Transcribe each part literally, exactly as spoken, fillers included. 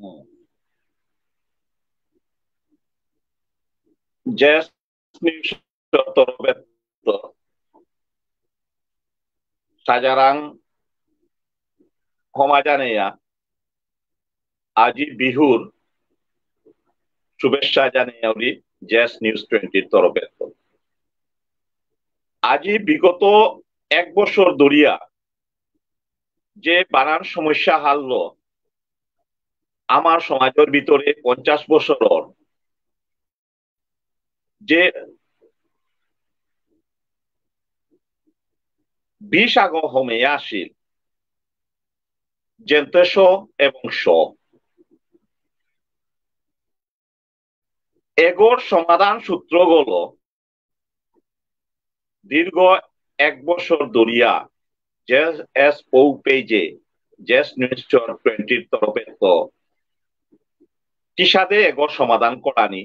হুম। জেস নিউজর তরফে তো সাজারাং হমা জানিয়া আজি বিহুর শুভেচ্ছা জানিয়া উরি জেস নিউজ টোয়েন্টির তরফে তো। আজি বিগত এক বছর ধরিয়া যে বানান সমস্যা হারলো আমার সমাজের ভিতরে পঞ্চাশ বছরর যে বিষ আগ হমে আসিল, জেন্তে স এবং স। এগর সমাধান সূত্রগ ল দীর্ঘ এক বছর ধরিয়া জেএসও পেজে, জেস নিউজ টোয়েন্টির তরফে তো কিসাদে এগর সমাধান করানি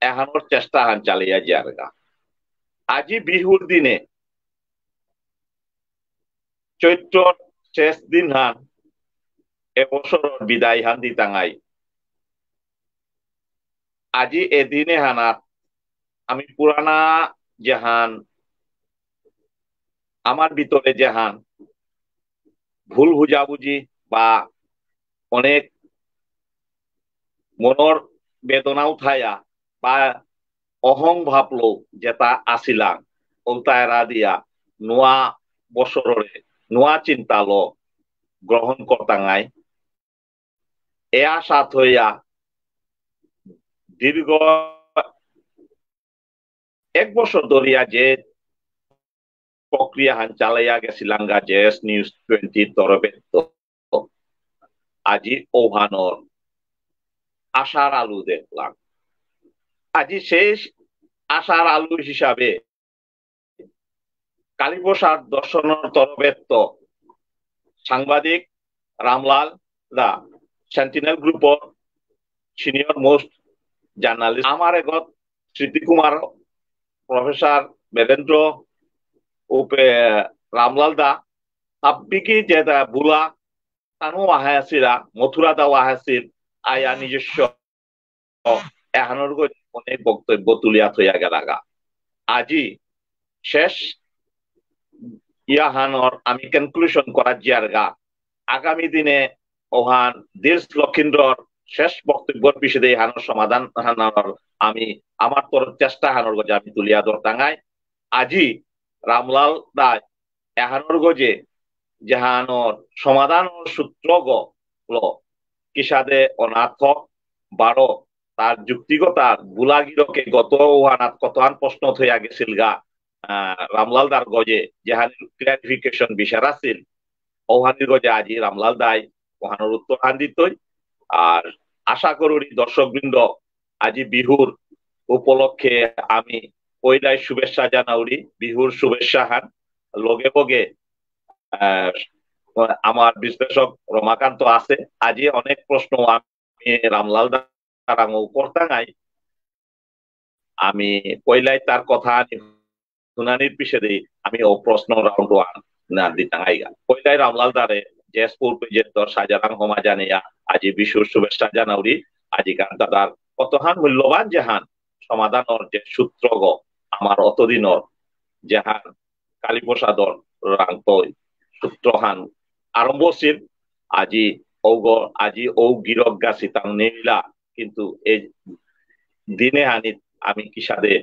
এহানর চেষ্টা হান চালিয়া যারগা। আজি বিহুর দিনে চৈত্রর শেষ দিন হান, এবছরর বিদায় হান দিতাঙাই। আজি এদিনে হানাত আমি পুরানা যেহান, আমার ভিতরে যেহান ভুল বুঝাবুঝি বা অনেক মনর বেদনাও থায়া বা অহং ভাবলো যেটা আসিলাম, ওটা এরা দিয়া নোয়া বছররে নোয়া চিন্তালো গ্রহণ করতাঙাই। এ আশা থইয়া দীর্ঘ এক বছর ধরিয়া যে প্রক্রিয়া হান চালাইয়া গেছিলাঙ্গা জেএস নিউজ টোয়েন্টি তরফে তো আজি ওহানর আশার আলো দেখলাম। আজি সেই আশার আলো হিসাবে কালীপ্রসাদ দর্শনর তরফে তো সাংবাদিক রামলাল দা, সেন্টিনেল গ্রুপর সিনিয়র মোস্ট জার্নালিস্ট, আমার এগত স্মৃতি কুমার, প্রফেসর বীরেন্দ্র, উপে রামলাল দা, হাব্বিকি যেটা বুলা, তানু আহে আসিরা, মথুরা দাও আহে আসিল, আয়া নিজস্ব এহানর গজে অনেক বক্তব্য তুলিয়া থইয়া গেলাগা। আজি শেষ ইয়াহানর আমি কনক্লুশন করা জিয়ারগা। আগামী দিনে ওহান দিলস লক্ষীন্দ্রর শেষ বক্তব্যর পিছেদে এহানর সমাধান হানর আমি আমার তরফ চেষ্টা হানর গজে আমি তুলিয়া ধরতাঙাই। আজি রামলাল দায় এহানর গজে যেহানর সমাধানর সূত্রগ ল কিসাদে অনাথক বারো তার যুক্তিগতার বুলাগিরকে গত ওহানাত কতহান প্রশ্ন থইয়া গেছিলগা, আহ, রামলাল দার গজে যেহান ক্লারিফিকেশন বিচার আছিল, ওহানির গজে আজি রামলাল দাই ওহানর উত্তর হান দিতই। আর আশা করুরি দর্শকবৃন্দ, আজি বিহুর উপলক্ষে আমি পয়লাই শুভেচ্ছা জানাউরি, বিহুর শুভেচ্ছা হান। লগে লগে, আহ, আমার বিশ্লেষক রমাকান্ত আছে। আজি অনেক প্রশ্ন আমি রামলাল দারাঙও করতাঙাই। আমি পয়লাই তার কথা আনি শুনানির পিছেদে আমি ও প্রশ্ন রাউন্ড ওয়ান না দিতাঙাইগা। পয়লাই রামলাল দারে জেএস পেজেত্ত সাজারাং হমা জানিয়া আজি বিহুর শুভেচ্ছা জানাউরি। আজিকার দাদার কতহান মূল্যবান যেহান সমাধানর যে সূত্রগ আমার অতদিনর যেহান কালীপ্রসাদর রাংতই সূত্রহান আরম্ভ আছিল। আজি ঔগ, আজি ঔ গিরক গাছি তাং নেইলা, কিন্তু এই দিনে আনি আমি কিসাদে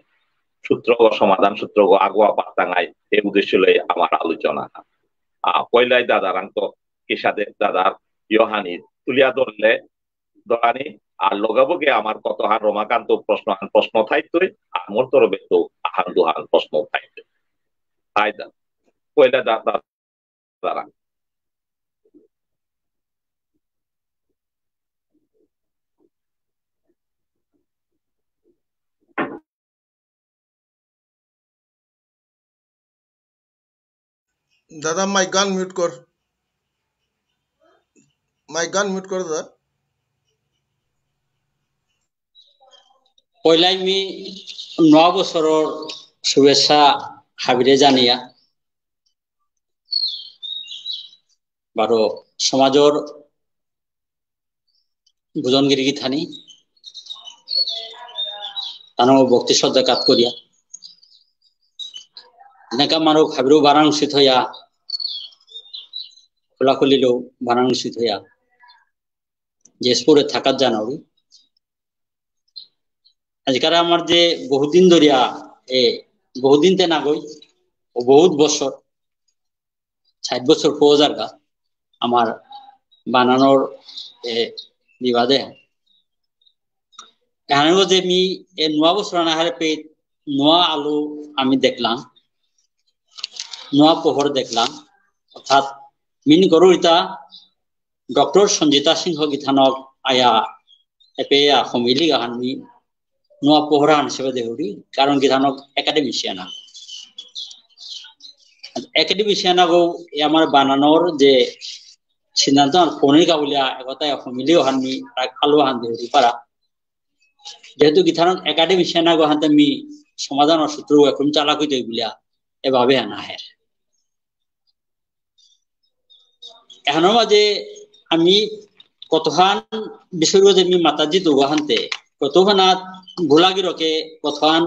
সূত্রগ সমাধান সূত্রগ আগুয়া পারতাঙাই, এই উদ্দেশ্য লই আমার আলোচনা। আহ, পয়লাই দাদারাং তো কিসাদে দাদার ইয়হানি তুলিয়া ধরলে ধরানি, আর লগে লগে আমার কতহান রমাকান্ত প্রশ্ন আহান প্রশ্ন থাইতই, আর মোর তরফে তো আহান দুহান প্রশ্ন থাইতই। আইদা, পয়লা দা-, দা-, দাঁড়া। দাদা, মাইক গান মিউট কর। মাইক গান মিউট কর, দাদা। পয়লাই মি নয়া বছরর শুভেচ্ছা হাবিরে জানিয়া, বারো সমাজর বুজনগিরি গিথানি, তানো ভক্তি শ্রদ্ধা কাত করিয়া। এনেকা মানু হাবিরু বারাণসীত হইয়া, খোলাখুলিলো বারাণসীত হইয়া, জেসপুরে থাকাত জানাউরি। আজিকার আমার যে বহুদিন ধরিয়া, এ, বহুদিন তে নাগই, ও বহুত বছর, ষাট বছর পৌ যারগা, আমার বানানর, এ, বিবাদে। এহানর যে মি, এ, নয়া বছর আনাহারে পে, নয়া আলো আমি দেখলাম, নয়া পোহর দেখলাম, অর্থাৎ মিন গরুরিতা ডক্টর সঞ্জিতা সিংহ গিথানক আয়া এপে আ হমিলি গাহান মি নয়া পোহর আহান হিসেবে দেহুরি, কারণ গিথানক একাডেমিশিয়ান আগ। একাডেমিশিয়ান আগো এ আমার বানানর যে সিদ্ধান্ত আর কোনে গাউলিয়া একতায় হমিলি গাহান মি আলো আহান দেহুরি পারা। যেহেতু গিথানক একাডেমিশিয়ান আগো হাতে মি সমাধান ও সূত্র এখন চালাক হইতে বুলিয়া এভাবে আনা হয়। এহানর মাঝে আমি কতহান বিষয়র মাঝে আমি মাতা জিতু গাহান্তে, কতহানাত ভুলাগিরকে কতহান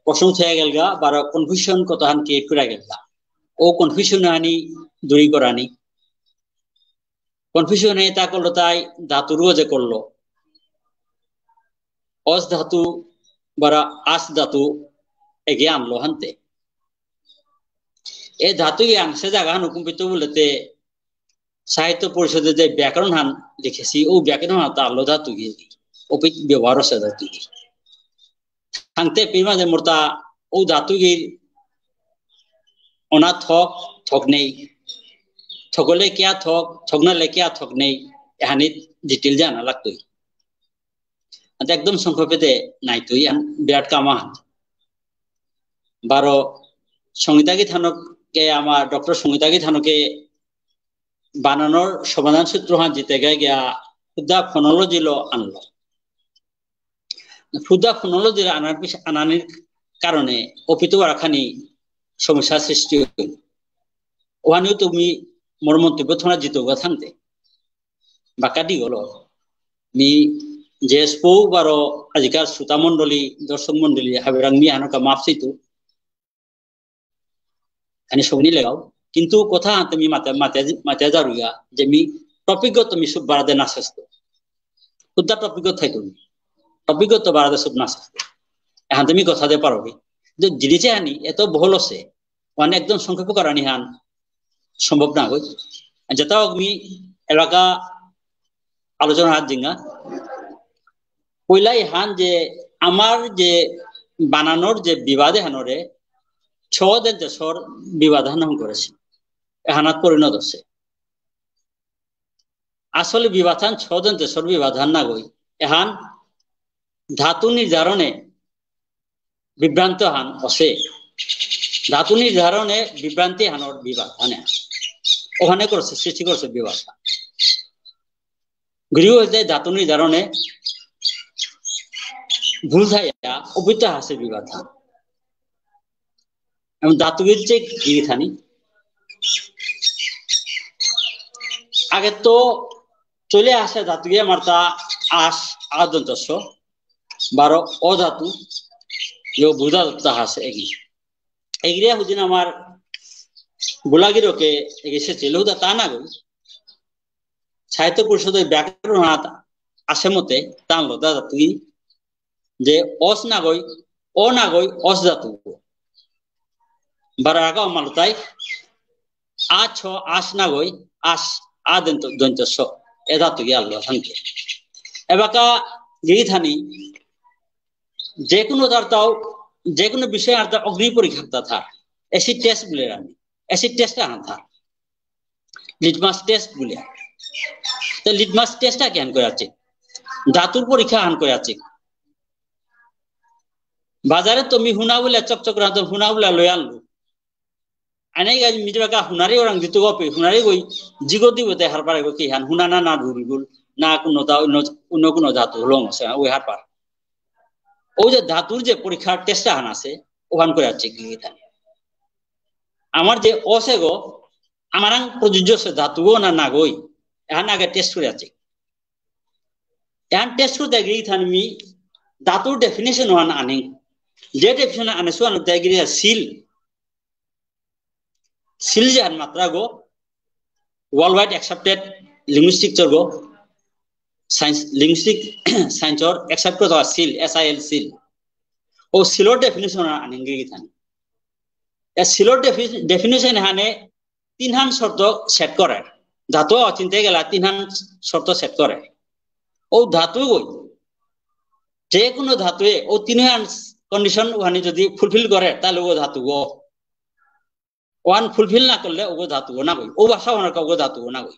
প্রশ্ন উঠে গেলগা, বারো কনফিউশন কতহান ক্রিয়েট করে গেলগা। ও কনফিউশন আনি দূরী করানি। কনফিউশন এতা করলো তাই ধাতুরও যে করলো। অস ধাতু বারা আস ধাতু এগে আনলো হানতে। এ ধাতু এ আনসে জাগা হান হুকুম পিত বুলতে সাহিত্য পরিষদে যে ব্যাকরণ হান লিখেছি, ও ব্যাকরণ হান তা আনলো ধাতু গিয়ে, ওপিত ব্যবহার আছে ধাতু গিয়ে। থাকতে পিমা যে মোরতা ও ধাতু গিয়ে অনা থক, থক নেই। থকলে কিয়া থক, থকনালে কিয়া থক নেই, এহানিত ডিটেল জানা লাগতই। আচ্ছা, একদম সংক্ষেপে দে নাই তুই, আন বিরাট কামা। বারো সঙ্গীতা গিথানকে, আমার ডক্টর সঙ্গীতা গিথানকে বানানর সমাধান সূত্র হান জিতে গে গিয়া হুদা ফোনোলজি লো আনলো। হুদা ফোনোলজি আনার পিছ-, আনানির কারণে অপিত বারাখানি সমস্যা সৃষ্টি হইল। ওহানেও তুমি মোর মন্তব্য থনা জিতোগা থাকতে। বাকা দি গলো। মি জেসপৌ বারো আজিকার শ্রোতা মণ্ডলী, দর্শক মণ্ডলী, হাবিরাং মি হানকা মাফ চাইতু। আনি সবনি লেগাও। কিন্তু কথা তুমি মাতে, মাতে, মাতে যারুগা, যে মি টপিকগত মি সব বাড়াতে না চেষ্টা। হুদা টপিকগত থাই তুমি। টপিকগত বাড়াতে সব না চেষ্টা। এহান তুমি কথা দে পারবি। যে জিনিসে আনি এত বহল আছে, মানে একদম সংক্ষেপ করানি হান সম্ভব না হয়। যেটা হোক মি এলাকা আলোচনা হাত জিঙ্গা। পইলাই হান যে আমার যে বানানর যে বিবাদে হানরে ছ দন্ত্য সর বিবাদ হান করেছে। এহানাত পরিণত হচ্ছে। আসলে বিবাদ হান ছ দন্ত্য সর বিবাদ হান না গই। এহান ধাতু নির্ধারণে বিভ্রান্ত হান আছে। ধাতু নির্ধারণে বিভ্রান্তি হানর বিবাদ হানে। ওখানে করছে, সৃষ্টি করছে বিবাদ। গৃহ হইতে ধাতু নির্ধারণে ভুল থাইয়া অবিদ্যা আছে বিবাদ হান। এবং ধাতু গিলছে গিরি থানি। আগে তো চলে আসে ধাতু গিয়ে আমার তা আস, আ দন্ত্য স, বারো অ ধাতু, ইয়ো বুধা দত্তা আছে এগি। এগিরে হুদিন আমার বুলাগিরকে এগিয়ে সে চেলুদা তা না গই। সাহিত্য পরিষদের ব্যাকরণ হাত আসে মতে তান লদা ধাতু গি যে অস না গই, অ না গই, অস ধাতু। বারো আগা মালতাই আ ছ, আস না গই, আস, আ দন্ত্য, দন্ত্য স। এ ধাতু গিয়া আনলো হানকে। এবাকা গিরি থানি, যে কোনো তার তাও, যে কোনো বিষয় আর তার অগ্নি পরীক্ষা তা থার। অ্যাসিড টেস্ট বুলে রানি। অ্যাসিড টেস্ট আহান থার। লিটমাস টেস্ট বুলে। তো লিটমাস টেস্ট আহান করে আছে। ধাতুর পরীক্ষা আহান করে আছে। বাজারে তুমি হুনা বুলে চকচক রাঁধো, হুনা বুলে লই আনলো। আনে গাই মিটবাকা হুনারি ওরাং দিতু গপে, হুনারি গই জিগো দিবতে হারপারে গো কিহান, হুনা না, না রুল গুল, না কোনো দা-, অন্য, অন্য কোনো ধাতু হলং আছে, ওই হারপার। ও যে ধাতুর যে পরীক্ষার টেস্ট আহান আছে, ওহান করে আছে কি গিথানি। আমার যে অসে গো, আমারাং প্রযোজ্য সে ধাতু গো না না গই, এহান আগে টেস্ট করে আছে। এহান টেস্ট করতে গিয়ে গিথানি মি ধাতুর ডেফিনেশন ওহান আনি। যে ডেফিনেশন আনে সো আনতে গিয়ে সিল। সিল যে আন মাত্রা গো, ওয়ার্ল্ড ওয়াইড অ্যাকসেপ্টেড লিঙ্গুইস্টিক চর্গ, সায়েন্স, লিঙ্গুইস্টিক সায়েন্সর অ্যাকসেপ্ট করতে SIL, S I L SIL. ও সিলর ডেফিনেশন আনি গিয়ে গিথানি। এ সিলর ডেফি-, ডেফিনেশন হানে তিনহান শর্ত সেট করে। ধাতু চিনতে গেলে তিনহান শর্ত সেট করে। ও ধাতু গই, যে কোনো ধাতুয়ে ও তিনহান কন্ডিশন ওখানে যদি ফুলফিল করে, তাহলে ও ধাতু গো। ওয়ান ফুলফিল না করলে ও ধাতু গো না গই। ও ভাষা ওনার কা ও ধাতু গো না গই।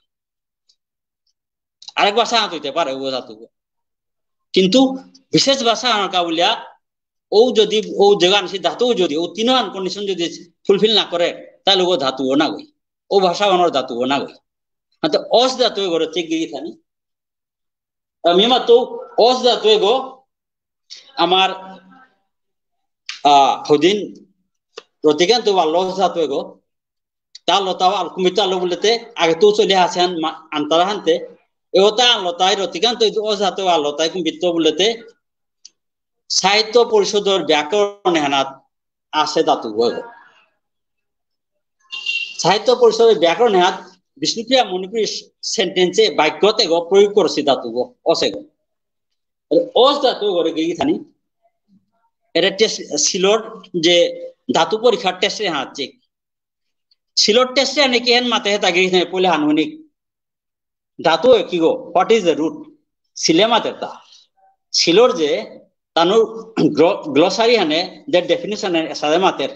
আরেক ভাষা আহাত হইতে পারে ও ধাতু গো। কিন্তু বিশেষ ভাষা আহান কা বুলিয়া ও যদি, ও যেগান সে ধাতু যদি, ও তিনহান কন্ডিশন যদি ফুলফিল না করে, তাহলে ও ধাতু গো না গই। ও ভাষা ওনার ধাতু গো না গই। হাতে অস ধাতু গরে চেক গিয়ে গিথানি। আমি মাতো অস ধাতু গো, আমার, আহ, হদিন রতিকান্ত বা লস ধাতু গো, তা লতাও আলকুমিতা লো বুলতে, আগে তো চলে আসে আন মা-, আন্তারা হানতে, এগো তা আন লতাই রতিকান্ত অস ধাতু আন লতাই কুম্বিত বুলতে, সাহিত্য পরিষদর ব্যাকরণ হানাত আছে ধাতু গো। সাহিত্য পরিষদর ব্যাকরণ হানাত বিষ্ণুপ্রিয়া মণিপুরী সেন্টেন্সে বাক্যতে গো প্রয়োগ করেছে ধাতু গো, অসে গো। অস ধাতু গরে গিয়ে গিথানি, এটা টেস্ট, সিলর যে ধাতু পরীক্ষার টেস্টে হাঁচে। সিলর টেস্টে আনে কি এন মাতে হেতা গিয়ে গিথানি পয়লা হানুনিক। ধাতু কি গো, what is the root? সিলে মাতের তা। সিলর যে তানুর গ্ল-, গ্লসারি হানে, যে ডেফিনিশন এসাদে মাতের।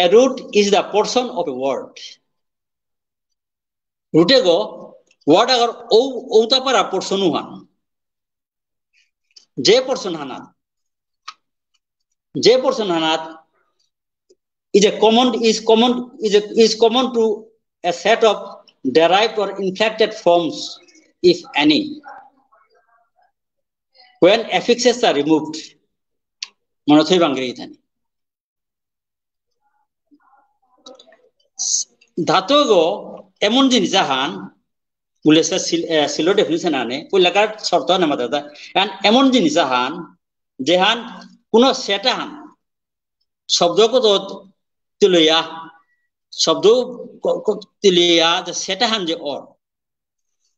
A root is the portion of a word. রুটে গো, ওয়ার্ড আগর ও, ওতা পারা পোর্শন উহান। যে পোর্শন হানাত, যে পোর্শন হানাত is a common, is common, is a, is common to a set of derived or inflected forms, if any, when affixes are removed. মনে থই বাঙ্গিরি ইথানি। ধাতু গো এমন জিনিস আহান, বুলেছে সিল-, এ, সিলর ডেফিনিশন আনে, পয়লাকার শর্ত আনে মাত্র তা, কারণ এমন জিনিস আহান, যেহান কোনো সেট আহান, শব্দ কত তুলিয়া, শব্দ ক-, ক-, তুলিয়া, যে সেট আহান যে অর,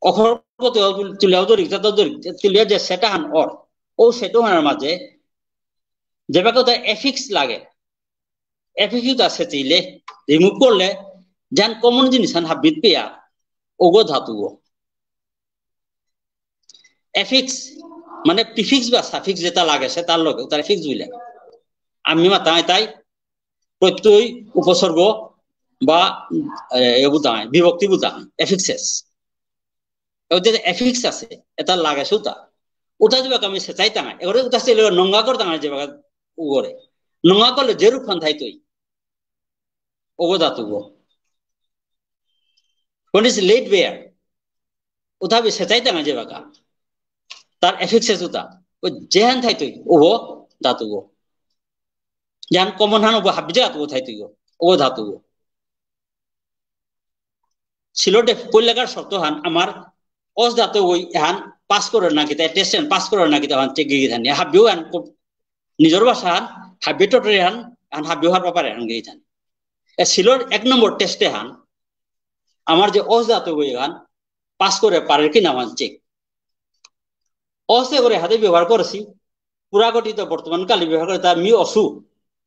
অখর কত তুলিয়াও ধরি, তাতে ধরি, তুলিয়া যে সেট আহান অর, ও সেট আহানর মাঝে, যেবাকে তো এফিক্স লাগে, এফিক্স আছে চিলে, রিমুভ করলে, যেন কমন জিনিস হান হাবিত পেয়া, ওগো ধাতু গো। এফিক্স, মানে প্রিফিক্স বা সাফিক্স যেটা লাগে, সেটার লগে, তার এফিক্স বুলে। আমি মাতাই তাই, প্রত্যয় উপসর্গ বা, এ, এ বুঝায়, বিভক্তি বুঝায়, এফিক্সেস। ওতে যে এফিক্স আছে, এটা লাগে সুতা। ওটা যে আমি সেটাই টাঙায়, এবারে ওটা সে নঙ্গা করে টাঙায় যে উগরে। নঙ্গা করলে যে রূপ ফান থাইতই। ওগো ধাতু গো। When is laid bare? ওটা বি সেটাই টাঙায় যে বাকা। তার এফিক্সেস ওটা। ও যেহান থাইতই, ওগো ধাতু গো। যেহান কমন হান ওগো হাবি জায়গা তো থাইতই গো। ওগো ধাতু গো। সিলর ডেফ-, পয়লাকার শর্ত হান আমার অস ধাতু গই হান পাস করে না কিতা, টেস্ট হান পাস করে না কিতা হান চেক গিয়ে হান। হাবিও হান কো-, নিজর ভাষা হান, হাবি টটরে হান, হান হাবিও হার পাপারে হান গিয়ে হান। এ সিলর এক নম্বর টেস্টে হান, আমার যে অস ধাতু গই হান, পাস করে পারে কি না হান চেক। অসে করে হাতে ব্যবহার করেছি, পুরা গঠিত বর্তমান কালে ব্যবহার করে, তা মি অসু,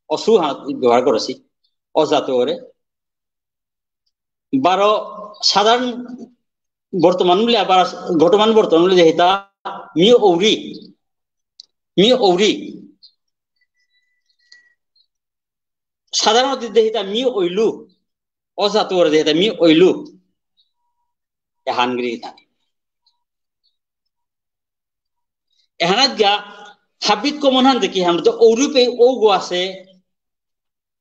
অসু হাত ব্যবহার করেছি, অস ধাতু করে। বারো সাধারণ বর্তমান বুলে আবার ঘটমান বর্তমান বুলে যেটা মি ঔরি, মি ঔরি। সাধারণত যেটা মি ঐলু, অজাত ওর যেটা মি ঐলু। এহান গিরি গিথানি। এহানাত গিয়া হাবিত common হান দেখি হান তো ঔরূপে ঔগ আছে,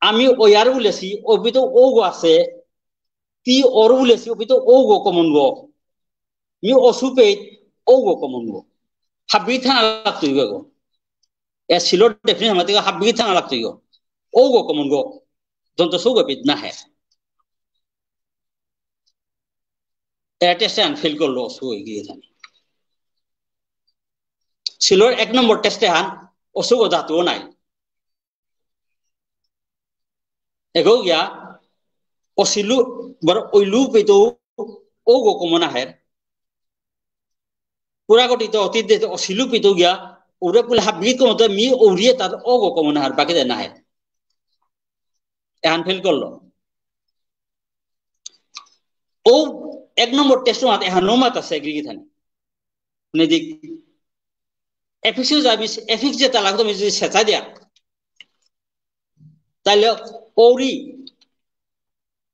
আমি ঔয়ার বুলেছি, অপিত ঔগ আছে, তি অর বুলেছি, অপিত ঔগ common গ। মি অসুপে ঔগ common গ। হাবিত থানা লাগতই গ। এ সিলর definition মাতে হাবিত থানা লাগতই গ। ঔগ common গ। দন্ত্য সৌগ পিত না হে। এ test হান fail করলো, অসু হয়ে গিয়ে জানি। সিলর এক নম্বর test হান অসুগ ধাতুও নাই। এগো গিয়া অসিলু বর ঐলু পিত ঔগ common আহের। পুরা গঠিত অতীত যে অসিলু পিত গিয়া ওরে পুলে হাবিত common তো মি ঔরিয়ে তার ঔগ common আহের, বাকি দে না আহের। এহান fail করলো। ও এক নম্বর test মাত এহান মাত আছে গিরি গিথানি। মানে দিক affix যাবি, affix যেটা লাগতো আমি যদি সেটা দিয়া, তাহলে ঔরি,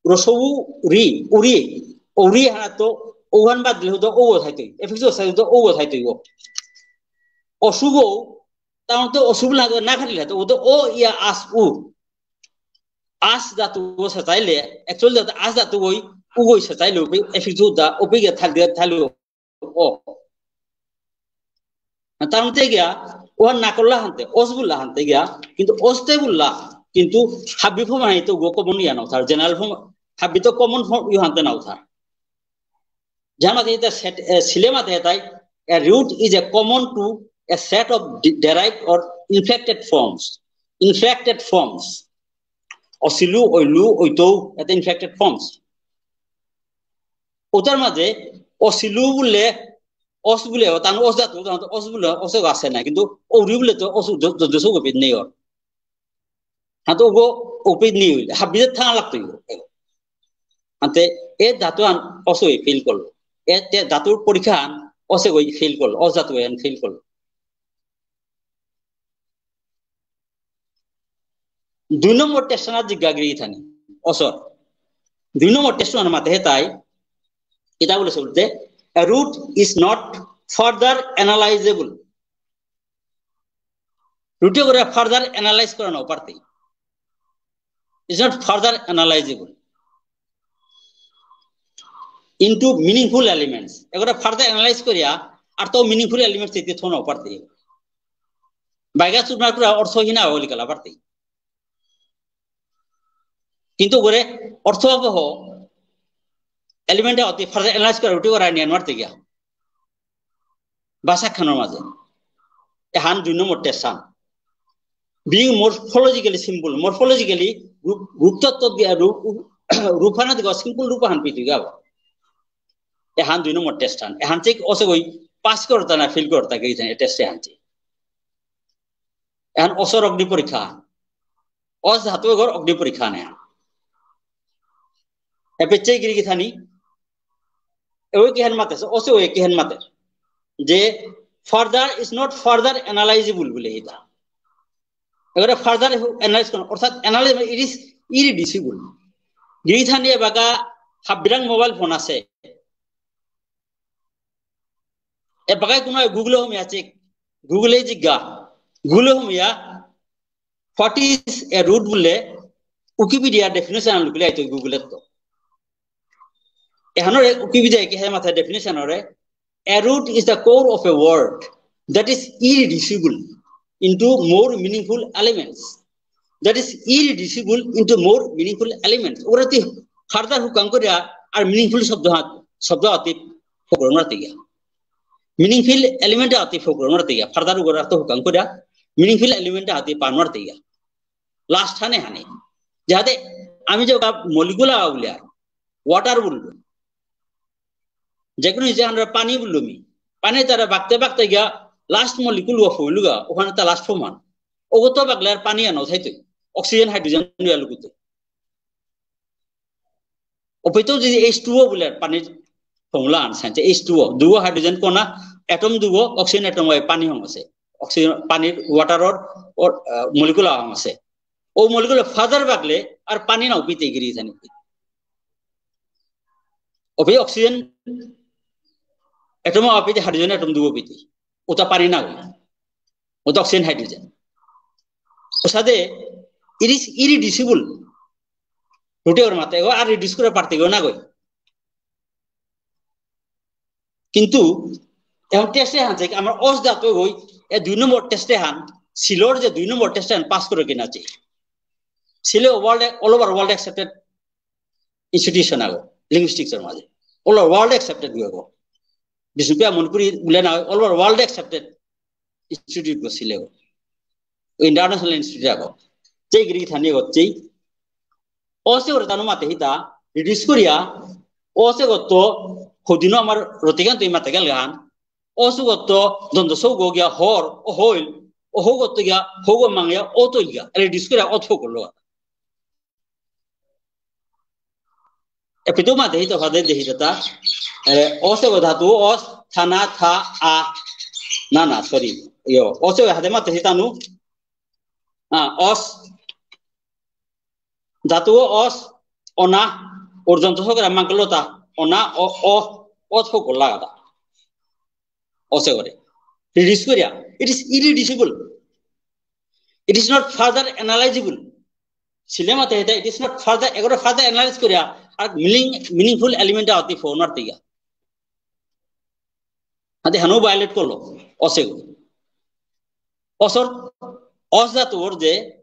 হ্রস্ব উ রি, উরি, ঔরি হানা তো ঔহান বাদ দিলে হতো ঔগ থাইতই, affix থাইতো ঔগ থাইতই গ। অসুগ, তাহলে তো অসুগ লাগে না খাটিলে তো, ও তো ও ইয়া আস উ। আস ধাতু গ সেটাইলে, actual ধাতু আস ধাতু গই, উগই সেটাইলে, ওপি affix দা, ওপি গিয়া থাল দিয়া থাল ও। তার মধ্যে গিয়া, ওহান না করলা হানতে, অস বুললা হানতে গিয়া, কিন্তু অসতে বুললা, কিন্তু হাবি form হাইতো গ common ইয়া না থার, general form, হাবি তো common form ইউ হানতে না থার। যার মাঝে এটা set, এ, সিলে মাঝে এটাই, a root is a common to a set of de-, derived or inflected forms. Inflected forms. অসিলু, ঐলু, ঐতৌ, এটা inflected forms. ওটার মাঝে অসিলু বুললে, অস বুলে, ও তার অস ধাতু, তার অস বুলে, অস আছে না, কিন্তু ঔরি বুলে তো অস য-, য-, যশ গোপীত নেই ওর। হ্যাঁ, তো ওগো ওপি নেই হইলে, হাবিত থানা লাগতো। আনতে এ ধাতু আন অসই fail করলো। এ তে ধাতুর পরীক্ষা আন অসে গই fail করলো, অস ধাতু আন fail করলো। দুই নম্বর test আনা জিজ্ঞা গিরি গিথানি, অসর। দুই নম্বর test আনা মাতে হে তাই, এটা বলে বলতে, "A root is not further analyzable." Root এ করে further analyze করা না পারতে। Is not further analyzable into meaningful elements. এগুলো further analyze করিয়া আর তো meaningful elements দিতে থো না পারতে। বাইগা চুরমার করে অর্থহীন হলি গেলা পারতে। কিন্তু করে অর্থবহ element অতি further analyze করে উঠে করে নিয়ে আনবার গিয়া। ভাষা খানোর মাঝে। এহান দুই নম্বর test আন। Being morphologically simple, morphologically রূপ, রূপতত্ত্ব দিয়া রূপ, রূপানা দিকে simple রূপ আহান পিতু গাব। এহান দুই নম্বর test আন। এহান চেক অসে গই pass করতা না fail করতা গই জানে test এহান চেক। এহান অসর অগ্নি পরীক্ষা। অস ধাতু এগর অগ্নি পরীক্ষা নেয়া। এপেচে গিরি গিথানি, এও কিহান মাতে, অসে ওই কিহান মাতে। যে further is not further analyzable বুলে এটা। এবারে further analyze করো, অর্থাৎ analyze মানে it is irreducible। গিরি গিথানি এবাকা হাবিরাং mobile phone আছে। এবাকা কোনো Google হমিয়া চেক, Google এ জিজ্ঞা, Google হমিয়া what is a root বুললে Wikipedia definition আন লুকিলে আইতো Google এ তো। এহানরে Wikipedia কিহান মাতে definition রে, "A root is the core of a word that is irreducible into more meaningful elements." That is irreducible into more meaningful elements. ওরা তি further হুকাং করে আর meaningful শব্দ হাত, শব্দ হাতে ফকরন রাতে গিয়া। Meaningful element হাতে ফকরন রাতে গিয়া। Further ওরা তো হুকাং করে meaningful element হাতে পান রাতে গিয়া। Last হানে হানে। যাতে আমি যে molecular বুলে আর water বুললো, যে কোনো যে আমরা পানি বুললো মি, পানি তারা বাগতে বাগতে গিয়া last molecule ও হইল গা, ওখানে তা last form আন। ওগো তো বাগলে আর পানি আনো থাইতো, oxygen, hydrogen নিয়ে লুকুতে। অপেতো যদি H two O বুলে পানির formula আন science H two O, দুগো hydrogen কণা, atom দুগো, oxygen atom হয় পানি হঙসে। Oxygen, পানির water-র, ওর, আহ, molecule হঙসে। ও molecule further বাগলে আর পানি না অপিতে গিরি থানি। অপি oxygen atom অপিতে hydrogen atom দুগো পিতে। ওটা পানি না হই। ওটা oxygen hydrogen। ওসাদে it is irreducible। রুটে ওর মাথায়, ও আর reduce করে পারতে গো না গই। কিন্তু এখন test এ হান যে আমার অস ধাতু গই, এ দুই নম্বর test এ হান, সিলর যে দুই নম্বর test এ হান পাস করে কিনা চেয়ে। সিলে world, all over world accepted institution আগো, linguistics এর মাঝে। All over world accepted গো। বিষ্ণুপ্রিয়া মণিপুরী বুলে না, all over world accepted institute গো সিলে গো। International institute আগো। চেই গিরি থানি গো, চেই। অসে ওরে তানু মাতে হিতা, reduce করিয়া, অসে গত্ত, হদিনো আমার রতিকান তুই মাতে গেল গান, অসু গত্ত, দন্ত সৌ গো গিয়া হর, ও হইল, ও হৌ গত্ত গিয়া, হৌ গো মাঙ্গিয়া, ও তো গিয়া, reduce করিয়া, অথ করলো। এপিতো মা দেহি তো ফাদে দেহি তো তা। এ, অসে গো ধাতু, অস, থানা, থা, আ। না, না, sorry। ইয়ো, অসে গো হাতে মা দেহি তানু। আ, অস। ধাতু অস, অনা, ওর দন্ত সৌ গরে মাঙ্গলতা, অনা, অ, অ, অ থ করলা গাদা। অসে গরে। Reduce করিয়া। It is irreducible. It is not further analyzable. সিলে মাতে হেতা, it is not further, এগরে further analyze করিয়া, আর meaning, meaningful element আতি ফোন আর তিগা। হাতে হানু violate করলো, অসে গো। অসর, অস ধাতুর যে,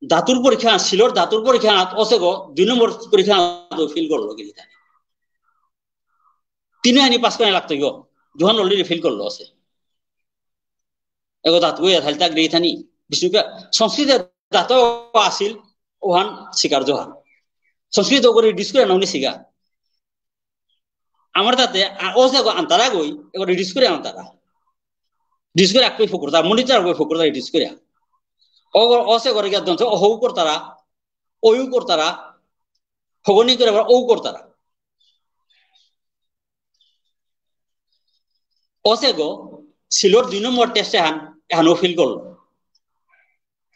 ধাতুর পরীক্ষা, সিলর ধাতুর পরীক্ষা, অসে গো, দুই নম্বর পরীক্ষা, fail করলো, কি জানি। তিনে আনি পাস করে লাগতো গো। দুহান already fail করলো আছে। এগো ধাতু এ থালতা গিরি থানি। বিষ্ণুপ্রিয়া, সংস্কৃতে ধাতু আসিল, ওহান স্বীকার জোহান। সংস্কৃত ওগরে reduce করে নাউনি শিখা। আমার তাতে, আ, অসে গো আন্তারা গই, এগো reduce করে আন্তারা। Reduce করে আকই ফকুরতা, মনিটার গই ফকুরতা reduce করে। ও গো, অসে গরে গিয়া দন্ত, ও হৌ করতারা, ওয়ু করতারা, হগনি করে আবার ও করতারা। অসে গো, সিলর দুই নম্বর test এহান, এহানও fail করলো।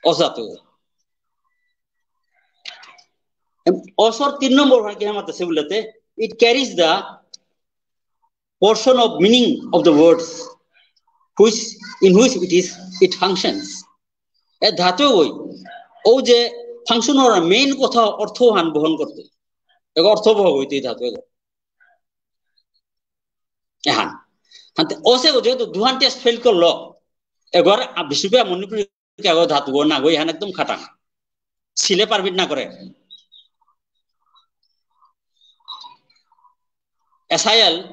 অস ধাতু। এম, অসর তিন নম্বর হান কি হামাতে সে বলতে, it carries the portion of meaning of the words which, in which it is, it functions. এ ধাতু ওই, ও যে function ওর main কথা অর্থ হান বহন করতে, এক অর্থ বহ হইতে ধাতু এগো। এহান। হানতে অসে গো যেহেতু দুহান test fail করলো, এগর আ, বিষ্ণুপ্রিয়া মণিপুরী এগো ধাতু গো না গো, এহান একদম খাটাং। সিলে permit না করে। এসআইএল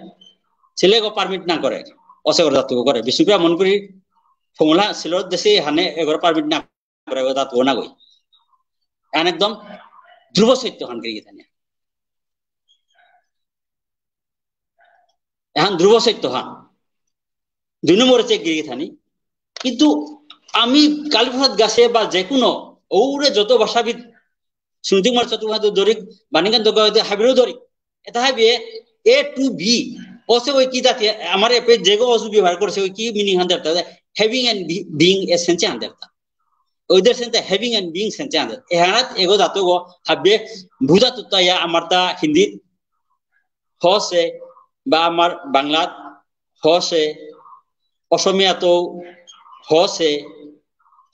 সিলে গো permit না করে। অসে গো ধাতু গো করে। বিষ্ণুপ্রিয়া মণিপুরী formula সিলর দেশে হানে এগর permit না করে গো ধাতু গো না গই। এহান একদম ধ্রুব সত্য হান করি গিয়ে এহান ধ্রুব সত্য হান। দুই নম্বরে চেক গিরি থানি। কিন্তু আমি কালীপ্রসাদ গাছে বা যে কোনো ওরে যত ভাষাবিদ সুনীতি কুমার চট্টোপাধ্যায় ধরি, বাণীকান্ত গগৈ হাবিরও ধরি। এটা হাবিয়ে A to B। অসে ওই কি জাতি আমার এপে যেগো অসু ব্যবহার করছে ওই কি meaning হান দেরতা, having and be-, being a sense হান দেরতা। ওইদের sense having and being sense হান দেরতা। এহানাত এগো ধাতু গো হাবিয়ে বুঝা তুতাইয়া আমার তা হিন্দিত হসে বা আমার বাংলাত হসে, অসমীয়াত হসে,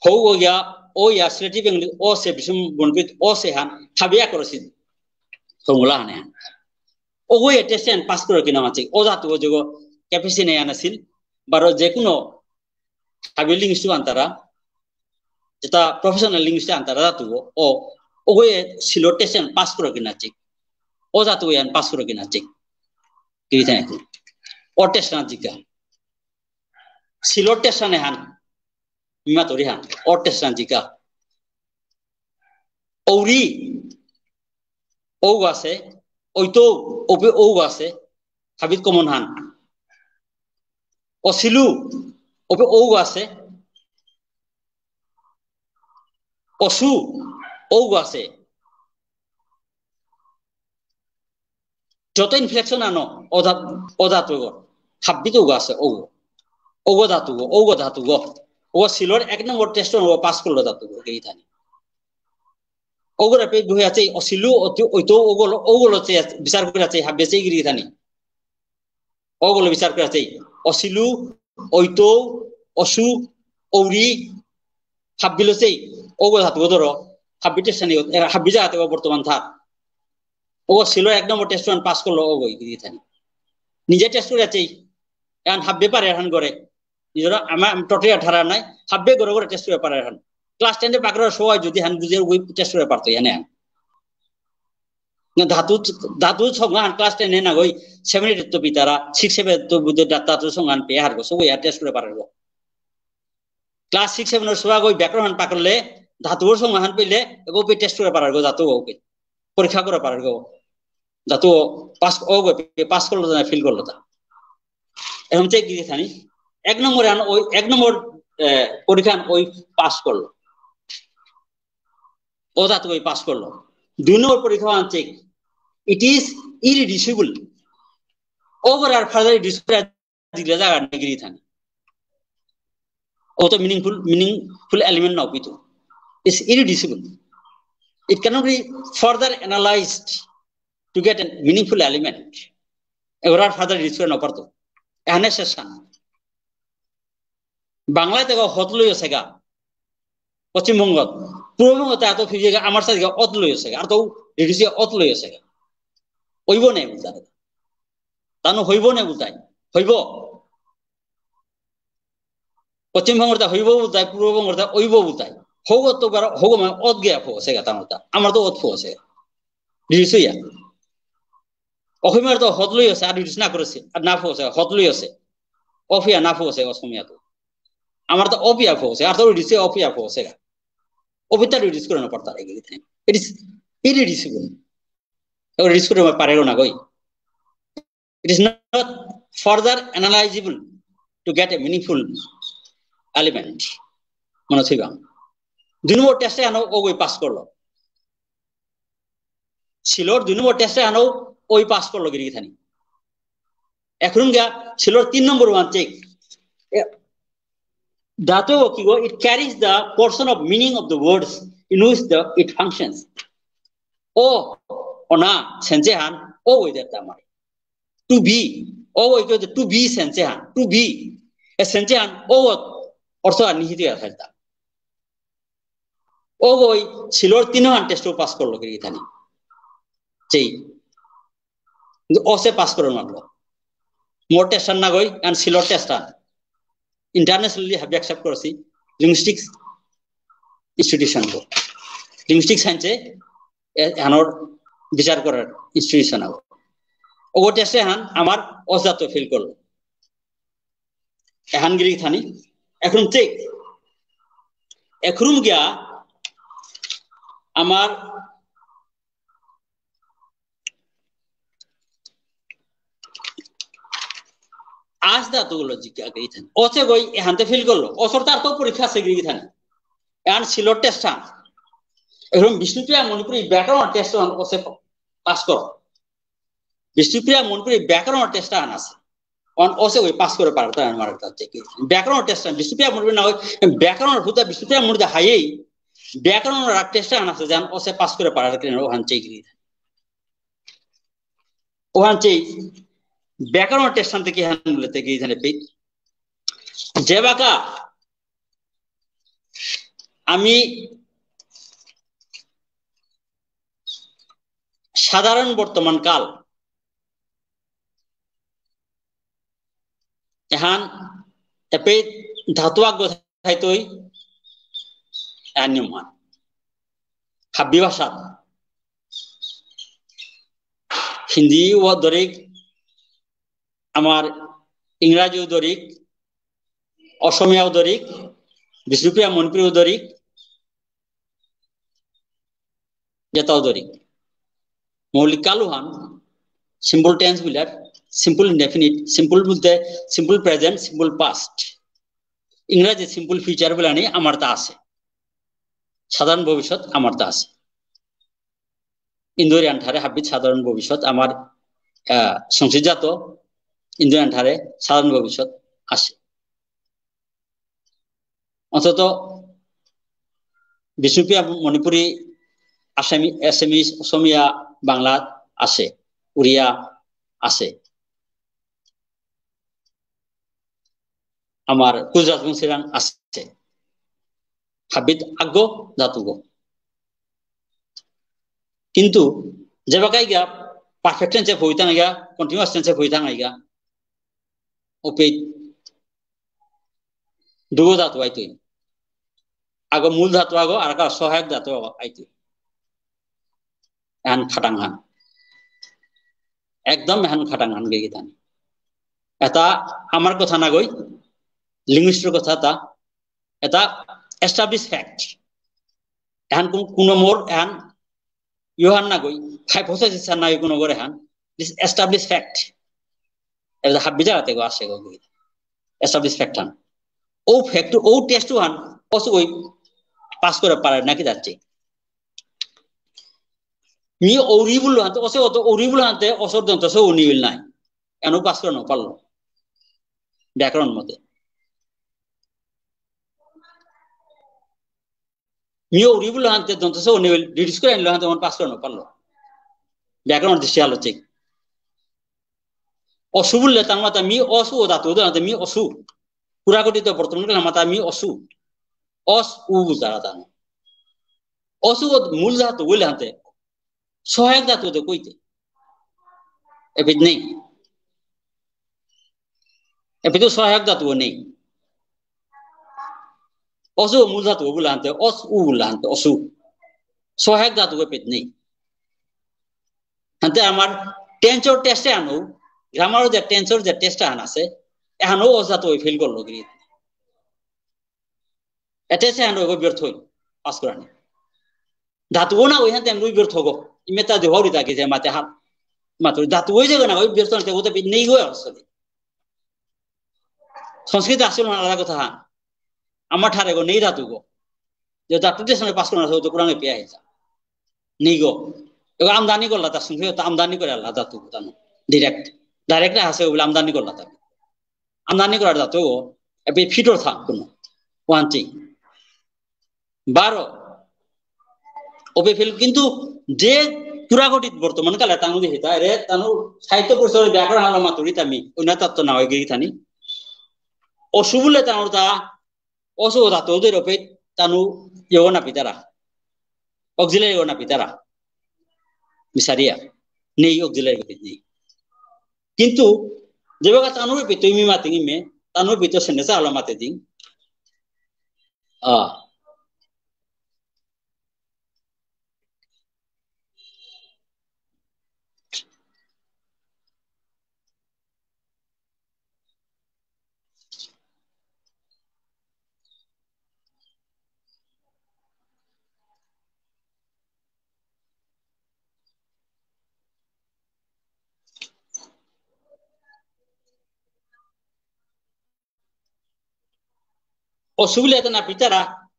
হৌ গিয়া, ও ইয়া, সিলেটি বেঙ্গলি অসে, বিষম বনবিত অসে হান, হাবিয়া করেসি, formula হানে হান। ওগো এ test এহান পাস করে কিনা মানছে, ও ধাতু ও যোগ capacity নেই আনাসিল, বারো যে কোনো হাবি linguist আন্তারা, যেটা professional linguist আন্তারা ধাতু ও, ও, ওগো এ সিলর test এহান পাস করে কিনা চেক, ও ধাতু এহান পাস করে কিনা চেক, কি জানে তো, ও test না জিকা, সিলর test আনে হান, মিমা তরি হান, ও test না জিকা, ঔরি, ঔগ আছে, ঐতো, ওপে ঔগ আছে, হাবিত common হান। অসিলু, ওপে ঔগ আছে। অসু, ঔগ আছে। যত ইনফ্লেকশন আনো, অ ধাতু, অ ধাতু গো, হাব্বিত ওগো আছে, ওগো। ওগো ধাতু গো, ওগো ধাতু গো। ওগো সিলর এক নম্বর টেস্ট ওগো পাস করলো ধাতু গো, গিরি থানি। ওগোরে পে বহে আছে, অসিলু, অতু-, ওইতো, ওগোলো, ওগোলো চে, বিচার করে আছে, হাব্বি আছে, গিরি থানি। ওগোলো বিচার করে আছে, অসিলু, ওইতো, অসু, ঔরি, হাব্বিলো চে, ওগো ধাতু গো ধরো, হাব্বি টেস্ট আনি, এরা হাব্বি জাগাতে গো বর্তমান থাক। ওগো সিলর এক নম্বর টেস্ট ওয়ান পাস করলো, ওগো গিরি থানি। নিজে টেস্ট করে আছে, এখন হাব্বি পারে এখন করে। নিজেরা আমার টোটালি আঠারো নাই, হাব্বি করে করে টেস্ট করে পারে এখন। ক্লাস টেন এ পাকড়ে সবাই যদি হান বুঝে ওই টেস্ট করে পারতো, এনে হান। না, ধাতু, ধাতু সংজ্ঞান ক্লাস টেন এ না গই, সেভেন এইট তো পিতারা, সিক্স সেভেন তো বুঝে ধা-, ধাতু সংজ্ঞান পেয়ে হারগো, সব ইয়া টেস্ট করে পারগো। ক্লাস সিক্স সেভেন এর সবাই গই ব্যাকরণ হান পাকড়লে, ধাতুর সংজ্ঞান পেলে, এগো পে টেস্ট করে পারগো, ধাতু ওকে। পরীক্ষা করে পারগো। ধাতু পাস, ওগো পে পাস করলো না, ফেল করলো তা। এখন চেক দিয়ে থানি। এক নম্বরে আন ওই, এক নম্বর, এ, পরীক্ষা আন ওই পাস করলো। ও ধাতু ওই পাস করলো। দুই নম্বর পরীক্ষা আন check. It is irreducible. Over R further reduce করে দিলে জায়গা নেই গিরি থানি। ও তো মিনিংফুল, মিনিংফুল এলিমেন্ট না পিতু। It's irreducible. It cannot be further analyzed to get a meaningful element. এবার আর ফার্দার রিডিউস করে না পারতো। এখানে শেষ না। বাংলাতে গো হত লই আছে গা। পশ্চিমবঙ্গত, পূর্ববঙ্গতে এত ফিরে গেছে, আমার সাথে অত লই আছে, আর তো রিডিউসে অত লই আছে। হইব নেই বুলতাই। তানু হইব নেই বুলতাই। হইব। পশ্চিমবঙ্গতে হইব বুলতাই, পূর্ববঙ্গতে অইব বুলতাই। হগো তো বার, হগো মানে অত গিয়া ফো আছে গা তানুতা। আমার তো অত ফো আছে। রিডিউস হইয়া। অসমীয়ার তো হত লই আছে, আর রিডিউস না করেছে, আর না ফো আছে, হত লই আছে। অফিয়া না ফো আছে অসমীয়া তো। আমার তো অপিয়া ফো আছে, আর তো রিডিউসে অপিয়া ফো আছে গা। অপিতা রিডিউস করে না পারতা এগুলি। It is irreducible. ও রিডিউস করে পারে না গই। It is not further analyzable to get a meaningful element. মনে থইবা। দুই নম্বর টেস্টে আনো ও গই পাস করলো। সিলর দুই নম্বর টেস্টে আনো ওই পাস করলো গিরি থানি। এখন গিয়া সিলর তিন নম্বর ওয়ান চেক। এ, ধাতু কি গো, it carries the portion of meaning of the words in which the, it functions. ও, ও না, সেন্সে হান, ও ওই দেখতে আমার। To be, ও ওই তো to be সেন্সে হান, to be। এ সেন্সে হান, ও অর্থ আর নিহিত আছে তা। ও গই সিলর তিন হান টেস্ট পাস করলো গিরি থানি। সেই। কিন্তু অসে পাস করে মারলো। মোর টেস্ট না গই, কারণ সিলর টেস্ট। Internationally have accept করেছি লিঙ্গুইস্টিক্স ইনস্টিটিউশন গো। লিঙ্গুইস্টিক সায়েন্সে এ-, এহানোর বিচার করার ইনস্টিটিউশন আগো। ও টেস্টে হান আমার অজাত ফেল করলো। এহান গিরি থানি। এখন চেক। এখন গিয়া আমার আজ ধাতুগুলো জিজ্ঞা গিরি থানি। অসে গই এহানতে ফেল করলো। অসর তার তো পরীক্ষা আছে গিরি থানি। এহান সিলর টেস্ট হান। এখন বিষ্ণুপ্রিয়া মণিপুরী ব্যাকরণ টেস্ট হান অসে পাস করো। বিষ্ণুপ্রিয়া মণিপুরী ব্যাকরণ টেস্ট হান আছে। অন অসে ওই পাস করে পারো, তাই আমার কাছে কি? ব্যাকরণ টেস্ট হান, বিষ্ণুপ্রিয়া মণিপুরী না হয়, ব্যাকরণ হুদা বিষ্ণুপ্রিয়া মণিপুরী হাইয়েই, ব্যাকরণ রাগ টেস্ট হান আছে, যেন অসে পাস করে পারার কেন ওহান চেক গিরি। ওহান চেক ব্যাকরণ টেস্ট হান থেকে হান বলে থেকে এখানে পে। যেবাকা আমি সাধারণ বর্তমান কাল এহান এপে ধাতু আগ থাইতই এহান নিয়ম হান। হাব্বি ভাষা। হিন্দি ও দরিক, আমার ইংরাজি ও দরিক, অসমীয়া ও দরিক, বিষ্ণুপ্রিয়া মণিপুরী ও দরিক, যেতাও দরিক। মৌলিক কালহান, সিম্পল টেন্স বুলার, সিম্পল ইনডেফিনিট, সিম্পল বলতে সিম্পল প্রেজেন্ট, সিম্পল পাস্ট। ইংরাজি সিম্পল ফিউচার বুলানি আমার তা আছে। সাধারণ ভবিষ্যৎ আমার তা আছে। ইন্দোরিয়ান ঠারে হাবিত সাধারণ ভবিষ্যৎ আমার আহ, সংস্কৃতজাত ইন্দুরান ঠারে সাধারণ ভবিষ্যৎ আছে। অন্তত বিষ্ণুপ্রিয়া মণিপুরী, আসামি, আসামিজ, অসমীয়া, বাংলাত আছে, উড়িয়া আছে। আমার কুজ রাজবংশীরাং আছে। হাবিত আগ ধাতুগ। কিন্তু যেবাকাইগা perfect tense এ পইতাঙাইগা, continuous tense এ পইতাঙাইগা, ওপেই দুগ ধাতু আইতই। আগ মূল ধাতু আগ, আর আগ সহায়ক ধাতু আগ আইতই। এহান খাটাংহান। একদম এহান খাটাংহান গেগিথানি। এটা আমার কথা নাগই, linguist র কথা এটা, এটা established fact। এহান কোন, কোনো মোর এহান ইহান নাগই, hypothesis নাগই কোনো করে এহান, this established fact। এটা হাব্বি জায়গাতে গো আসে গো গই। Established fact হান। ও fact, ও test হান, অসু ওই পাস করে পারে নাকি যাচ্ছে। মি ওরিবুল হানতে, অসে অত ওরিবুল হানতে, অসর দন্ত সে উনিবিল নাই। এনো পাস করে না পারলো। ব্যাকরণ মতে। মি ওরিবুল হানতে দন্ত সে উনিবিল, ডিডিস করে আনলো হানতে, ওন পাস করে না পারলো। ব্যাকরণ দৃষ্টি আলো ঠিক। অসু বুললে তার মাতা মি অসু ও ধাতু, ধাতু মি অসু। পুরা গঠিত বর্তমান কালে মাতা মি অসু। অস উ বুঝারা তানো। অসু ও মূল ধাতু বুললে হানতে। সহায়ক ধাতু তো কইতে। এপিত নেই। এপিত সহায়ক ধাতু নেই। অসু মূল ধাতু বুললে হানতে, অস উ বুললে হানতে, অসু। সহায়ক ধাতু এপিত নেই। হানতে আমার tense র test এ আনো, grammar র যে tense র যে test আন আছে, এহানো অস ধাতু ফেল করলো গিরি। এতে সে আনো ব্যর্থ হইল, পাস করানি। ধাতু না ওই হাতে আমি ব্যর্থ গো। ইমেতা দেহরি তাকে যে মাতে হাত, মাত্র ধাতু ওই জায়গা না ওই ব্যর্থ না, ওটা নেই গো আসলে। সংস্কৃত আসলে আলাদা কথা হান। আমার ঠারে গো নেই ধাতু গো। যে ধাতু যে সময় পাস করানো তো কোরআনে পেয়ে আইছা। নেই গো। এবার আমদানি করলা তার সঙ্গে তো আমদানি করে আল্লাহ ধাতু গো তানো। Direct। Direct আছে ওগুলো আমদানি করলা তার। আমদানি করার ধাতু গো। এবার ফিটর থাক কোনো। One thing। বারো। ওপে ফেল কিন্তু যে পুরাঘটিত বর্তমান কালে তানু দেখিতা, এরে তানু সাহিত্য পরিষদের ব্যাকরণ হালো মাতুরি তামি, অন্য তত্ত্ব না হয়ে গিয়ে থানি। অসু বুলে তানুর তা, অসু ধাতু দের ওপে তানু ইয়ে না পিতারা। Auxiliary না পিতারা। বিচারিয়া। নেই auxiliary নেই। কিন্তু যেবাকা তানুর পিতই মি মাতিং ইমে, তানুর পিতই সেনেসা আলো মাতে দিং। আ। অসু বুলতে না পিতারা,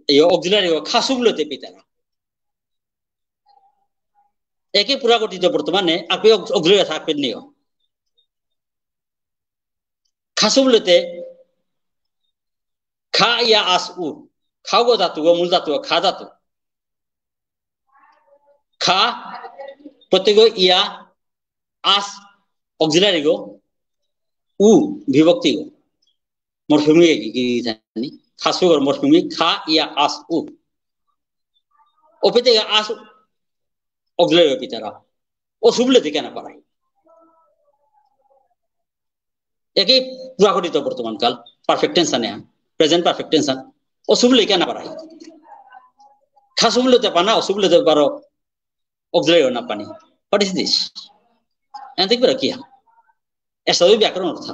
এই auxiliary ও খাসু বুলতে পিতারা। একে পুরা গঠিত বর্তমানে, আপনি অগ-, auxiliary থাকবেন নিও। খাসু বুলতে, খা ইয়া আস উ। খাও গো ধাতু গো, মূল ধাতু গো, খা ধাতু। খা, প্রত্যয় গো ইয়া, আস, auxiliary গো, উ, বিভক্তি গো। Morphemic কি, কি জানি? খাসু গো morphemic, খা ইয়া আস উ। ওপেতে আস, auxiliary পিতারা। অসু বুলতে কেন পারাই? একে পুরা গঠিত বর্তমান কাল, perfect tense আনে, present perfect tense আন। অসু বুলে কেন পারাই? খাসু বুলতে পানা, অসু বুলতে পারো, auxiliary না পানি। What is this? এন দেখবে কি হা? এসবই ব্যাকরণ অর্থ।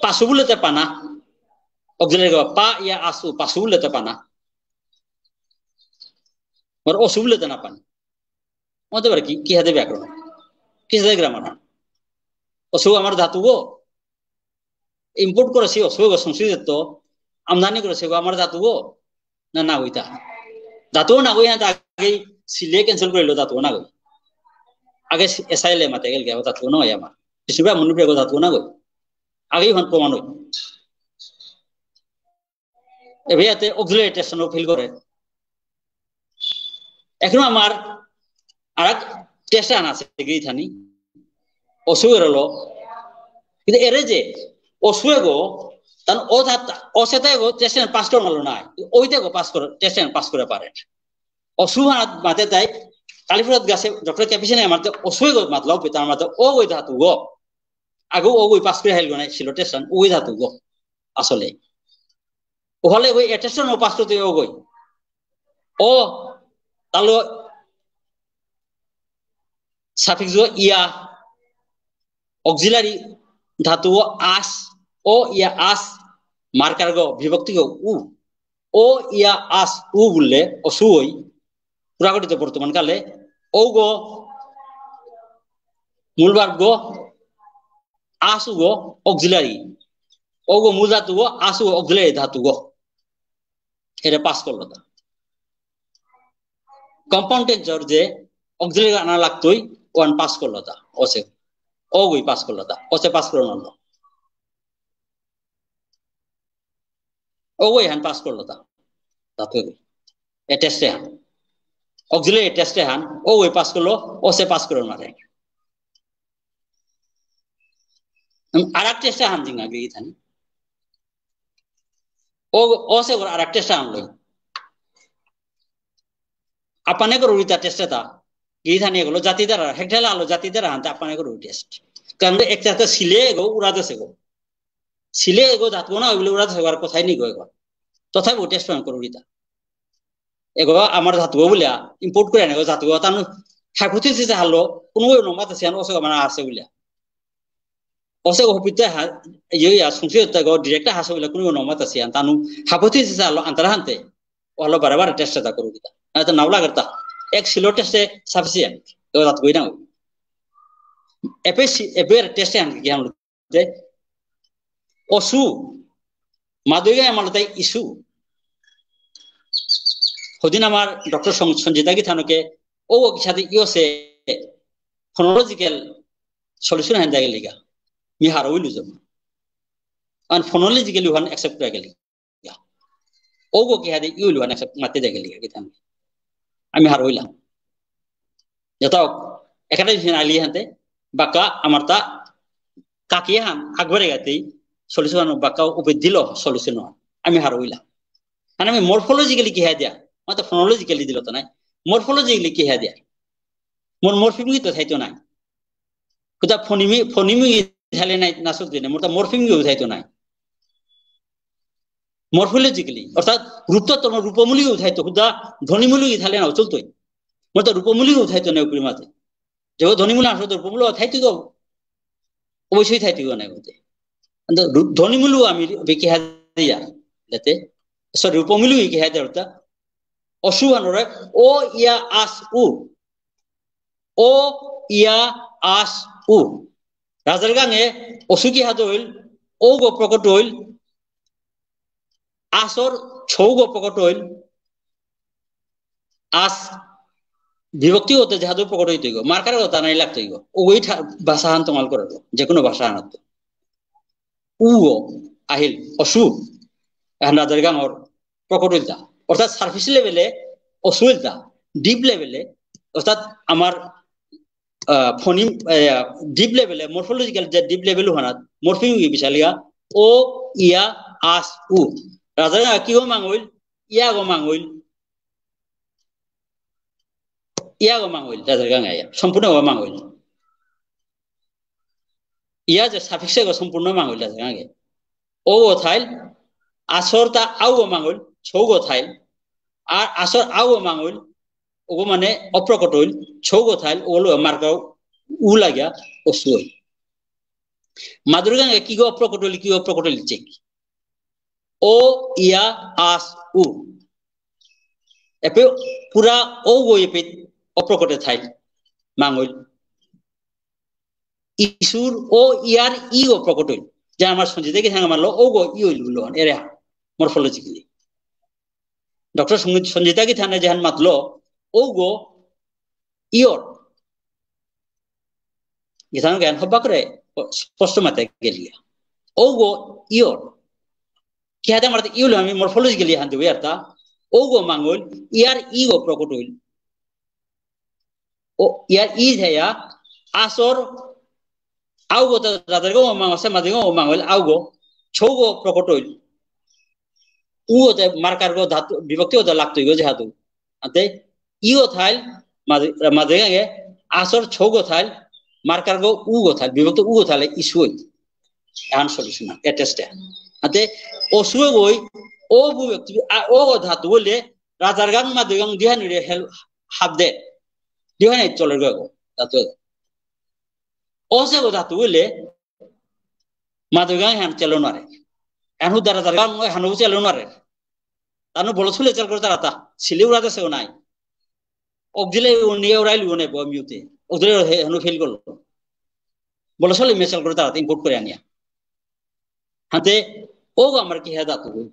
পাসু বুলতে পানা, auxiliary গো, পা ইয়া আসু, পাসু বুলতে পানা। আর অসু বুলতে না পানি। মতে পারে কি, কি হাতে ব্যাকরণ? কি হাতে grammar? অসু আমার ধাতু গো। Import করেসি অসু গো সংস্কৃত তো, আমদানি করেসি গো আমার ধাতু গো। না, না হইতা। ধাতু না হই, হ্যাঁ, আগে সিলে cancel করে লো, ধাতু না হই। আগে এসআইএল এ মাতে গেল গিয়া, ও ধাতু না হয় আমার। বিষ্ণুপ্রিয়া মণিপুরী এগো ধাতু না গো। আগেই হন প্রমাণ হই। এবার ইয়াতে auxiliary tension ও fail করে। এখন আমার আর এক test আন আছে গিথানি। অসু এর হলো। কিন্তু এরে যে অসু এগো, তান ও ধাত, অসেতা এগো test আন পাস করে মারলো না। ওইতে এগো পাস করে, test আন পাস করে পারে। অসু হাত মাতে তাই, কালীপ্রসাদ গাছে ডক্টর ক্যাপিশনে মাতে অসু এগো মাতলো, পিতার মাতে ও ওই ধাতু গো। আগো ও ওই পাস করে হাইল গো নাই, ছিল test আন, ওই ধাতু গো। আসলে। ওহালে ওই এ test আন ও পাস করতে ও গই। ও, তাহলে suffix গো ইয়া, auxiliary ধাতু গো আস, ও ইয়া আস, marker গো, বিভক্তি গো উ। ও ইয়া আস উ বুললে, অসু ওই, পুরাঘটিত বর্তমান কালে, ও গো, মূল verb গো, আস উ গো, auxiliary। ও গো, মূল ধাতু গো, আস উ গো, auxiliary ধাতু গো। এরে পাস করলো তা। Compound tense র যে auxiliary আনা লাগতই, ওহান পাস করলো তা। অসে, ও গই পাস করলো তা। অসে পাস করলো না। ও গই হান পাস করলো তা। ধাতু গই। এ test এ হান। Auxiliary test এ হান। ও গই পাস করলো, অসে পাস করলো না রে। উম, আর এক test এ হান জিঙ্গা গিথানি। ও, অসে ওর আর এক test আনলো। আপানে করুরিতা test এতা। গিথানি এগুলো জাতি দ্বারা, হেকঠেলা আলো জাতি দ্বারা হানতে আপানে করুরি test। কারণ একটা একটা সিলে এগো উড়া দেসে গো। সিলে এগো ধাতু না, ওইগুলো উড়া দেসে গো, আর কোথায় নিগো এগো। তথাপি ও test আন করুরিতা। এগো আমার ধাতু বুলিয়া, import করে আনে গো ধাতু, তানু hypothesis হারলো, কোনো ওই নম্বর আছে, আন অসে মানে আছে বুলিয়া। অসে গো হপিতে হা, ইয়ে ইয়া, সংশয় তা গো direct হাসে বুলিয়া, কোনো নম্বর আছে, আন তানু hypothesis হারলো, আন্তরা হানতে। ওহালো বারে বারে test তা করুরিতা। না তো নাও লাগতা। এক সিলো test এ sufficient। এগো ধাতু কই না। এপে সি, এপে test এ আন কি আন যে অসু, মাদুইগা আমার তাই ইসু। হদিন আমার ডক্টর সং-, সঞ্জিতা গিথানকে ও ওকে সাথে ইয়োসে phonological solution হান জায়গা লিগা। মি হারৌ ইলু জম। আন phonologically ওহান accept করে গেলি। ওগো কিহাদে ইউলু আনা সব মাতে দেখে লিখে গেতাম। আমি হারৌ ইলাম। যত একাটা জিনিস আলি হানতে, বাক্কা আমার তা কাকি হান, আকবরে গাতেই, solution বাক্কা উপে দিল solution। আমি হারৌ ইলাম। মানে আমি morphologically কিহাদে দিয়া, মানে phonologically দিল তো নাই। Morphologically কিহাদে দিয়া। মোর morpheme তো থাইতো নাই। কোথা phoneme, phoneme থাইলে নাই, না চলতো না। মোর তা morpheme থাইতো নাই। Morphologically, অর্থাৎ রূপতত্ত্ব, রূপমূলক থাইতো, হুদা ধ্বনিমূলক থাইলে না চলতোই। মোর তো রূপমূলক থাইতো না উপরে মাঝে। যে ধ্বনিমূলক আসলে তো রূপমূলক থাইতো তো, অবশ্যই থাইতো না বলতে। কিন্তু রূপ-, ধ্বনিমূলক আমি বেকি হাদিয়া, যাতে, sorry, রূপমূলক কি হাদিয়া অর্থাৎ অসু হানরে, অ ইয়া আস উ। অ ইয়া আস উ। রাজার গাঙে অসু কিহাদে অইল, ঔগ প্রকট অইল, আসর ছৌগ প্রকট অইল, আস বিভক্তি অতে যেহাদে প্রকট অইতইগ, marker অতা নাই লাগতইগ। ঔগই ঠা-, ভাষা হান তোমাল করে, যে কোনো ভাষা হানাত। উগ আহিল, অসু। এহান রাজার গাঙর প্রকট ইলতা। অর্থাৎ surface level এ অসু ইলতা, deep level এ, অর্থাৎ আমার, আহ, phoneme, আহ, deep level এ, morphological যে deep level হানাত, morpheme কি বিচালিয়া, অ, ইয়া, আস, উ। রাজার গাঙে কিগ মাঙইল, ইয়াগ মাঙইল, ইয়াগ মাঙইল, রাজার গাঙে ইয়া, সম্পূর্ণ মাঙইল। ইয়া যে suffix এগ সম্পূর্ণ মাঙইল আগে। ঔগ থাইল, আসর তা আউ মাঙইল, ছৌগ থাইল। আর আসর আউ মাঙইল, ঔগ মানে অপ্রকট অইল, ছৌগ থাইল, ঔগ marker উ লাগিয়া, অসু অইল। মাদুর গাঙে কিগ অপ্রকট অইল, কিগ অপ্রকট অইল চেক। অ, ইয়া, আস, উ। এপে পুরা ঔগ এপে অপ্রকটে থাইল, মাঙইল। ইসুর অ ইয়ার ইগ প্রকট অইল। যে আমার সঞ্জিতা গিথানকে মাতলো, ঔগ ই অইল বুললো, এরে morphologically। ডক্টর সঞ্জি-, সঞ্জিতা গিথানকে যেহান মাতলো, ঔগ ইয়র। গিথানক এহান হবা করে স্পষ্ট মাতে গেলিয়া। ঔগ ইয়র। কিহাতে আমার ইউলে আমি morphology গেলিয়া হান দেবো ইয়ারতা। ঔগ মাঙল, ইয়ার ইগ প্রকট হইল। ও, ইয়ার ই থাইয়া, আসর, আউগ তা রাজারগ মাঙসে মাদিগ মাঙল, আউগ, ছৌগ প্রকট হইল। উগ তে marker গ ধাতু, বিভক্তি গ তে লাগতই গ যেহাতু। আতে, ইগ থাইল, মাদি-, মাদিগাঙে, আসর ছৌগ থাইল, marker গ উগ থাইল, বিভক্তি উগ থাইলে ইসু হইল। এহান solution, এ test এ। আতে, অসুগ গই, ও বিভক্তি, আ, ও গ ধাতু বলে, রাজারগাঙ মাদিগাঙ দিহানিরে হেল-, হাত দে। দিহানি চলের গ, ধাতু। অসে গ ধাতু হইলে, মাদুগাং হান চেলো নারে। এহানু দারা দারা গাং হানু চেলো নারে। তানু বলো ছুলে চেল করে তারা তা। সিলি উড়া দেসে নাই। অগদিলে উনিয়ে উড়াইল উনে ব মিউতে। অগদিলে হে হানু fail করলো। বলো ছুলে মেসেল করে তারা তা import করে আনিয়া। হাতে ও আমার কি হে ধাতু।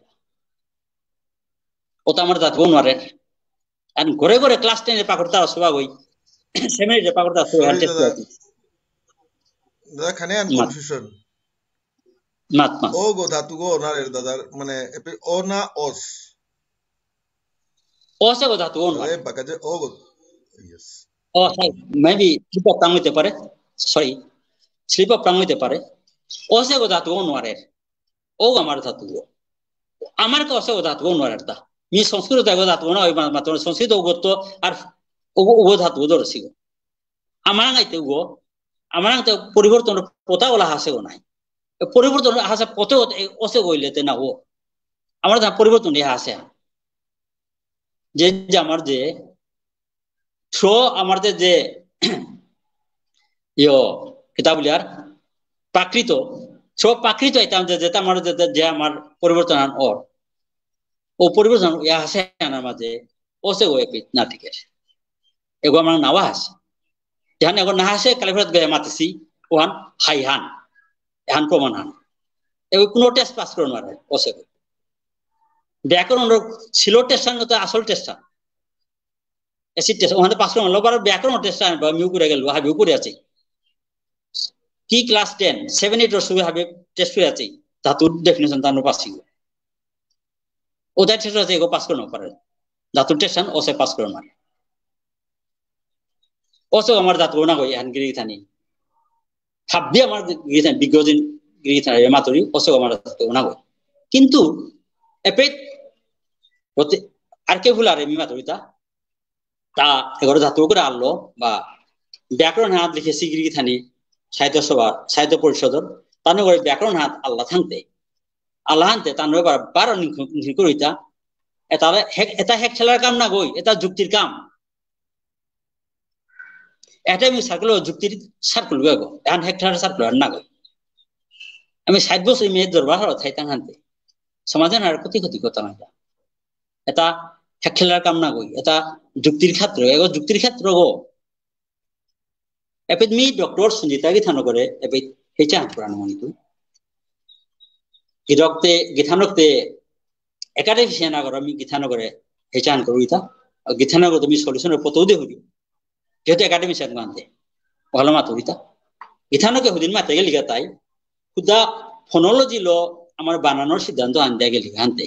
ও তো আমার ধাতু নারে। And ঘরে ঘরে class ten এ পাকড়তা আসবা গই। Seven এ পাকড়তা আসবা, sorry, test দাদা। করে। দাদা, খানে আন মাত। Confusion। মাত, মাত। ও গো ধাতু গো না রে দাদা, মানে, এপে ও না অস? অসে গো ধাতু গো না। আরে, বাকা যে ও গো। Yes। ও, sorry, maybe slip of tongue হইতে পারে। Sorry, slip of tongue হইতে পারে। অসে গো ধাতু গো না রে। ও আমার ধাতু গো। আমার কা অসে ও ধাতু গো নারে তা। মি সংস্কৃত ধাতু গো না, ওই মা-, মাত্র সংস্কৃত ও গো তো আর ও গো, ও গো ধাতু গো ধরেছি গো। আমার আঙাইতে গো, আমার আঙাইতে পরিবর্তন পতা ওলা হাসে গো নাই। এ পরিবর্তন হাসে পথে ওতে, এ অসে গইলে তে না ও। আমার তা পরিবর্তন ইয়া হাসে। যে, যে আমার যে, থ্রো আমার যে, যে, ইয়ো, কিতা বুলিয়ার, প্রাকৃত, থ্রো প্রাকৃত এতা যে, যেতা আমার যে, যে, যে আমার পরিবর্তন আন অর। ও পরিবর্তন ইয়া হাসে আনার মাঝে, অসে গো এপি না টিকে। এগো আমার নাওয়া হাসে। যেহান এগো না হাসে, কালে ফেরত গয়ে মাতেছি, ওহান হাই হান। এহান প্রমাণ হান। এগো কোনো test pass করে নারে, অসে গো। ব্যাকরণ ছিল test হান, তো আসল test হান। Acid test, ওখানে pass করে মারলো, আবার ব্যাকরণ test আনবা, মিউ করে গেল, হাবিও করে আছে। কি class ten, seven, eight ওর সঙ্গে হাবি test করে আছে, ধাতুর definition তার পাস ছিল। ওটা test আছে, এগো pass করে না পারে। ধাতুর test আন, ওসে pass করে মারে। ওসে আমার ধাতু না কই, এহান গিরি থানি। হাব্বি আমার গিরি থানি, বিজ্ঞ দিন গিরি থানি, এ মাতুরি, ওসে আমার ধাতু না কই। কিন্তু, এপেত, ওতে, আর কে ভুলারে মি মাতুরিতা, তা এগারো ধাতু করে আনলো, বা ব্যাকরণ হাত লিখে সিগিরি থানি, সাহিত্য সভা, সাহিত্য পরিষদর, তানু করে ব্যাকরণ হাত আল্লাহ থাকতে, আল্লাহ আনতে, তানু এবার বারো নিখু-, নিখুরিতা, এটা হে-, এটা হেক খেলার কাম না গই, এটা যুক্তির কাম। এটা আমি circle, যুক্তির circle গো, এখন হেক খেলার circle আর না গই। আমি ষাট বছর মেয়ে দরবার হলো থাইতাম হানতে। সমাজে আর ক্ষতি ক্ষতি করতাম এটা। এটা হেক খেলার কাম না গই, এটা যুক্তির ক্ষেত্র, এগো যুক্তির ক্ষেত্র গো। এপেত মি ডক্টর সঞ্জিতা গিথানকরে, এপেত হেচান পুরানো মনিতু। গিরকতে, গিথানকতে, academician আগর আমি গিথানকরে হেচান করুইতা। আর গিথানকতে মি solution পতৌ দে হুরি। যেহেতু academician মানতে, ভালো মাতুরিতা। গিথানকে হুদিন মাতে গেলিগা তাই, খুদা phonology লো আমার বানানোর সিদ্ধান্ত আনতে গেলিগা আনতে।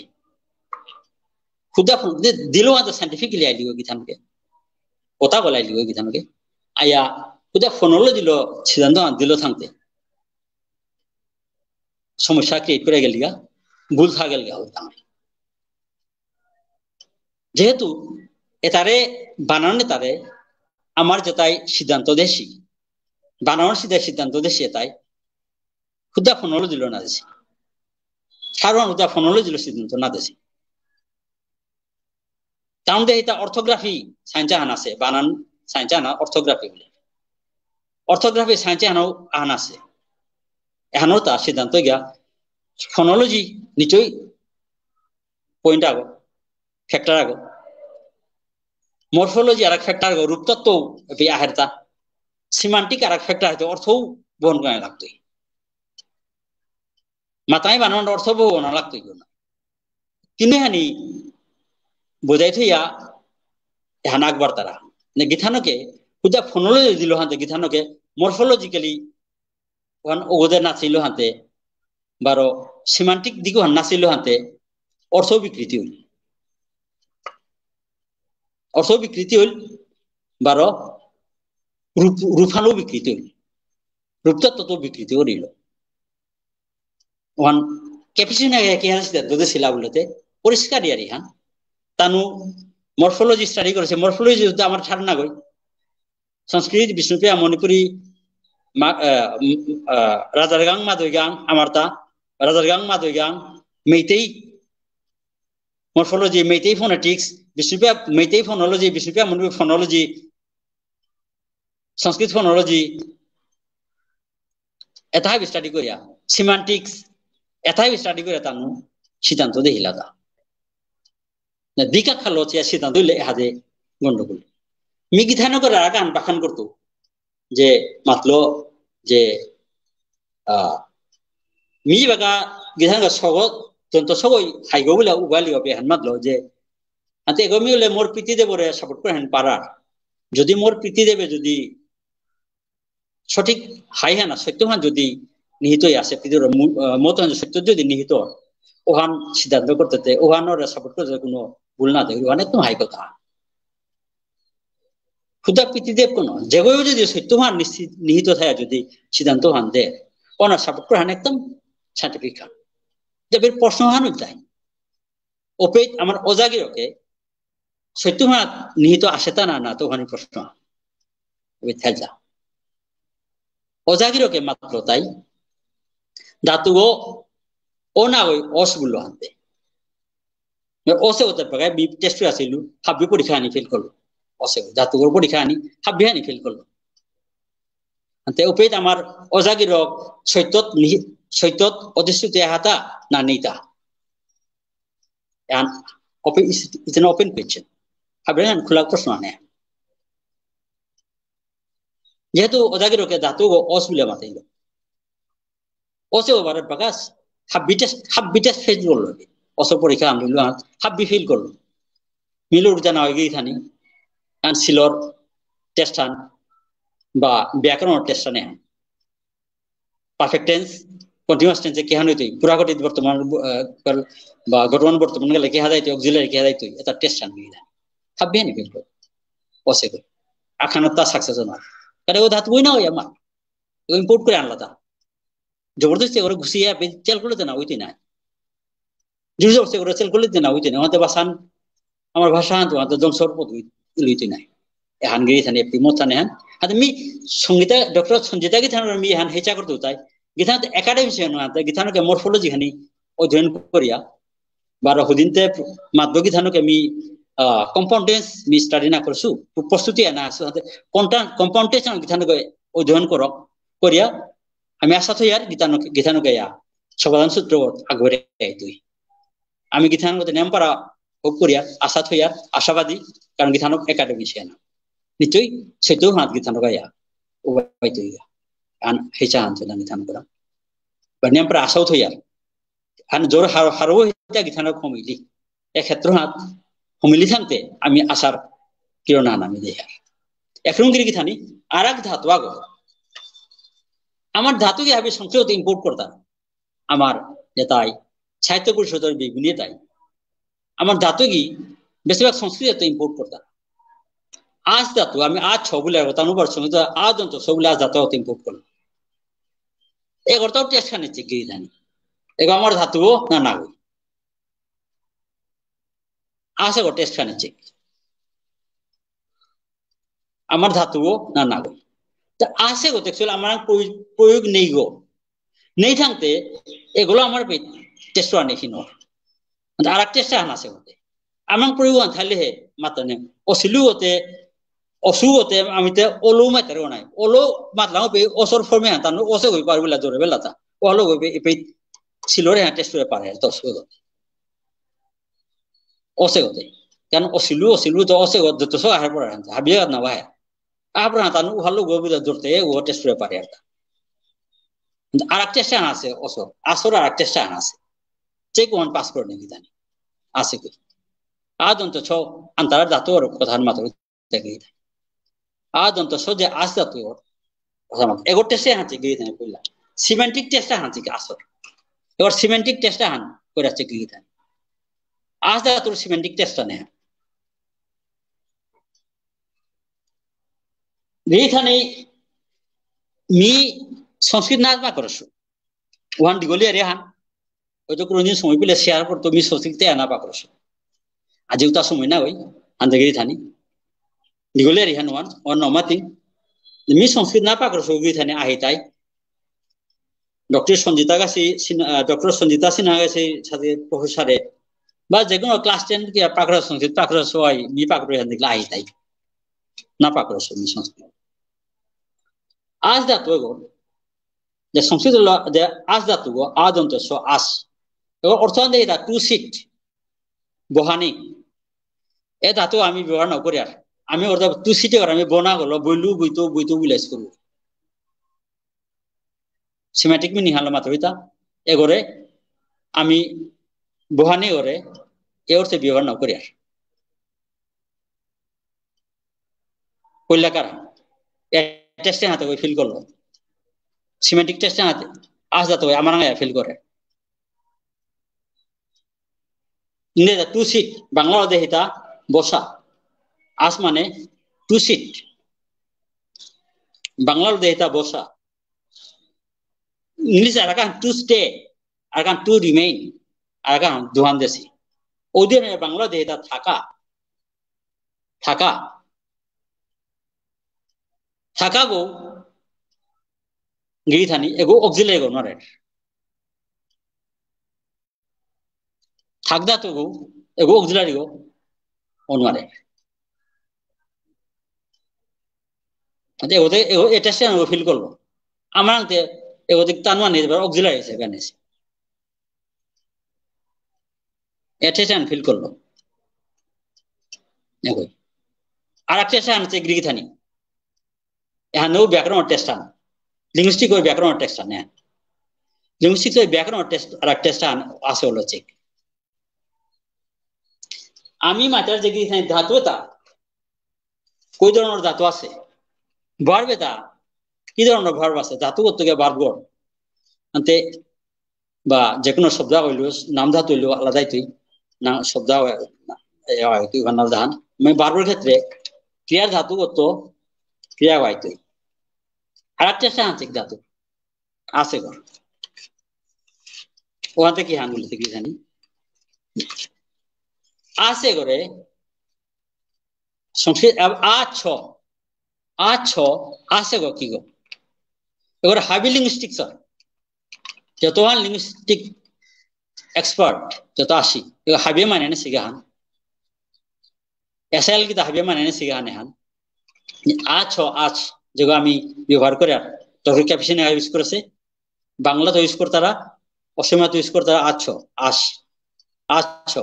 খুদা ফোন-, দি-, দিলো আনতে scientifically আইলিগো গিথানকে। কথা বলাইলিগো গিথানকে। আয়া, খুদা phonology লো সিদ্ধান্ত আন দিলো থাকতে। সমস্যা create করে গেলিগা, ভুল থা গেলিগা হইতাম। যেহেতু এতারে বানান এতারে আমার যেতাই সিদ্ধান্ত দেশি, বানানোর সিদ্ধাই সিদ্ধান্ত দেশি এতাই, খুদা phonology লো না দেশি। সারুয়ান খুদা phonology লো সিদ্ধান্ত না দেশি। তাহলে এটা orthography science আহান আছে, বানান science আহান orthography বলে। Orthography science আহান, আহান আছে। এহানর তা সিদ্ধান্ত গিয়া phonology নিশ্চয়ই point আগো, factor আগো। Morphology আর এক factor আগো, রূপতত্ত্ব এপি আহেরতা। Semantic আর এক factor হয়তো অর্থও বহন করা লাগতই। মাতাই বানান অর্থ বহন লাগতই না। তিনিহানি বুঝাই থইয়া এহান আকবার তারা। নে গিথানকে, খুদা phonology দিল হাতে গিথানকে মরফোলজিক্যালি ওহান ওগোদে নাছিল হাতে, বারো সিমান্টিক দিক ওহান নাছিল হাতে, অর্থ বিকৃতি হইল। অর্থ বিকৃতি হইল, বারো রূপ, রূপহানও বিকৃতি হইল, রূপতত্ত্ব তো বিকৃতি করিল। ওহান ক্যাপিসিনা কে হান সিদ্ধান্ত দিছিলা বুলতে পরিষ্কার ইয়ারি হান। তানু মরফোলজি স্টাডি করেছে, মরফোলজি তো আমার ঠার না গই। সংস্কৃত বিষ্ণুপ্রিয়া মণিপুরী মা-, আহ, উম, আহ, রাজার গাং মাদই গাং আমার তা, রাজার গাং মাদই গাং, মেইতেই মরফোলজি, মেইতেই ফোনেটিক্স, বিষ্ণুপ্রিয়া মেইতেই ফোনোলজি, বিষ্ণুপ্রিয়া মণিপুরী ফোনোলজি, সংস্কৃত ফোনোলজি, এতাই স্টাডি করিয়া, সিমান্টিক্স, এতাই স্টাডি করিয়া তানু সিদ্ধান্ত দেহিলা তা। না, দিকা খালো চিয়া সিদ্ধান্ত দিলে এহাদে গন্ডগোল। মি গিথানকরে আরাক আহান বাখান করতু, যে মাতলো যে, আহ, মি বাগা গিথানক সগো, তন্ত সগো হাইগো বুলে উগালি অপে হান মাতলো যে, আতে এগো মি উলে মোর পিতৃদেবরে সাপোর্ট করে হান পারার। যদি মোর পিতৃদেবে যদি সঠিক হাই হানা সত্য হান যদি নিহিত হয়ে আছে, পৃথিবীর মূল, আহ, মত হান সত্য যদি নিহিত, ওহান সিদ্ধান্ত করতে তে, ওহানরে সাপোর্ট করতে কোনো ভুল না দেয়, ওহান একদম হাই কথা। খুদা পিতৃদেব কোনো, যেগোও যদি সত্য হান নিশ্চিত, নিহিত থাকে যদি সিদ্ধান্ত হান দে, ওনার সাপোর্ট করে হান একদম সার্টিফিক হান। যে এর প্রশ্ন হান উঠতাই। ওপেত আমার অজাগিরকে সত্য হান নিহিত আসে তা না, না তো ওখানে প্রশ্ন। ওই থাইজা। অজাগিরকে মাতলো তাই। ধাতুগো অ না ওই অস বুললো হানতে। অসে ওতে পাকায় বি টেস্ট আসিলু, হাব্বি পরীক্ষা আনি ফেল করলো। অসে ধাতুগর পরীক্ষা আনি, হাব্বি আনি ফেল করলো। আনতে ওপেত আমার অজাগিরক সত্যত নিহি-, সত্যত অধিষ্ঠিত হাতা না নিতা। And open, it's, it's an open question. হাব্বি হান খোলা প্রশ্ন আনে। যেহেতু অজাগিরকে ধাতুগো অস বুলে মাতাইল। অসে ওভারে বাগাস, হাব্বি টেস্ট, হাব্বি টেস্ট ফেল করলো। অসে পরীক্ষা আমি লো, হাব্বি ফেল করলো। মিলর জানা হয়ে গিয়ে থানি। And সিলর টেস্ট হান বা ব্যাকরণ টেস্ট হান। পারফেক্ট টেন্স, কন্টিনিউয়াস টেন্সে কিহান হইতই, পুরা ঘটিত বর্তমান, আহ, বা ঘটমান বর্তমান গেলে কিহা যাইতই, অক্সিলারি কিহা যাইতই, এটা টেস্ট আনবি না। হাব্বি আনি ফেল করলো। অসে করে। আখানো তা সাকসেস না। কারণ ও ধাতু বই না হয় আমার। ও ইম্পোর্ট করে আনলা তা। জবরদস্তি করে ঘুষিয়ে আপনি চেল করলে তো না, ওইটি নাই। জোর জবরদস্তি করে চেল করলে তো না, ওইটি নাই। ওতে বাসান, আমার ভাষা আনতো, ওতে ধ্বংসর পথ ওই-, ওইটি নাই। এহান গিরি থানে, এপি মত থানে হান। হাতে মি সঙ্গীতা, ডক্টর সঞ্জিতা গিথানক মি হান হেচা করতে তাই। গিথানক একাডেমিশিয়ান হাতে, গিথানকে মরফোলজি হানি অধ্যয়ন করিয়া। বারো হুদিনতে মাধ্য গিথানকে মি, আহ, কম্পাউন্ড টেন্স মি স্টাডি না করছু, প্রস্তুতি না আসু। হাতে কোনটা কম্পাউন্ড টেন্স গিথানকে অধ্যয়ন করক, করিয়া। আমি আশা থইয়ার গিথানক-, গিথানকে ইয়া সমাধান সূত্র আগরে তুই। আমি গিথানক নিয়াম পারা খুব করিয়া আশা থইয়ার আশাবাদী, কারণ গিথানক একাডেমিশিয়ান। নিশ্চয়ই সেটাও হাত গিথানক ইয়া। ও ভাই তুই ইয়া। আন হেচা আনতো না গিথানক করা। বা নিয়াম পারা আশাও থইয়ার। আন জোর হার-, হারও হেচা গিথানক কমিলি। এক্ষেত্রে হাত হুমিলি থাকতে আমি আশার কিরণ আন আমি দেখার। এখন গিরি গিথানি আর এক ধাতু আগো। আমার ধাতু কি হাবি সংস্কৃত ইম্পোর্ট করতাম। আমার যেতাই সাহিত্য পরিষদের বিভিন্ন তাই। আমার ধাতু কি বেশিরভাগ সংস্কৃত ইম্পোর্ট করতাম। আজ ধাতু আমি আজ ছ বুলে আগো, তার উপর সঙ্গে তো আজ অন্ত ছ বুলে আজ ধাতু ইম্পোর্ট করলাম। এগোর তো টেস্ট খানি চেক গিরি জানি। এগো আমার ধাতুও না না গো। আসে গো টেস্ট খানি চেক। আমার ধাতুও না না গো। তা আসে গো, actually আমার প্রয়োগ, প্রয়োগ নেই গো। নেই থাকতে এগুলো আমার টেস্ট আনে হিনো। আর এক টেস্ট আন আছে গো। আমার প্রয়োগ আন থাকলে হে মাত্র নেই। অসিলু গতে, অসু গতে আমি তে অলু মাত্র নাই। অলু মাতলাম পে অসর ফর্মে আন, তার অসে গই পারবিলা জোরে বেলা তা। অলু গই পে, পে সিলরে হ্যাঁ টেস্ট করে পারে, তো অসু গতে। অসে গতে। কারণ অসিলু, অসিলু তো অসে গতে তো সব আহে পড়া আনতে। হাবিয়ে না বাহে। আবরা তানু উহালো গো বিদা ধরতে ও টেস্ট করে পারে আর। আর এক টেস্ট আন আছে, অসর। আসর আর এক টেস্ট আন আছে। চেক ওয়ান পাস করে নেই জানি। আছে কি? আদন্ত ছ আন্তারা ধাতু আর কথা মাত্র দেখি। আদন্ত ছ যে আস ধাতু ওর। এগো test এহান চেক গিরি থানি কইলা। Semantic test এহান চেক আসর। এবার semantic test এহান করে চেক গিরি থানি। আস ধাতুর semantic test নেই। গিরি থানি মি সংস্কৃত না পাকরসু। ওহান দিগলিয়া রেহান। হয়তো কোনোদিন সময় পেলে share করতো, মি সংস্কৃতে আনা পাকরসু। আজিও তা সময় না ওই, আন্দা গিরি থানি। দিগলিয়া রেহান ওহান, ওহান নমাতিং। মি সংস্কৃত না পাকরসু গিরি থানি আহি তাই। ডক্টর সঞ্জিতা গাছি সিন-, আহ, ডক্টর সঞ্জিতা সিনহা গাছি সাথে professor এ, বা যে কোনো class ten কি পাকরসু সংস্কৃত, পাকরসু ওই, মি পাকরসু এহান দেখলে আহি তাই। না পাকরসু মি সংস্কৃত। আস ধাতু এগো, যে সংস্কৃত ল-, যে আস ধাতু গো, আ দন্ত্য স আস। এগো অর্থ আন দেই তা to sit, বহানি। এ ধাতু আমি ব্যবহার না করি আর। আমি অর্থ to sit এগো আমি বনা গলো, বইলু, বইতো, বইতো, বুলাইস করু। Semantic meaning হালো মাত্র ইতা। এগরে আমি বহানি গরে এ অর্থে ব্যবহার না করি আর। কইলা কারা? এ test এ হাতে ওই ফিল করলো। Semantic test এ হাতে আস ধাতু ওই আমার আগে ফিল করে। ইংরেজি to sit, বাংলা দেহিতা বসা। আস মানে to sit। বাংলা দেহিতা বসা। ইংলিশ আর কান to stay, আর কান to remain, আর কান দুহান দেশি। ওদের বাংলা দেহিতা থাকা। থাকা। থাকা গো, গিরি থানি, এগো auxiliary গো নরে। থাক ধাতু গো, এগো auxiliary গো, অনুয়ারে। আচ্ছা, এগোতে, এগো, এটা সে আমাকে ফিল করলো। আমার আনতে, এগোতে তানুয়া নেই, এবার auxiliary হিসেবে আনেছে। এটা সে ফিল করলো। দেখো। আর একটা সে আনছে গিরি থানি। এহানও ব্যাকরণ টেস্ট আন। লিঙ্গুইস্টিক ওই ব্যাকরণ টেস্ট আন, হ্যাঁ। লিঙ্গুইস্টিক ওই ব্যাকরণ টেস্ট, আর এক টেস্ট আন আছে হলো চেক। আমি মাতার যে কি এখানে ধাতু এটা, কই ধরনের ধাতু আছে? ভার্ব এটা, কি ধরনের ভার্ব আছে? ধাতু করতে গিয়ে ভার্ব গড়। আনতে বা যে কোনো শব্দ হইল, নাম ধাতু হইল আলাদাই তুই, না শব্দ হয়, এ হয় তুই ওখানে আলাদা হান। মানে ভার্বর ক্ষেত্রে ক্রিয়ার ধাতু করতো, ক্রিয়া হয় তুই। আর একটা আছে আংশিক ধাতু, আছে গর। ওখান থেকে কি হান বলতে কি জানি? আছে গরে, সংস্কৃত, আ-, আছ, আছ, আছে গো কি গো? এবার হাবি লিঙ্গুইস্টিক স্যার, যত হান লিঙ্গুইস্টিক এক্সপার্ট, যত আসি, এবার হাবি মানে না সিগা হান। এসএল কি তা হাবি মানে না সিগা হান এহান। আছ, আছ, যেগো আমি ব্যবহার করে আর, তবে ক্যাপিশনে ইউজ করেছে, বাংলাতে ইউজ করতারা, অসমীয়াতে ইউজ করতারা, আছ, আছ, আছ।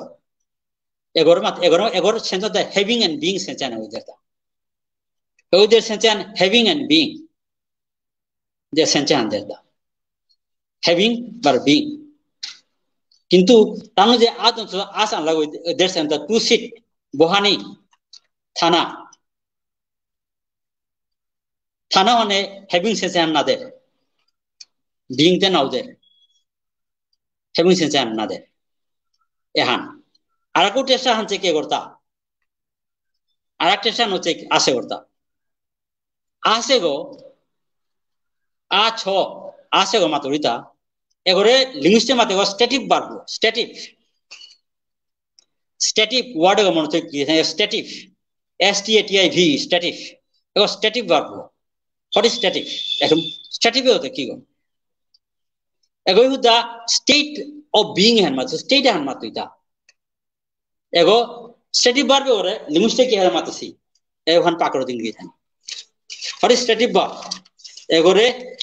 এগোর মাত, এগোর, এগোর সেন্স দা having and being সেন্স আনে ওদের দা। ওদের সেন্স আন having and being। যে সেন্স আন দের দা। Having বা being। কিন্তু তানু যে আদন তো আসান লাগো, ওদের সেন্স দা to sit, বহানি, থানা। থানা মানে having সেন্স আন না দের। Being তে নাও দের। Having সেন্স আন না দের। এহান। আর আকো টেস্ট আহান চেক করতা। আর এক টেস্ট আন হচ্ছে আছে করতা। আছে গো, আছ, আছে গো মাতুরিতা। এগোরে লিঙ্গুইস্টে মাতে গো স্ট্যাটিভ ভার্ব, স্ট্যাটিভ। স্ট্যাটিভ ওয়ার্ড গো মনে হচ্ছে কি? স্ট্যাটিভ। S T A T I V, স্ট্যাটিভ। এগো স্ট্যাটিভ ভার্ব। What is stative? এখন স্ট্যাটিভ হতে কি গো? এগো হুদা state of being হান মাতু, স্টেট হান মাতু ইতা। এগো স্ট্যাটিভ ভার্ব ওরে লিঙ্গুইস্টে কি হারে মাতেছি? এহান পাকড় দিন গিয়ে Thani. What is stative verb? এগোরে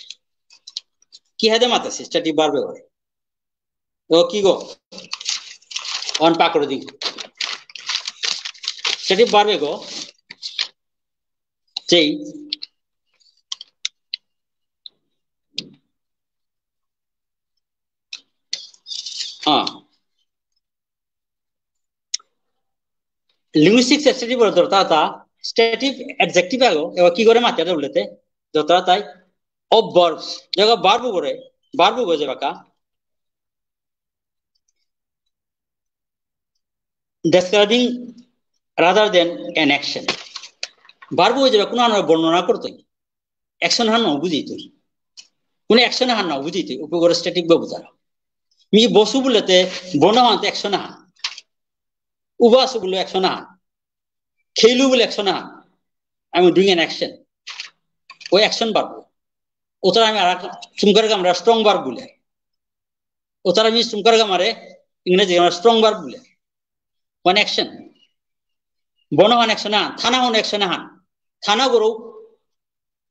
কি হারে মাতেছি স্ট্যাটিভ ভার্ব ওরে? ও কি গো? অন পাকড় দিন। স্ট্যাটিভ ভার্ব এগো। সেই। হ্যাঁ। লিঙ্গুইস্টিক স্ট্যাটিভ বলে ধরতা তা স্ট্যাটিভ অ্যাডজেক্টিভ আগো, এবার কি করে মাতে উল্লেতে? ধরতা তাই of verbs, যেগা verb করে, verb করে যেবাকা describing rather than an action. Verb করে যেবাকা কোনো আনার বর্ণনা করতই, action হান না বুঝিতই, কোনো action হান না বুঝিতই, উপরে stative verb বুঝার। মি বসু বুলতে বন হান তো action হান, উবাসু বুলে action হান, খেলু বুলে action হান, I am doing an action। O action verb। ওতার আমি আর এক চুমকার গামারে strong verb বুলে। ওতার আমি চুমকার গামারে ইংরেজি গামারে strong verb বুলে। One action। বন হান action হান, থানা হান action হান। থানা গরু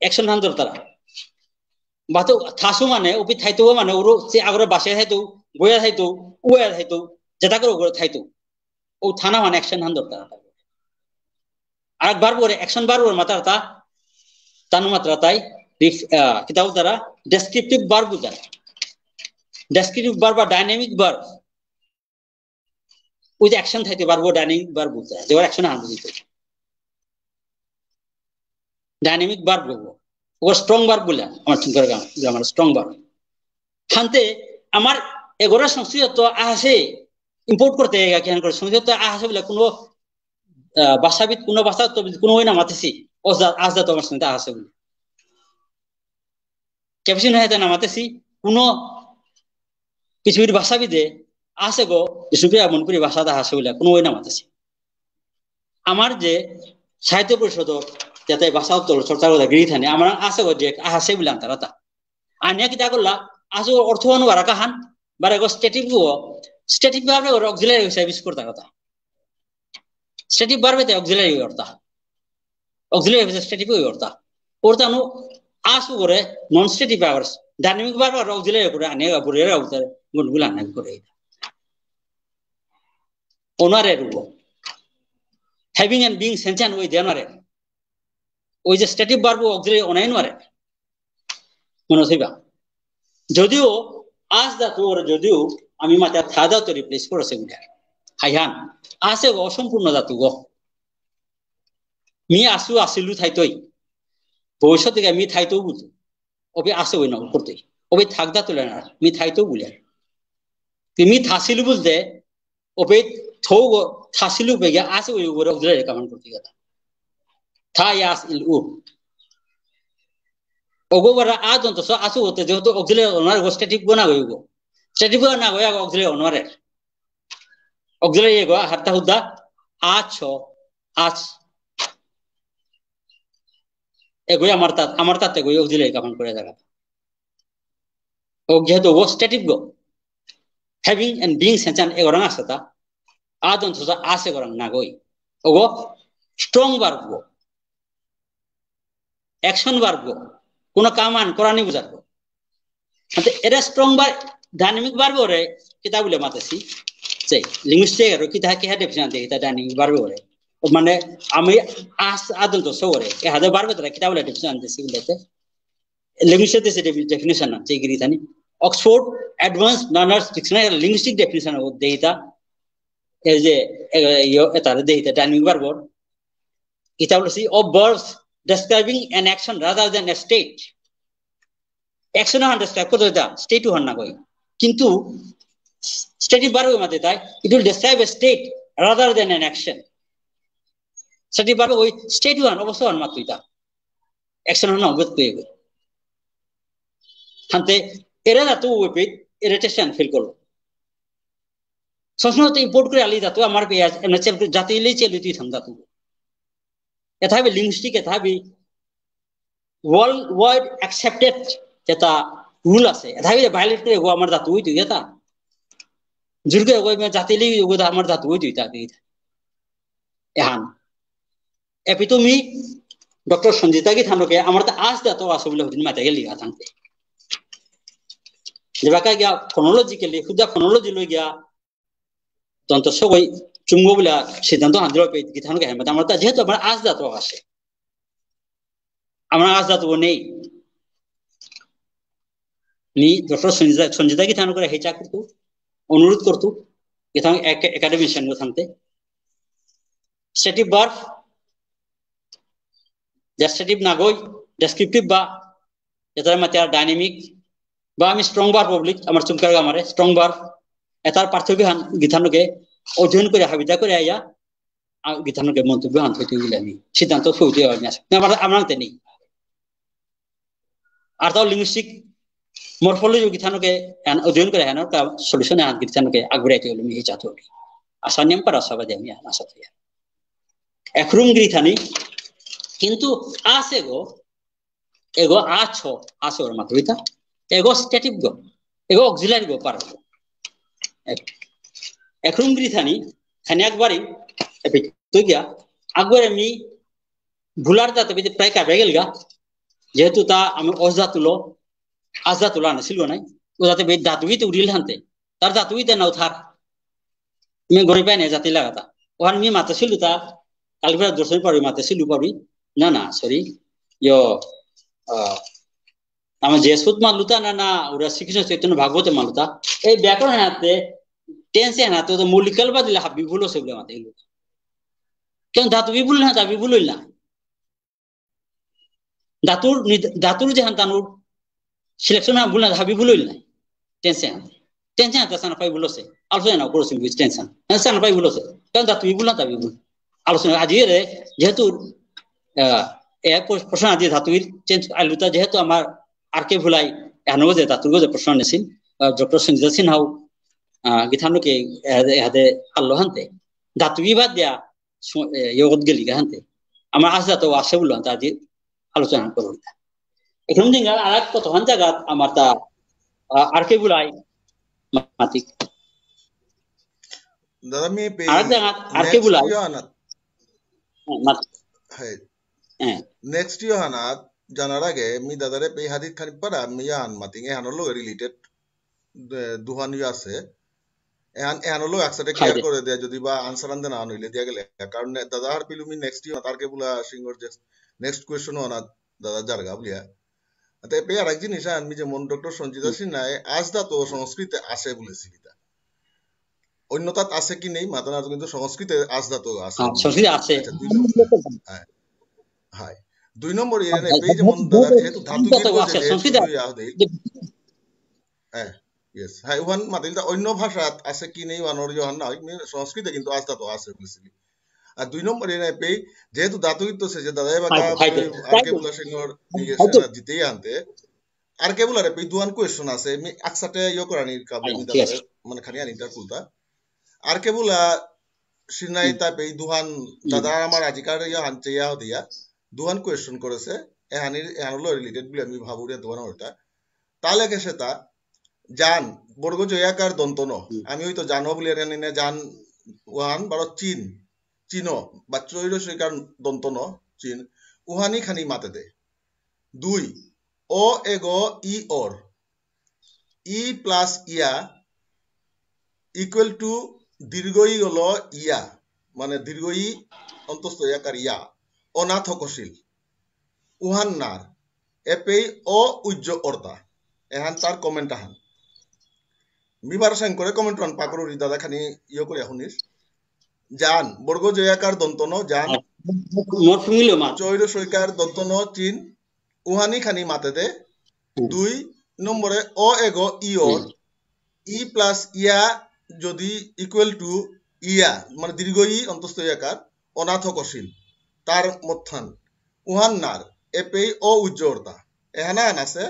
action হান ধরতারা। বাতো থাসু মানে, উপি থাইতো মানে, ওরু সে আগরে বাসে থাইতো, বয়া থাইতো, উয়া থাইতো, যেটা করে ওগুলো থাইতো। ও থানা হান action হান ধরতারা। আর verb করে, action verb করে মাতার তা, তানু মাত্রা তাই, ref-, আহ, কিতা বুলতারা, descriptive verb বুলতারা। Descriptive verb বা dynamic verb। ওই যে action থাইতে verb, dynamic verb বুলতারা। যে ওর action হান বুঝিতে। Dynamic verb বুলবো। ও strong verb বুলে, আমার চুমকার গাম-, গ্রামার strong verb। হানতে আমার এগোরা সংস্কৃত তো আছে, import করতে গেলে কি হান করে সংস্কৃত তো আছে বলে কোনো, আহ, ভাষাবিদ, কোনো ভাষা তো কোনো ওই না মাতেছি, ও যা-, আজ যা তো আমার সঙ্গে আছে বলে। Caption হয়ে না মাতেছি, কোনো পৃথিবীর ভাষাবিদে আছে গো, বিষ্ণুপ্রিয়া মণিপুরী ভাষা দা আছে বলে, কোনো ওই না মাতেছি। আমার যে সাহিত্য পরিষদ, যাতে ভাষা উত্তর চর্চা করে গিরি থানে, আমার আছে গো যে আছে বলে আনতারা তা। আনিয়া কিতা করলা, আছে অর্থ অনুবাদ রাখা হান, বারে গো stative গো, stative ভাবে ওরা auxiliary হিসেবে use করতে কথা। Stative verb এতে auxiliary অর্থা। Auxiliary verb stative অর্থা। অর্থা নু আস করে non stative আবার dynamic verb আর auxiliary করে আনে, আবার এরা উত্তর গুণগুলো আনে করে। অনারে রুবো। Having and being sentient ওই দেনারে। ওই যে stative verb auxiliary অনাই নারে। মনে থইবা। যদিও আস ধাতু ওরে যদিও আমি মাতে থা ধাতু replace করেছে বুলে। হাইহান, আসে গো অসম্পূর্ণ ধাতু গো। মি আসু আসিলু থাইতই। ভবিষ্যতে গিয়া মি থাইতৌ বুলতু। অবে আসে ওই না করতই। অবে থাক ধাতু লেনা, মি থাইতৌ বুলে। তি মি থাসিলু বুলতে, অবে থৌ গো, থাসিলু বে গিয়া আসে ওই উপরে auxiliary command করতে গেতা। থা ইয়াস ইল উ। ওগো বারা আ দন্ত স আসু হতে যেহেতু auxiliary অনার গো stative গো না গো। Stative গো না গো, auxiliary অনারে। Auxiliary এগো হারতা হুদা আছ, আছ। এগোই আমার তাত, আমার তাত এগোই auxiliary command করে জায়গা। ও যেহেতু ও stative গো, having and being sentient এগোরাং আসে তা, আ দন্ত স আসে এগোরাং না গই। ওগো strong verb গো। Action verb গো। কোনো কাম আন করানি বুঝার গো। আচ্ছা, এরা strong verb, dynamic verb ওরে কিতা বুলে মাতেছি? সেই linguistic এর কিতা কিতা definition দেখি তা dynamic verb ওরে। ও মানে আমি আস আ দন্ত স ওরে। এ হাতে verb তারা কিতা বুলে definition দিছি বুলতে। Linguistic দেশে defi-, definition না, যে গিরি থানি। Oxford Advanced Learners Dictionary linguistic definition ও দেইতা। এই যে, এ, এ, ইয়ো, এ তারে দেইতা dynamic verb ওর। এটা হলো C of verbs describing an action rather than a state। Action হান describe করতে যা, state হান না কই। কিন্তু stative verb মাতে তাই, it will describe a state rather than an action। Stative verb ওই state হান, অবস্থা হান মাত্র এটা। Action হান না, অবস্থা কই। হানতে এরা ধাতু ওপে irritation feel করলো। সসনতে import করে আলি ধাতু আমার পেঁয়াজ, এমনি চেল, জাতি ইলেই চেল তুই থাম ধাতু। এথাবি linguistic, এথাবি world wide accepted যেটা rule আছে, এথাবি violate করে গো আমার ধাতু হইতো এটা। জুরকে গো আমি জাতি ইলেই গো আমার ধাতু হইতো এটা। এহান। এপি তুমি ডক্টর সঞ্জিতা গিথানকে আমার তো আস ধাতু আছে বলে হদিন মাতে গেলি গা থাকতে। যেবাকা গিয়া phonologically, খুদা phonology লই গিয়া, তন্ত সবই চুম্ব বলে সিদ্ধান্ত হান দিল পে গিথানকে হেমে। আমার তো যেহেতু আমার আস ধাতু আছে, আমার আস ধাতু নেই। নি ডক্টর সঞ্জিতা, সঞ্জিতা গিথানকরে হেচা করতু, অনুরোধ করতু, গিথান এক-, academician গো থাকতে। Stative verb, যা stative না গই, descriptive বা এটার মাঝে আর ডাইনামিক বা আমি স্ট্রং ভার্ব বুলিক, আমার চুমকার গামারে স্ট্রং ভার্ব, এটার পার্থক্য হান গিথানকে অধ্যয়ন করে হাবিতা করে আইয়া, আ, গিথানকে মন্তব্য হান থইতে গেলে আমি সিদ্ধান্ত থইতে হয় না। না, আমার, আমার হাতে নেই। আর তাও লিঙ্গুইস্টিক মরফোলজি গিথানকে এন অধ্যয়ন করে হেন তা সলিউশন হান গিথানকে আগবড়াইতে গেলে আমি এই জাত হই। আশা নিয়ম করা সবাই আমি আশা করি। একরুম গিথানি, কিন্তু আছে গো, এগো আছো, আছো ওর মাত্র ইতা। এগো স্ট্যাটিক গো, এগো অক্সিলারি গো পার। এক-, একরুম গিথানি, খানি একবারই, এপি তো গিয়া, আগবারে মি ভুলার দাতে বেদে প্রায় কাবে গেলগা, যেহেতু তা আমি অজাতুলো, আজাতুলো আনাছিল নাই, ও যাতে বে ধাতুই তো উড়িল হানতে, তার ধাতুই তো নাও থার। মি গরিব পাই না জাতি লাগাতা। ওহান মি মাতে ছিল তা, কালকে দর্শন পারি মাতে ছিল পারি। না, না, সরি। ইয়ো, আহ, আমার যে সুত মালুতা না, না, ওরা শ্রীকৃষ্ণ চৈতন্য ভাগবতে মালুতা। এই ব্যাকরণ হাতে, টেন্স হাতে, তো মৌলিক কাল বাদ দিলে হাবি ভুল আছে বলে মাতে। কেন ধাতু বি ভুল না, ধাতু বি ভুল হইল না। ধাতুর নিদ-, ধাতুর যেহান তানুর সিলেকশন হান ভুল না, হাবি ভুল হইল না। টেন্স হান। টেন্স হান তা সানা পাই ভুল আছে। আলোচনা না করছি বুঝ টেন্স হান। হ্যাঁ, সানা পাই ভুল আছে। কারণ ধাতু বি ভুল না, ধাতু বি ভুল। আলোচনা আজি এরে যেহেতু, আহ, এ প্র-, প্রশ্ন আজি ধাতু বি চেঞ্জ আলুতা যেহেতু আমার আর কে ভুলাই এহানো যে ধাতুর যে প্রশ্ন আনেছিল, আহ, ডক্টর সঞ্জিতা সিনহাও, আহ, গিথানকে এহাদে, এহাদে আল্লো হানতে। ধাতু বি বাদ দিয়া সু-, এ, ইয়গত গেলি গা হানতে। আমার আশা তো আছে বললাম, তা আজি আলোচনা করুন। এখন দিন আর এক কতক্ষণ জায়গা আমার তা, আ, আর কে বুলাই মাতিক। দাদা, মি পে আর এক জায়গা আর কে next বুলাই। ইয়ো হানাত। হ্যাঁ, মাত-, হ্যাঁ। হ্যাঁ। Next ইয়ো হানাত জানার আগে মি দাদারে পে হাদিত খানি পারা মি ইয়ান মাতিং এহানর লগে related দে-, দুহান ইয়ে আছে। এহান, এহান হলো একসাথে হাই clear দে। করে দেয়া, যদি বা answer আনতে না হইলে দিয়া গেলে। কারণ নে-, দাদা হার পিলুমি next ইয়ে, তার কে বুলা সিংহর যে next question ও না, দাদা জারগা বুলিয়া। তে এপে আর এক জিনিস, আমি যেমন ডক্টর সঞ্জিতা হুম। সিনহায় আস ধাতু সংস্কৃতে আছে বলেছিল তা। অন্যতাত আছে কি নেই, মাথা না, কিন্তু সংস্কৃতে আস ধাতু আছে হ্যাঁ, বলেছিল। সংস্কৃতে আছে। আচ্ছা, দুই নম্বর। হ্যাঁ। হ্যাঁ। দুই নম্বর, এর হ্যাঁ, এপে হ্যাঁ, যেমন হ্যাঁ, দাদা হ্যাঁ, যেহেতু ধাতু আস ধাতু কিন্তু আছে, যে সংস্কৃতে দুই আছে। আহ দেই। যে হ্যাঁ, yes। হ্যাঁ, ওহান মাতিল তা অন্য ভাষাত আছে কি নেই, ওহানর ইয়ে হান না হয়, মানে সংস্কৃতে কিন্তু আস ধাতু আছে বুলেছিলি। আর দুই নম্বর এনে পেই, যেহেতু ধাতু কিন্তু সে যে দাদাই বা হাই, কা হাই, পেই, হাই, আর কে হাই, বুলা সিংহর হাই, নিজে হাই, সেনা জিতেই আনতে। আর কে বুলারে পেই দুহান question আছে, আমি একসাথে ইয়ে করানি কাবলে হাই, আমি ঠিক দাদারে, আছে। মানে খানি আনি তার কুলতা। আর কে বুলা সিনহায় হুম। তা পেই দুহান, হুম। দাদা আমার আজিকার ইয়ে হানচে ইয়া হদিয়া, দুহান question করেছে, এহানির, এহানলো related বলে আমি ভাবুরে দুহান ওটা। তাহলে কে সেটা, জান, বর্গ জয়াকার দন্ত ন। হুম। আমি হয়তো জানো বলে জানি না, জান ওহান বারো চিন, চিনো, বা চৈর সৈকার দন্ত ন, চিন, উহানি খানি মাতে দে। দুই, অ এগ ই অর। ই plus ইয়া equal to দীর্ঘ ই হলো ইয়া, মানে দীর্ঘ ই অন্তস্থ ইয়াকার ইয়া, অনাথকশিল। উহান নার, এপেই অ উজ্জ অর্তা। এহান তার comment আহান। মি বারো সাইন করে comment আন পাকরুরি দাদা খানি ইয়ে করে শুনিস। জান, বর্গ জয়াকার দন্ত ন, জান। মোর শুনিল মা। চৈর সৈকার দন্ত ন, চিন। উহানি খানি মাতে দে। হুম। দুই নম্বরে অ এগ ই অর। হুম। ই plus ইয়া যদি equal to ইয়া, মানে দীর্ঘ ই অন্তস্থ ইয়াকার, অনাথকশিল। তার মতহান। উহান নার, এপেই অ উজ্জ অর্তা। এহানা আন আছে।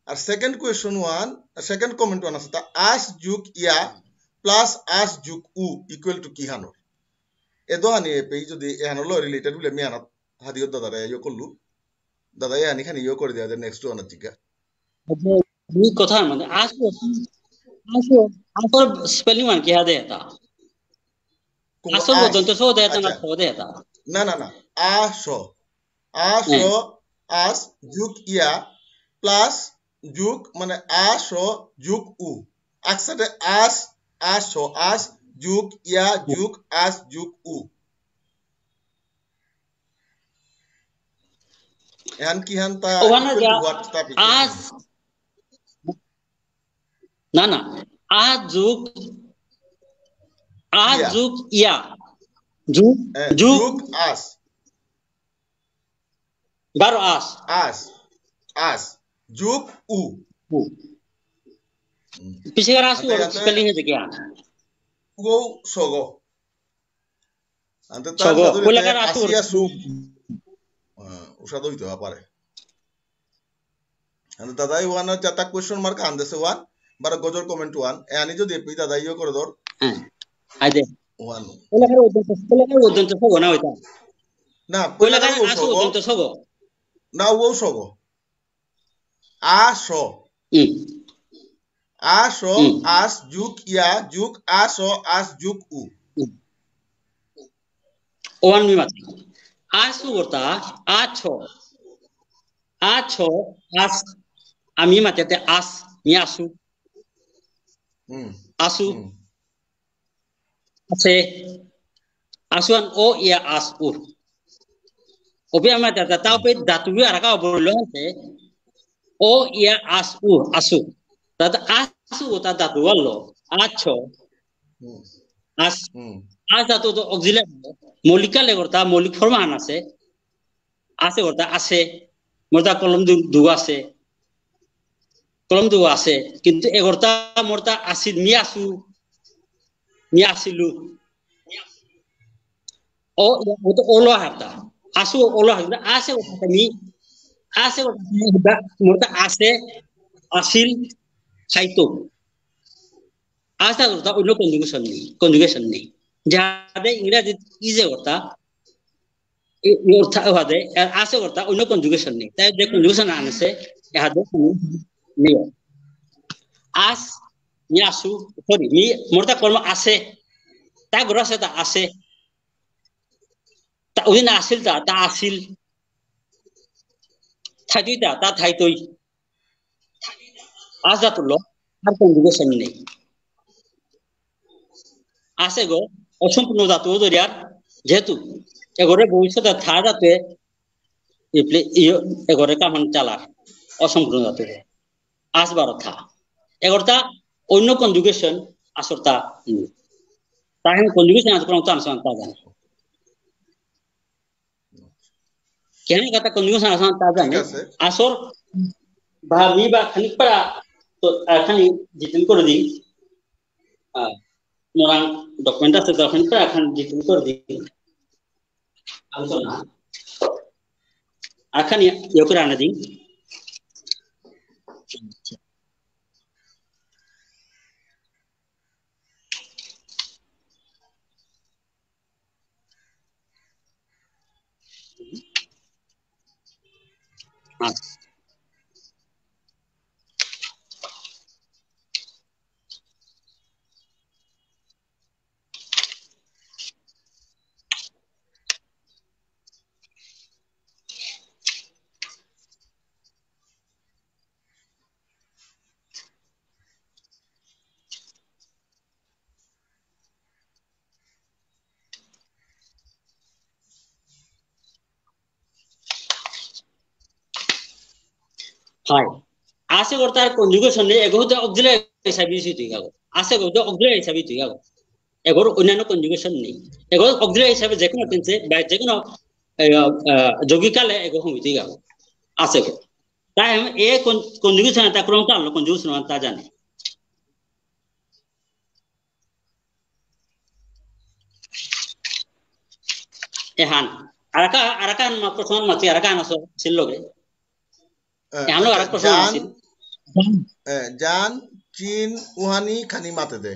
আর second question ওহান, second comment ওহান আছে, তা আস যোগ ইয়া plus আস যোগ উ equal to কিহানর। এ দোহানি এপেই যদি এহানলো related বলে আমি আনাত হাদিও দাদারে ইয়ে করলু। দাদা এহানি খানি ইয়ে করে দেয়া দে next ওহান জিজ্ঞা। আচ্ছা, এই কথা মানে আসো, আসো, আসল spelling মানে কি হাদে এটা? কোন আসল আস? দন্ত স দে এটা না আচ্ছা। স দে এটা। না, না, না। আস। আস, হ্যাঁ। আস যোগ ইয়া plus যোগ মানে আস যোগ উ। একসাথে আস, আস, আস যোগ ইয়া যোগ আস যোগ উ। এহান কিহান তা ওহানে equal to যা what তা পিছে আস, না, না, আ যোগ, আ ইয়া। যোগ ইয়া। যোগ, এ, যোগ। যোগ আস। বারো আস। আস, আস। যোগ উ। উ। হুম। পিছেকার আসু আতে ওর ইয়াতে spelling হয়েছে কি? উগো সগ। আনতে তার সগ। সাদরে কইলাকার আসু আসি ওর আসু। আহ, উসাদ হইতে পারে। আনতে দাদাই ওয়ান আর জাতা question mark আনদেসে ওয়ান, বারো গজর comment ওয়ান। এ আনি যদি এপি দাদা ইয়ে করে দর। হ্যাঁ। I they. ওয়ান। কইলাকার ওদন্ত, কইলাকার ওদন্ত সগ না ওইটা? না, কইলাকার কইলাকার ও আসু সগ। ওদন্ত সগ। না, ও সগ। আস। হুম। আস, হুম। আস যুগ ইয়া যুগ আস, আস যুগ উ। হুম। ওয়ান মি মাতে। আসু অর্থা আছ। আছ, আস। আমি মাতেতে আস, মি আসু। হুম। আসু। হুম। আসে। আসুয়ান অ ইয়া আস উ। অপে আমার দাদা, তা অপে ধাতু বি আরাকা বললো আসে। অ ইয়া আস উ, আসু। দাদা আসু তা ধাতু বললো। আছ। হুম। আস। হুম। আস ধাতু তো auxiliary। মৌলিক কালে করতা, মৌলিক form আন আসে। আসে করতা, আসে। মোরতা কলম দু-, দু আসে। কলম দু আসে। কিন্তু এগরতা মোরতা আসিল, মি আসু। মি আসিলু। অ, ও তো অলো হারতা। আসু অলো হারতা। আসে করতা মি। আসে করতা মি, মোরতা আসে, আসিল, খাইতো। আসে করতা অন্য conjugation নেই, conjugation নেই। যাহাতে ইংরেজি ইজে করতা, এ, অর্থা-, অহাদে, এ, আসে অর্থা অন্য conjugation নেই। তাই যে conjugation আনসে, এহাদে নেই। আস, মি আসু, sorry, মি, মোরতা কর্ম আসে। তা গর আসে, তা আসে। তা উদিন আসিল তা, তা আসিল। থাইতই তা, তা থাইতই। আস ধাতুলো আর conjugation নেই। আসে গো, অসম্পূর্ণ ধাতু ধরিয়ার, যেহেতু এগরে ভবিষ্যতে থা ধাতুয়ে, ইপ্লে-, ইয়-, এগরে কামান চালার, অসম্পূর্ণ ধাতু। আস বারো থা। এগরতা অন্য conjugation, আসরতা নেই। তাই আমি conjugation আজ কোনো চান্স আনতা জানি। কেন কথা conjugation আসান তা জানি। ঠিক আছে। আসর বা মি বা খানিক পারা তো, আহ, খানি detail করে দিন। আহ, মোরাং document আছে তো খানিক পারা খানি detail করে দিন। আলোচনা। আর খানি ইয়ে করে আনা দিন। হয়। আসে করতার conjugation নেই, এগো তো auxiliary হিসাবে ইউজ হইতে গেল। আসে করতে auxiliary হিসাবে হইতে গেল। এগোর অন্যান্য conjugation নেই। এগো auxiliary হিসাবে যে কোনো tense এ বা যে কোনো, আহ, আহ, যৌগিক কালে এগো হইতে গেল। আসে গো। তাই আমি এ con-, conjugation তা ক্রম কাল conjugation তা জানি। এহান। আরাকা, আরাকান মা প্রশ্ন মাতি আরাকান আসো ছিল গে। আহ, এহানও আচ্ছা, আরাক প্রশ্ন জান, আছিল। আহ, জান, চিন, উহানি, খানি মাতে দে।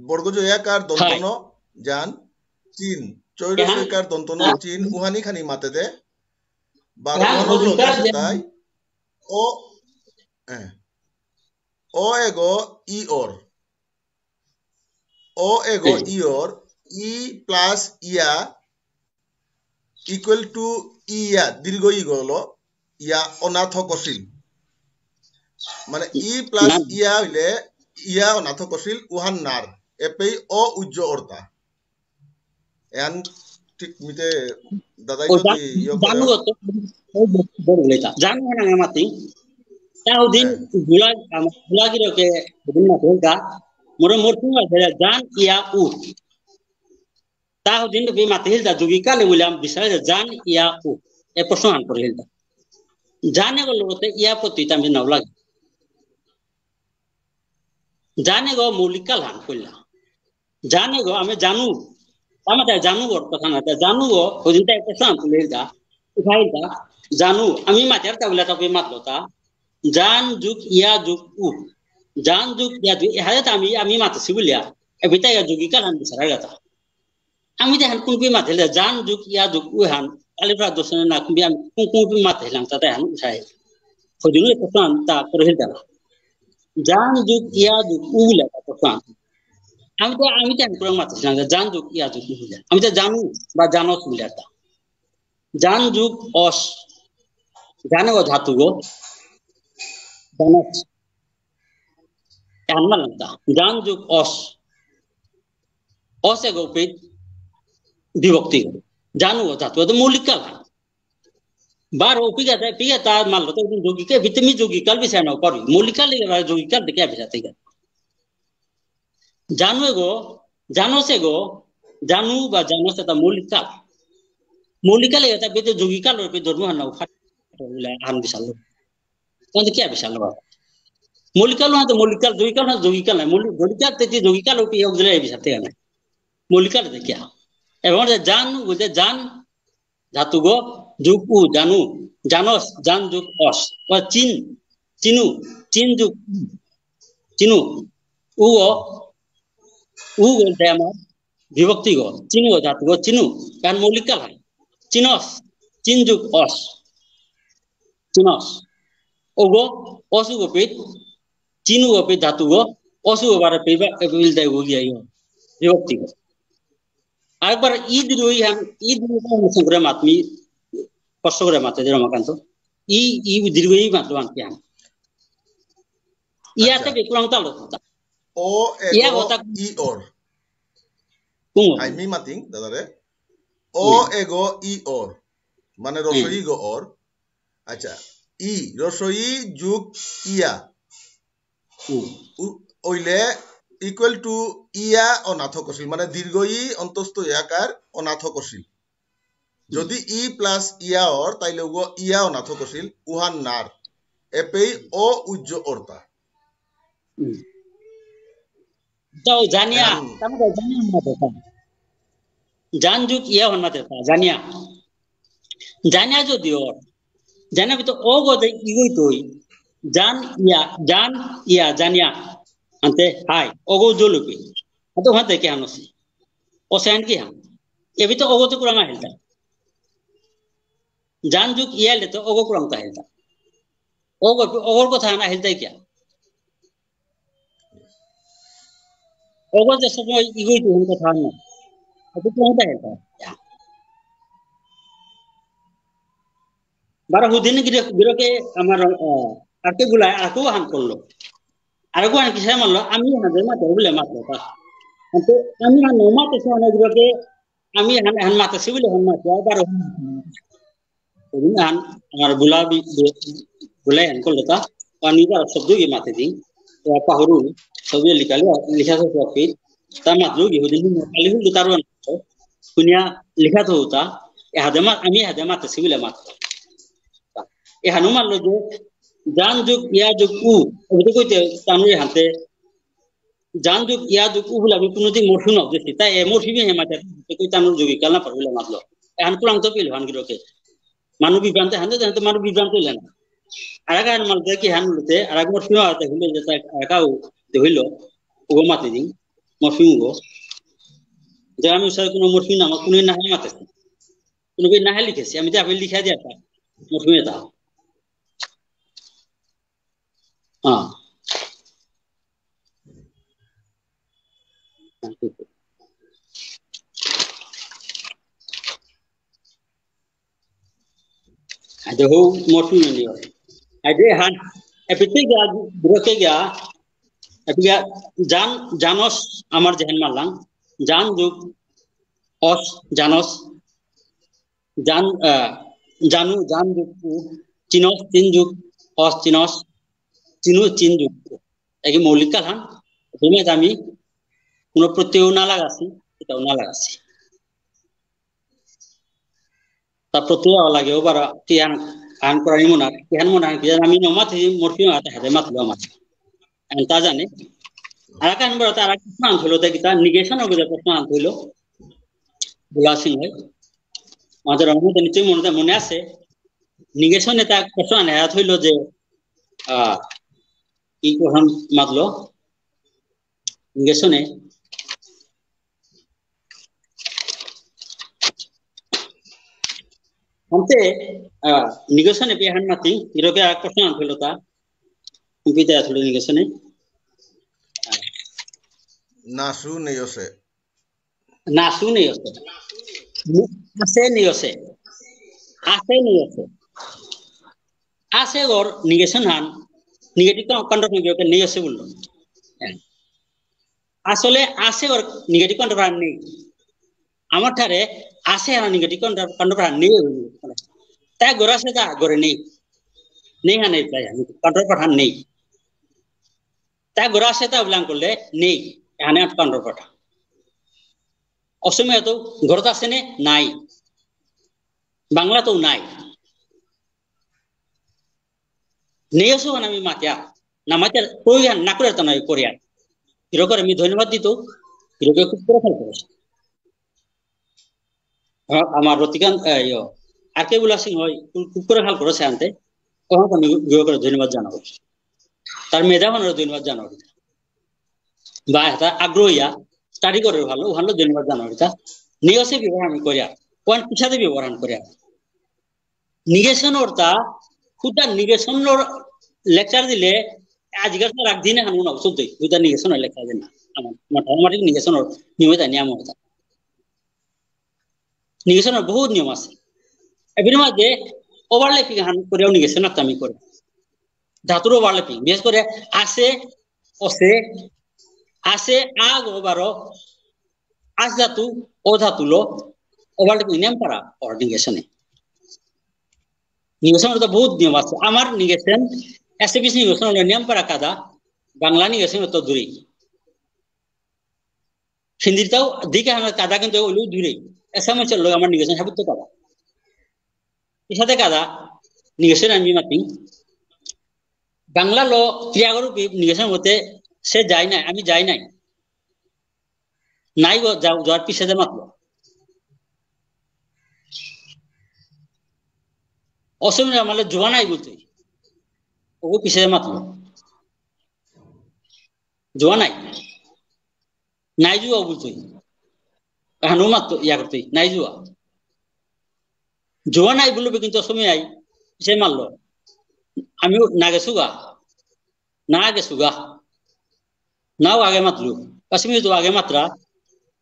বর্গ জয়াকার দন্তন, হয়। জান, চিন। চৈর এহান সৈকার দন্তন, হ্যাঁ। চিন, উহানি, খানি মাতে দে। বারো এহান মনর লগে হজিকার আছে যে তাই। ও, আহ, ও এগো ই অর। ও এগো হুম। ইয়র, ই plus ইয়া equal to ইয়া, দীর্ঘ ই গলো, ইয়া অনাথ কছিল। মানে ই plus না। ইয়া হইলে ইয়া অনাথ কছিল, উহান নার। এপেই অ উজ্জ অর্তা। এহান ঠিক মিতে দাদাই ওটা যদি ইয়ে করে। জানো তো, ওই বড় বড় লেখা। জানো না আমার তিন। তাও দিন হ্যাঁ। গুলা, আমার গুলা গিরকে দিন না বলতা। মোরে মোর তুমি আছে, জান ইয়া উ। তাও দিন তো মাতে হিলতা, যুগি কালে বলে আমি বিচারে জান ইয়া উ। এ প্রশ্ন আন করে হিলতা। জান এগর লগতে ইয়া প্রত্যয় তা আমি নাও লাগে। জান এগ মৌলিক কাল হান কইলা। জান এগ আমি জানু। আমাদের জানু অর্থ খানা তা জানু গ, হদিন তা একটা সাম তুলে দা, উঠাই দা, জানু। আমি মাতের তা বলে তা মাতলো তা। জান যুগ ইয়া যুগ উ। জান যুগ ইয়া যুগ, এহারে তা আমি, আমি মাতেছি বুলিয়া। এবিতা ইয়া যুগী কাল হান বিচারা গাতা। আমি তে হান কুনপি মাতেলে, জান যুগ ইয়া যুগ উ হান, কালীপ্রসাদ দর্শনে না কুনপি আমি কুন-, কুনপি মাতেলাম, তাতে হান উঠাই। হদিনও প্রশ্ন তা করে হিল দাঁড়া। জান যুগ ইয়া যুগ উ বুলে তা প্রশ্ন। আমি তে, আমি তে হান কুরাং মাতেলাম, জান যুগ ইয়া যুগ উ বুলে। আমি তে জানু বা জানস বুলে তা। জান যুগ অস। জানে ও ধাতু গো। জানস। এহান মাতলাম তা। জান যুগ অস। অস এগ পিত বিভক্তি। জানু ও ধাতু, এতা মৌলিক কাল। বারো পিগাতা, পিগাতা মাতলো তা যুগী কাল, এবিতে মি যুগী কাল বিচারা না পারি। মৌলিক কাল এগ যুগী কাল দেখে বিচারা তাই। জানু এগ, জানস এগ, জানু বা জানস এতা মৌলিক কাল। মৌলিক কাল এগ তা এবিতে যুগী কাল রূপে ধর্ম হান না উঠা, হান বিচারলো। তাহলে কি বিচারলো বাবা? মৌলিক কাল হান তে মৌলিক কাল, যুগী কাল হান তে যুগী কাল নাই। মৌলিক, যুগী কাল তে যুগী কাল রূপে ইয়োগ দিলে এ বিচারতে নাই। মৌলিক কাল তে কিয়া? এবং যে জান, বুঝে জান, ধাতু গো, যুগ উ, জানু, জানস, জান যুগ অস, বা চিন, চিনু, চিন যুগ উ, চিনু, উ গো, উ গো, যে আমার বিভক্তি গো, চিনু গো, ধাতু গো, চিনু, কারণ মৌলিক কাল হয়। চিনস, চিন যুগ অস, চিনস। ও গো, অস উ গো পিত, চিনু গো পিত ধাতু গো, অস উ গো বারে পিবা, এ, বিল দেয় গো গিয়া ইয়ো, বিভক্তি গো। আরেকবার ই দীর্ঘ ই হান, ই দীর্ঘ ই হান সঙ্গে মাত মি, কষ্ট করে মাতে দে রমাকান্ত। ই, ই দীর্ঘ ই মাতলো আনতে হান। ইয়াতে আচ্ছা। বিকুলাং তালো তা। অ এগ ইয়া কথা ই অর। কুঙ। আই মি মাতিং, দাদারে। অ হুম। এগ ই অর। মানে হুম। হ্রস্ব ই গ অর। আচ্ছা। ই, হ্রস্ব ই যুগ ইয়া। হুম। উ-, অইলে equal to ইয়া অনাথক অসিল, মানে দীর্ঘ ই অন্তস্থ ইয়াকার অনাথক অসিল। যদি ই plus ইয়া অর, তাইলে উগ ইয়া অনাথক অসিল, উহান নার। এপেই অ উজ্জ অর্তা। হুম। তো জানিয়া, এহান তার মানে জানিয়া মাতের তা। জান যুগ ইয়া হান মাতের তা, জানিয়া। জানিয়া যদি অর, জানিয়া ভিতর অ গো দে ইগই তই। জান ইয়া, জান ইয়া, জানিয়া। আনতে হাই, অ গো জলুপি। আনতে হাতে কি হান অসি? অসে হান কি হান? এ ভিতর অ গো তো কুরাং আহিল তা। জান যুগ ইয়া লে তো অ গো কুরাং তা আহিল তা। অ গো, অ গোর কথা হান আহিল তাই কিয়া? অ গো যে সময় ইগই তো হান কথা হান না। আনতে কুরাং তা আহিল তা। ইয়া। বারো হুদিন গিরক-, গিরকে আমার, আহ, আরকে বুলায়, আরকো হান করলো। আরকো হান কিসে মাতলো, আমি হান যে মাতে বুলে মাতলো তা। আনতে আমি হান না মাতে সে হান গিরকে, আমি হান, হান মাতে সে বুলে হান মাতলো, বারো হুদিন হান, আমার বুলা বি-, বি-, বুলায় হান করলো তা। পানি বারো শব্দ গিয়ে মাতে দিন। তো পাহুরুল, সবই লিখালো, লিখা সব সব তা মাতলো গিয়ে হুদিন, কালি হুল তারও শুনিয়া লিখা থৌতা, এহাদে মা-, আমি এহাদে মাতেছি বুলে মাতলো। এহানো মাতলো যে, জান যুগ, ইয়া যুগ, উ, অবধি কইতে, তানুরে হানতে, জান যুগ, ইয়া যুগ, উ বুলে আমি কোনোদিন মরফিম না দেখছি। তাই এ মরফিমে হে মাতে, কই তানুর যুগী কাল না পারবো বুলে মাতলো। এহান কুরাং তো পেল, হান গিরকে। মানু বিভ্রান্ত, হানতে জানতে মানু বিভ্রান্ত হইলেন। আরাক আর মালতে কি হান লুতে, আরাক মরফিম আতে হইলো, যে তাই আরাকাও দে হইলো, উগো মাতে দিন, মরফিম উগো। যে আমি স্যার কোনো মরফিম না, আমার কোনো না হয় মাতে। কোনো বই না হয় লিখেছি, আমি তো আপনি লিখে দিয়ে আপনার মরফিম এটা। হ্যাঁ। আজ হো মরফিম নিও। আজ হান, এপিতে গিয়া, ব্রকে গিয়া, এপিতে গিয়া, জান, জানস, আমার যেহান মালাং, জান যুগ, অস, জানস, জান, আহ, জানু, জান যুগ, উ, চিনস, চিন যুগ, অস, চিনস, চিনু, চিন যুগ। একে মৌলিক কাল হান, তুমি আমি কোনো প্রত্যয় না লাগাছি, এটাও না লাগাছি। তা প্রত্যয় লাগেও বারো, তিয়ান, আন করানি মনার, কিহান মনার, কিহান আমি নমাতি, মোর কি মাতে হাতে মাতলো আমার। আন তা জানে। আর কান বড় তারা প্রশ্ন আনছিল, তাই কিতা, negation অর বুঝে প্রশ্ন আনছিল। বুলা সিং হয়। আমাদের আমার তো নিশ্চয়ই মনে, মনে আছে। Negation এ তা প্রশ্ন আনে, হাত হইল যে, আহ, কি প্রশ্ন মাতলো? Negation এ। আনতে, আহ, negation এ বিহান মাতি, ইরকে আর প্রশ্ন আনছিল তা। কম্পিউটার আসলে negation এ। নাসু নেয়সে। নাসু নেয়সে। আছে নেয়সে। আছে নেয়সে। আছে গর negation হান, negative counter নেয়সে বললো। হ্যাঁ। আসলে আছে গর negative counter হান নেই। আমার ঠারে আছে আর negative counter, counter হান নেই। তাই গর আছে তা গরে নেই। নেই হান নেই তাই হান, counter হান নেই। তাই গর আছে তা উল্লাং করলে নেই। এখানে আর counter হান। অসমীয়া তো ঘরত আছে নে? নাই। বাংলা তো নাই। নেই অসু আমি মাতিয়া, না মাতিয়া, প্রয়োজন না করে তো নাই করিয়া। হিরকরে আমি ধন্যবাদ দিত, হিরকে খুব করে খেয়াল করেছে। আ-, আমার রতিকান্ত, এ, ইয়ো, আর কে বুলা সিং হয়, খুব, খুব করে খেয়াল করেছে আনতে। ওখানে আমি হিরকরে ধন্যবাদ জানাবো। তার মেধা মানে ধন্যবাদ জানাবো। বা এটা আগ্রহ ইয়া, study করে ভালো, ওখানে ধন্যবাদ জানাবো এটা। নেই অসে ব্যবহার আমি করিয়া, কোন পিছাতে ব্যবহার আমি করিয়া। Negation অরতা, খুদা negation অর lecture দিলে, আজিকার তো রাখ দিনে হানু না, শুদ্ধই, খুদা negation অর lecture দিন না। আমার, আমার, আমার negation অর নিয়মিত নিয়ম অরতা। Negation অর বহুত নিয়ম আছে। এবির মাঝে overlapping হান করিয়াও negation অরতা আমি করি। ধাতুর overlapping, বিশেষ করে আছে, অসে, আছে, আগ, বারো, আস ধাতু, অ ধাতুলো, overlapping নিয়ম পারা, অর negation এ। Negation অরতা বহুত নিয়ম আছে। আমার negation, S A B C negation or নিয়ম পারা কাদা, বাংলা negation অরতা দূরেই। হিন্দিতাও দিকে আমার কাদা কিন্তু ওলু দূরেই। Assamese লো আমার negation হাবুত কাদা। এসাদে কাদা, negation আমি মাতি। বাংলা লো ক্রিয়াগরূপী negation হতে সে যায় নাই, আমি যাই নাই। নাই গো, যাও, যাওয়ার পিছে দে মাতলো। অসমীয়া মানে যোৱা নাই বুলতে। ও পিছে দে মাতলো। যোৱা নাই। নাই যোৱা বুলতে। হানু মাততো ইয়া করতে, নাই যোৱা। যোৱা নাই বুলবে কিন্তু অসমীয়াই পিছে মাতলো। আমি না গেসুগা। না গেসুগা। নাও আগে মাতলু। কাশ্মীর তো আগে মাতরা।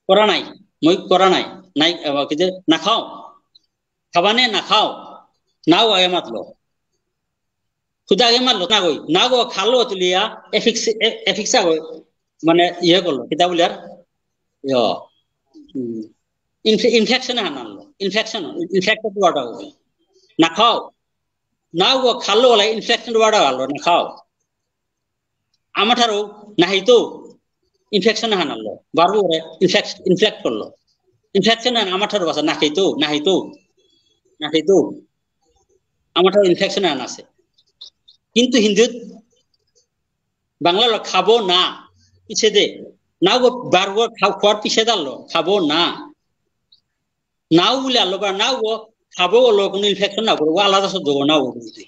করা নাই। মই করা নাই। নাই, আহ, কি যে, না খাও। খাবানে না খাও। নাও আগে মাতলো। খুদা আগে মাতলো, না গই। না গো, খালো তুলিয়া, affix, এ-, affix আগো। মানে, ইয়ে করলো। কিতা বুলে আর? ইয়ো। হুম। Inf-, infection হান আনলো। Infection, infected word আগো। না খাও। না গো, খালো ওলা infected word আনলো, না খাও। আমার ঠারও নাহিতো infection হান আনলো। বারো ওরে infect-, infect করলো। Infection হান আমার ঠারও আছে, নাহিতো, নাহিতো, নাহিতো। আমার ঠারও infection হান আছে। কিন্তু হিন্দিত বাংলা লো খাবো না, পিছে দে। না গো, বারো খাও, খোয়ার পিছে দাঁড়লো, খাবো না। নাও বুলে আনলো, বা নাও গো, খাবো ওলো, কোনো infection না করবো, আলাদা শব্দ গো, নাও গো বুলতে।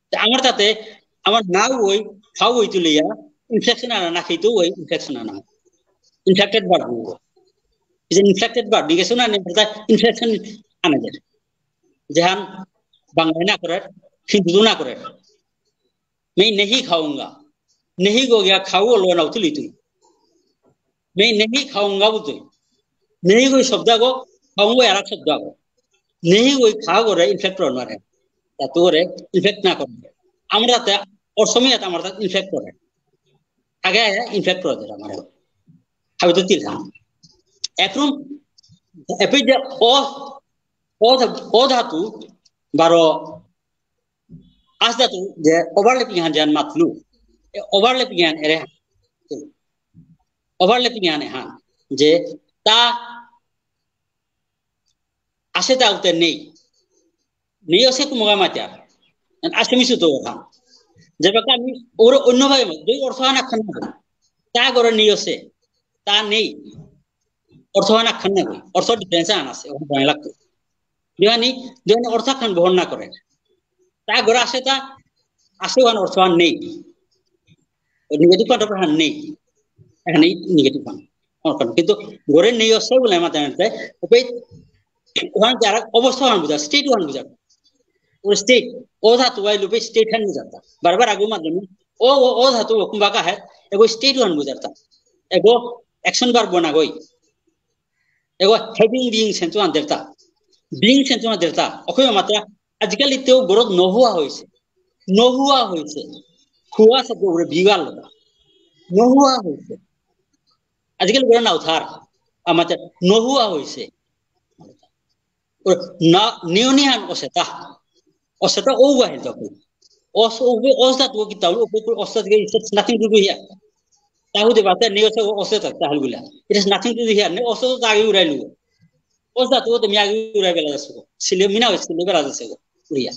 তা আমার তাতে, আমার নাও ওই, খাও ওই তুলিয়া, infection আনা, না খেতেও ওই infection আনা। Infected word গো। এই যে infected word, negation আনে, অর্থাৎ infection আনা যায়। যেহান বাংলায় না করে, হিন্দিতেও না করে। मैं नहीं खाऊंगा। नहीं গো গিয়া খাও ওলো নাও তুলি তুই। मैं नहीं खाऊंगा বুলতে। नहीं গো শব্দ আগো, খাওয়া গো আর এক শব্দ আগো। नहीं গো খা গো রে infect করে না রে। তা তো রে infect না করে। আমরা তা অসমীয়াত আমরা তা infect করে। আগে infect করে দিলাম আমরা। আমি তো তিলখাম। এখন এপে যে অ, অ ধা-, অ ধাতু বারো আস ধাতু যে overlapping হান যেহান মাতলু, এ overlapping হান এরে হান। Overlapping হান এহান যে তা আছে তা উতে নেই। নেই আছে কুমগা মাতিয়ার। Assamese তো ওখান। যেবাকা আমি ওর অন্য ভাবে মাত, দুই অর্থ আনা খান না। তা করে নেই আছে। তা নেই। অর্থ আনা খান না কই। অর্থ difference আন আছে। ওখান বাংলা লাগতো। দুহানি, দুহানি অর্থ খান বহন না করে। তা করে আসে তা, আসে ওখান অর্থ আন নেই। Negative খান অর্থ আন নেই। এখানে negative খান। অর্থ আন। কিন্তু ঘরে নেই আছে বলে আমার জানতে, ওপে ওখানে যারা অবস্থা ওখানে বুঝা, state ওখানে বুঝা। ওর state, ও ধাতু ওয়াই লুপে state হান বুঝাতা। বারবার আগে মাধ্যমে, ও, ও, ও ধাতু ও কুম্বাকা হয়, এগো state ওখানে বুঝাতা। এগো action verb না গই। এগো having being sense ওখানে দেরতা। Being sense ওখানে দেরতা। অখয় মাত্রা, আজিকালি তেও গরত নোহোয়া হয়েছে। নোহোয়া হয়েছে। হুয়া শব্দ ওরে বিগাল লতা। নোহোয়া হয়েছে। আজিকালি গরত না উঠার। আমাদের নোহোয়া হয়েছে। ও না, নিয়নিহান অসেতা। অসেতা ও গাহিল তখন। অস, ও, ও, অস ধাতু কিতা হলো? ও, ও, অস ধাতু, it has nothing to do here. তাহলে বাতে নিয়সে ও অসেতা, তাহলে গুলা। It has nothing to do here. নে অস তো আগে উড়াইলু। অস ধাতু তো মি আগে উড়াই বেলা যাচ্ছে গো। সিলে মিনা হয়ে সিলে বেলা যাচ্ছে গো। উড়িয়া।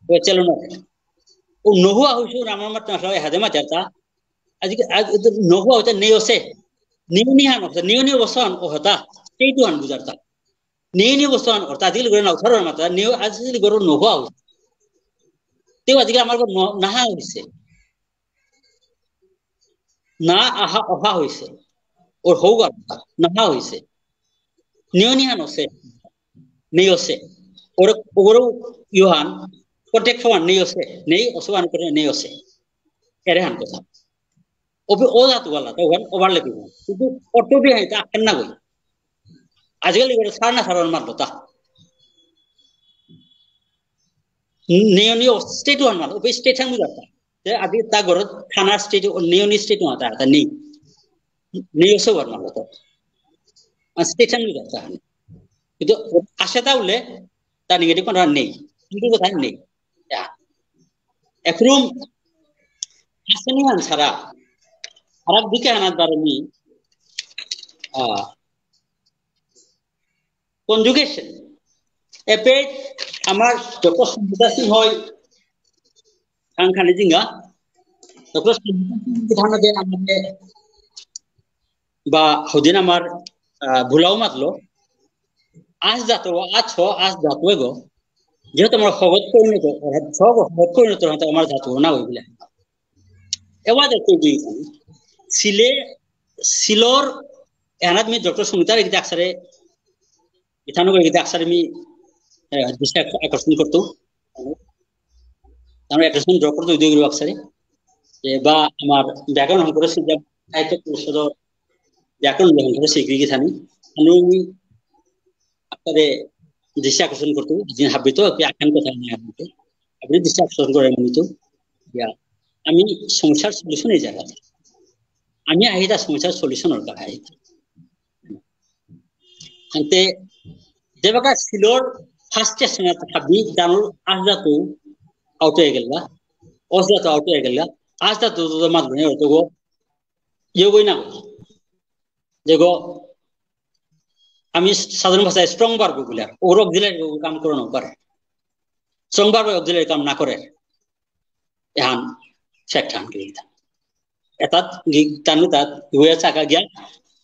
ও চলো না। ও নোহুয়া হইছে, ও আমার মাত্র আসলে হাতে মাত্র তা। আজকে, আজ তো নোহুয়া হইতে নেই অসে। নিয়নিহান অসে, নিয়নি অবস্থান ও হতা। সেই তো আন বুঝারতা। নেই নিয়ে বস্তু আন অর্থাৎ আজিকালি গরু না উঠার মাত্রা, নেই আজিকালি গরু নোহোয়া হইছে। তেও আজিকালি আমার গরু ন-, নাহা হইছে। না আহা, অহা হইছে। ওর হৌগা, নাহা হইছে। নিয়নিহান অসে। নেই অসে। ওর, ওর ইউহান, contact হওয়ান নেই অসে। নেই অসুহান করে নেই অসে। এরে হান কথা। ওপে ও ধাতু ওয়ালা, তো ওখানে overlapping। কিন্তু অর্থ দিয়ে হয়, তা আকেন না গই। আজিকালি করে সার না সার মারলো তা। নিয়নি state ওয়ান মারলো, ওপে state হান বুঝাতা। যে আজি তা ঘর থানা state, নিয়নি state ওয়ান তা, তা নেই। নেই অসে ওয়ান মারলো তো। আর state হান বুঝাতা। কিন্তু আসে তা উল্লে, তা negative কোনো নেই। কিন্তু কথা নেই। ইয়া। এখন আসেনি আনসারা। আর এক দিকে আনার দ্বারা নি, আহ, conjugation। এপে আমার ডক্টর সঞ্জিতা সিংহই খানখানি জিঙ্গা। ডক্টর সঞ্জিতা সিংহ কিথানো যে আমাদের বা হদিন আমার, আহ, ভুলাও মাতলো। আস ধাতু, আ ছ, আস ধাতু এগো। যেহেতু আমার হগত পরিণত, অর্থাৎ ছ গো হগত পরিণত, অর্থাৎ আমার ধাতু না হইলে। এবার দেখতে দিই, সিলে, সিলর, এহানাত মি ডক্টর সুমিতার এগিতে আকসারে, ইথানো এগিতে আকসারে মি, আহ, দৃষ্টি আক-, আকর্ষণ করতো। তার আকর্ষণ ড্র করতো ইদু এগুলো আকসারে। যে বা আমার ব্যাকরণ হঙকরে সিজা, সাহিত্য পরিষদর ব্যাকরণ হঙকরে সিগি গিথানি। আমি আপনাদের দৃষ্টি আকর্ষণ করতো, দিন হাবিত, কি আখান কথা নিয়ে হাবিত। আপনি দৃষ্টি আকর্ষণ করে মনে তো। ইয়া, আমি সমস্যার solution এই জায়গাতে। আমি আহিতা সমস্যার solution ওর কাছে আহিতা। আনতে, যেবাকা সিলর first station হাবি জানুর আস ধাতু out হয়ে গেল, অস ধাতু out হয়ে গেল, আস ধাতু তো মাত নেই, ওর তো গো, ইয়ে গই না গো। যে গো, আমি সাধারণ ভাষায় strong verb বলে, ওর auxiliary কাম করে না পারে। Strong verb auxiliary কাম না করে। এহান fact হান কি দিতা। এটাত গি-, তানু তাত ইয়ে চাকা গিয়া।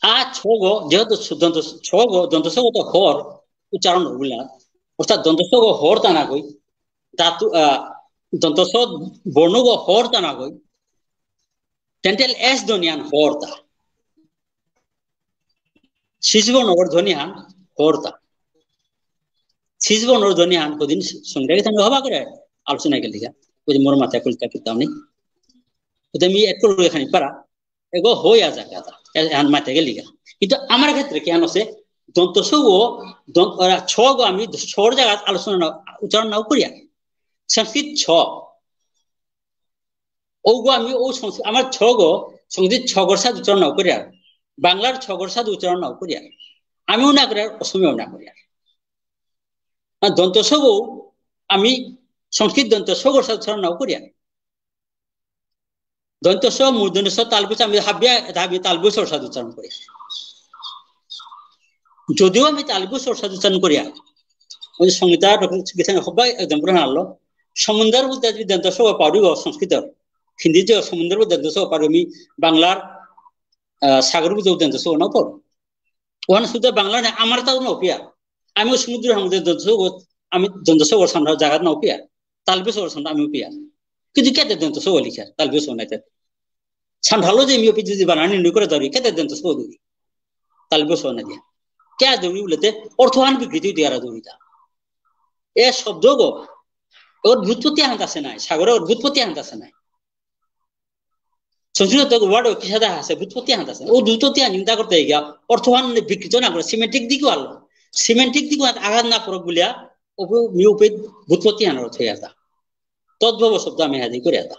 আ ছ গো, যেহেতু সু-, দন্ত স-, ছ গো, দন্ত ছ গো তো হর উচ্চারণ হইলা। অর্থাৎ দন্ত ছ গো হর তা না কই। ধাতু, আহ, দন্ত ছ বর্ণ গো হর তা না কই। Dental S ধ্বনিহান হর তা। শিশু বর্ণর ধ্বনিহান হর তা। শিশু বর্ণর ধ্বনিহান কদিন সঙ্গে গেছে আমি হবা করে আলোচনা গেল দিঘা। ওই যে মোর মাথায় কলকা কিতাব নেই। ওটা আমি এক করে এখানে পারা। এগো হইয়া যাক কথা। এ-, এহান মাথায় গেল দিঘা। কিন্তু আমার ক্ষেত্রে কি আন আছে? দন্ত স গো, দন্ত, ওরা ছ গো আমি সর জায়গা আলোচনা না, উচ্চারণ নাও করিয়া। সংস্কৃত ছ। ওগো আমি ও সংস্কৃত, আমার ছ গো, সংস্কৃত ছ গর সাথে উচ্চারণ নাও করিয়া। বাংলার ছ গর সাথে উচ্চারণ নাও করিয়া। আমিও না করিয়ার, অসমীয়াও না করিয়ার। আর দন্ত স গো, আমি সংস্কৃত দন্ত স গর সাথে উচ্চারণ নাও করিয়ার। দন্ত স, মূর্ধন্য ষ, তালব্য শ, আমি হাবিয়া, এটা আমি তালব্য শর সাথে উচ্চারণ করি। যদিও আমি তালব্য শর সাথে উচ্চারণ করিয়ার, ওই সংহিতা গীতা হবাই একদম পুরাণ আলো। সমুদ্র বুঝতে যদি দন্ত স পারি গো সংস্কৃত, হিন্দি যে সমুদ্র বুঝতে দন্ত স পারি আমি বাংলার, আহ, সাগর বুঝতে দন্ত স না পড়। ওখানে শুধু বাংলা নেই, আমার তাও না পিয়া। আমিও সমুদ্র হামুদ্র দন্ত স, আমি দন্ত স সামনে জায়গা না পিয়া। তালবে স সামনে আমিও পিয়া। কিন্তু কেটে দন্ত স লিখা, তালবে স নাই। সান্ডালো যে মিও পিজি বানানি নুই করে দৌড়ি, কেটে দন্ত স দৌড়ি। তালবে স না দিয়া। কে দৌড়ি বলতে অর্থহান বিকৃতি দিয়ারা দৌড়িতা। এ শব্দ গো, ওর ভূতপতি আহান আছে নাই, সাগরে ওর ভূতপতি আহান আছে নাই। সংস্কৃত তো ওয়ার্ড কিসাদা আছে, ভূতপতি আহান আছে। ও ভূতপতি আহান চিন্তা করতে গিয়া, অর্থহান বিকৃত না করে, সিমেন্টিক দিকে আলো। সিমেন্টিক দিকে আঘাত না পড়ক বলিয়া, ওপে মিও পে ভূতপতি আহান অর্থ ইয়াতা। তদ্ভব শব্দ আমি হাদি করে আতা।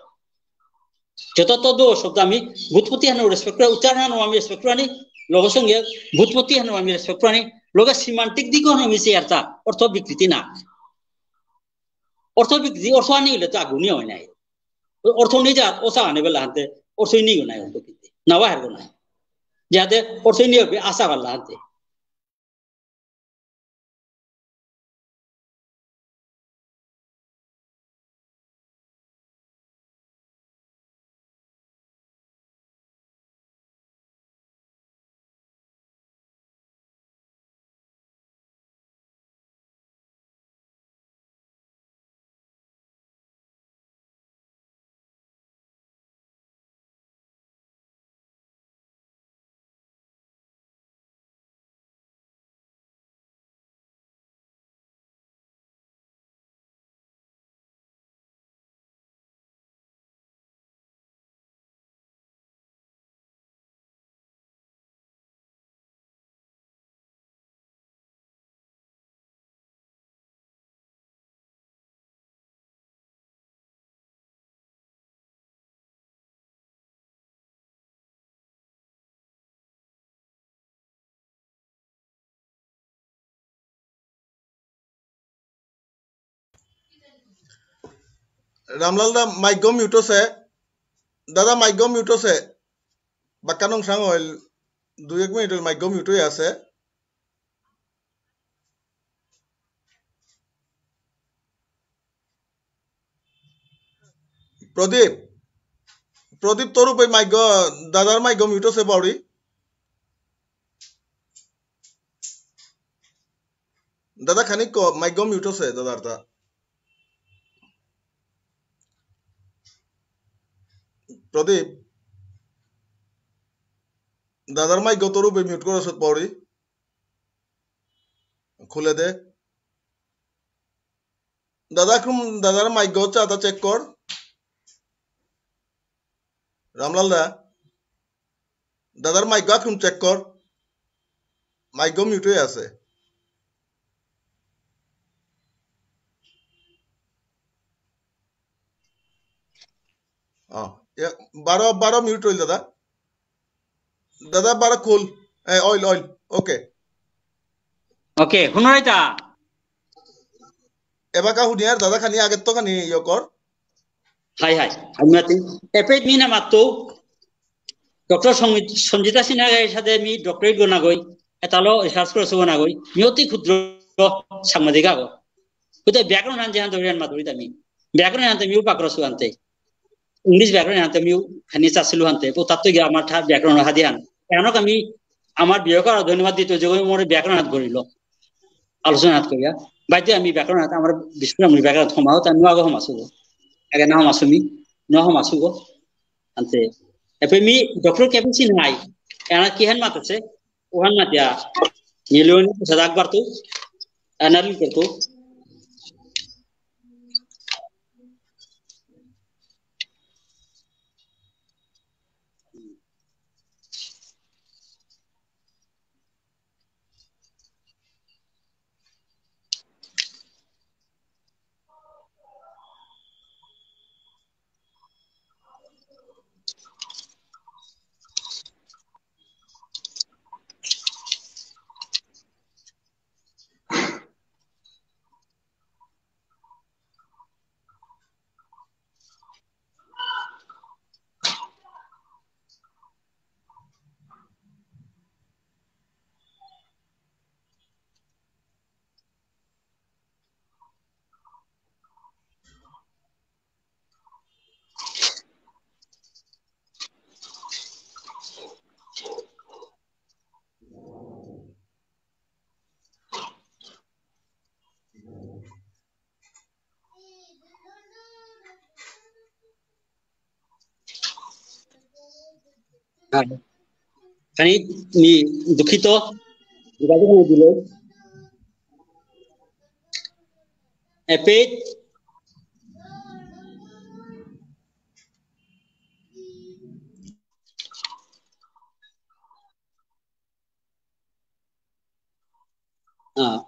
যত তদ্ভব শব্দ আমি ভূতপতি হানো রেসপেক্ট করে, উচ্চারণ হানো আমি রেসপেক্ট করানি, লগ সঙ্গে ভূতপতি হানো আমি রেসপেক্ট করানি, লগে সিমান্টিক দিকে হানো আমি সে আরতা, অর্থ বিকৃতি না। অর্থ বিকৃতি, অর্থ আনি হইলে তো আগুনি হয় নাই। অর্থ নিয়ে যা, ওসা আনে বেলা হানতে, অর্থই নেই নাই, অর্থ বিকৃতি। না বাহার নাই। যাতে অর্থই নিয়ে হবে, আশা করলা হানতে। রামলাল দা, মাইক গো মিউট আছে। দাদা, মাইক গো মিউট আছে। বাক্কা নংসাং হইল, দুই এক মিনিট হইল মাইক গো মিউট হয়ে আছে। প্রদীপ, প্রদীপ তরুপ এই মাইক গো, দাদার মাইক গো মিউট আছে বাউরি। দাদা খানিক ক-, মাইক গো মিউট আছে দাদার তা। প্রদীপ, দাদার মাইক গো তরুপে মিউট করে সত পাউরি। খুলে দে। দাদা, খুম, দাদার মাইক গো চাতা চেক কর। রামলাল দা, দাদার মাইক গো খুম চেক কর। মাইক গো মিউট হয়ে আছে। অ, এ, বারো, বারো মিউট হইল দাদা। দাদা, বারো খুল। এ, অইল, অইল। ওকে। ওকে, হুনরাইতা? এবাকা হুনিয়ার দাদা খানি আগের তো খানি ইয়ে কর। হাই, হাই। আমি মাতি, এপেইত মি না মাতু। ডক্টর সঙ্গীত-, সঞ্জিতা সিনহা গাইর সাথে মি ডক্টরেট গো নাগই। এতালো রিসার্চ করেসু গো নাগই। মি অতি ক্ষুদ্র সাংবাদিক আগো। হুতে ব্যাকরণ হান যেহান ধরিয়ান মাতুরিতা মি। ব্যাকরণ হানতে মিউ পাকরসু আনতে। ইংলিশ ব্যাকরণ হানতে মিউ খানি চাসিলু হানতে। ও তাত্ত্বিক আমার ঠা ব্যাকরণ হাদি হান। এহানক আমি আমার বিয়োগ করা ধন্যবাদ দিতে যে মোরে ব্যাকরণ হাত করিল। আলোচনা হাত করিয়া। বাইতে আমি ব্যাকরণ হাত আমার বিষ্ণু আমি ব্যাকরণ হমাও তা নুয়া গো হমাসু গো। আগে না হমাসু মি, নুয়া হমাসু গো। আনতে। এপে মি ডক্টর কেপি সিনহাই। এহান কিহান মাতেসে? ওহান মাতিয়া, মিলিয়ন সাদা আকবর তো, অ্যানালিস করতো। হ্যাঁ। খানি মি দুঃখিত, যোগাযোগ না দিলে। এপেইত আহ,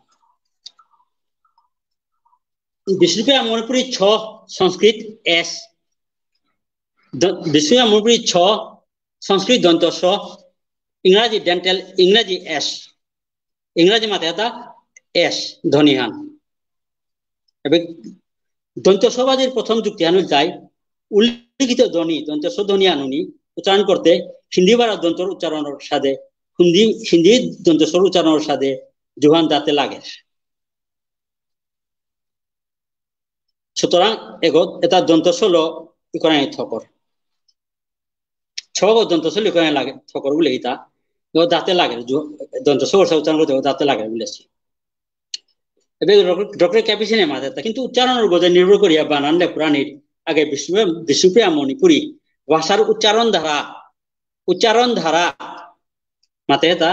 বিষ্ণুপ্রিয়া মণিপুরী ছ, সংস্কৃত এস। দ-, বিষ্ণুপ্রিয়া মণিপুরী ছ, সংস্কৃত দন্ত স, ইংরাজী ডেন্টাল, ইংরাজী এস। ইংরাজী মাতে এতা এস ধ্বনিহান। এবে দন্ত সবাদির প্রথম যুক্তিহান ইলতাই উল্লিখিত ধ্বনি, দন্ত স ধ্বনি আনুনি উচ্চারণ করতে হিন্দি বারো দন্তর উচ্চারণর সাদে, হিন্দি, হিন্দি দন্ত সর উচ্চারণর সাদে জুহান দাঁতে লাগে। সুতরাং এগত এতা দন্ত সল ইকরানি থকর। ছগ দন্ত সল ইকরানি লাগে, থকর বুলে ইতা। ও দাঁতে লাগে, জু-, দন্ত সর উচ্চারণ করতে ও দাঁতে লাগে বুলেছি। এবে ডক্টর, ডক্টর ক্যাপিসিনে মাতে তা, কিন্তু উচ্চারণর গজে নির্ভর করিয়া বানান লেখুরানির আগে বিষ্ণু-, বিষ্ণুপ্রিয়া মণিপুরী ভাষার উচ্চারণ ধারা, উচ্চারণ ধারা মাতে তা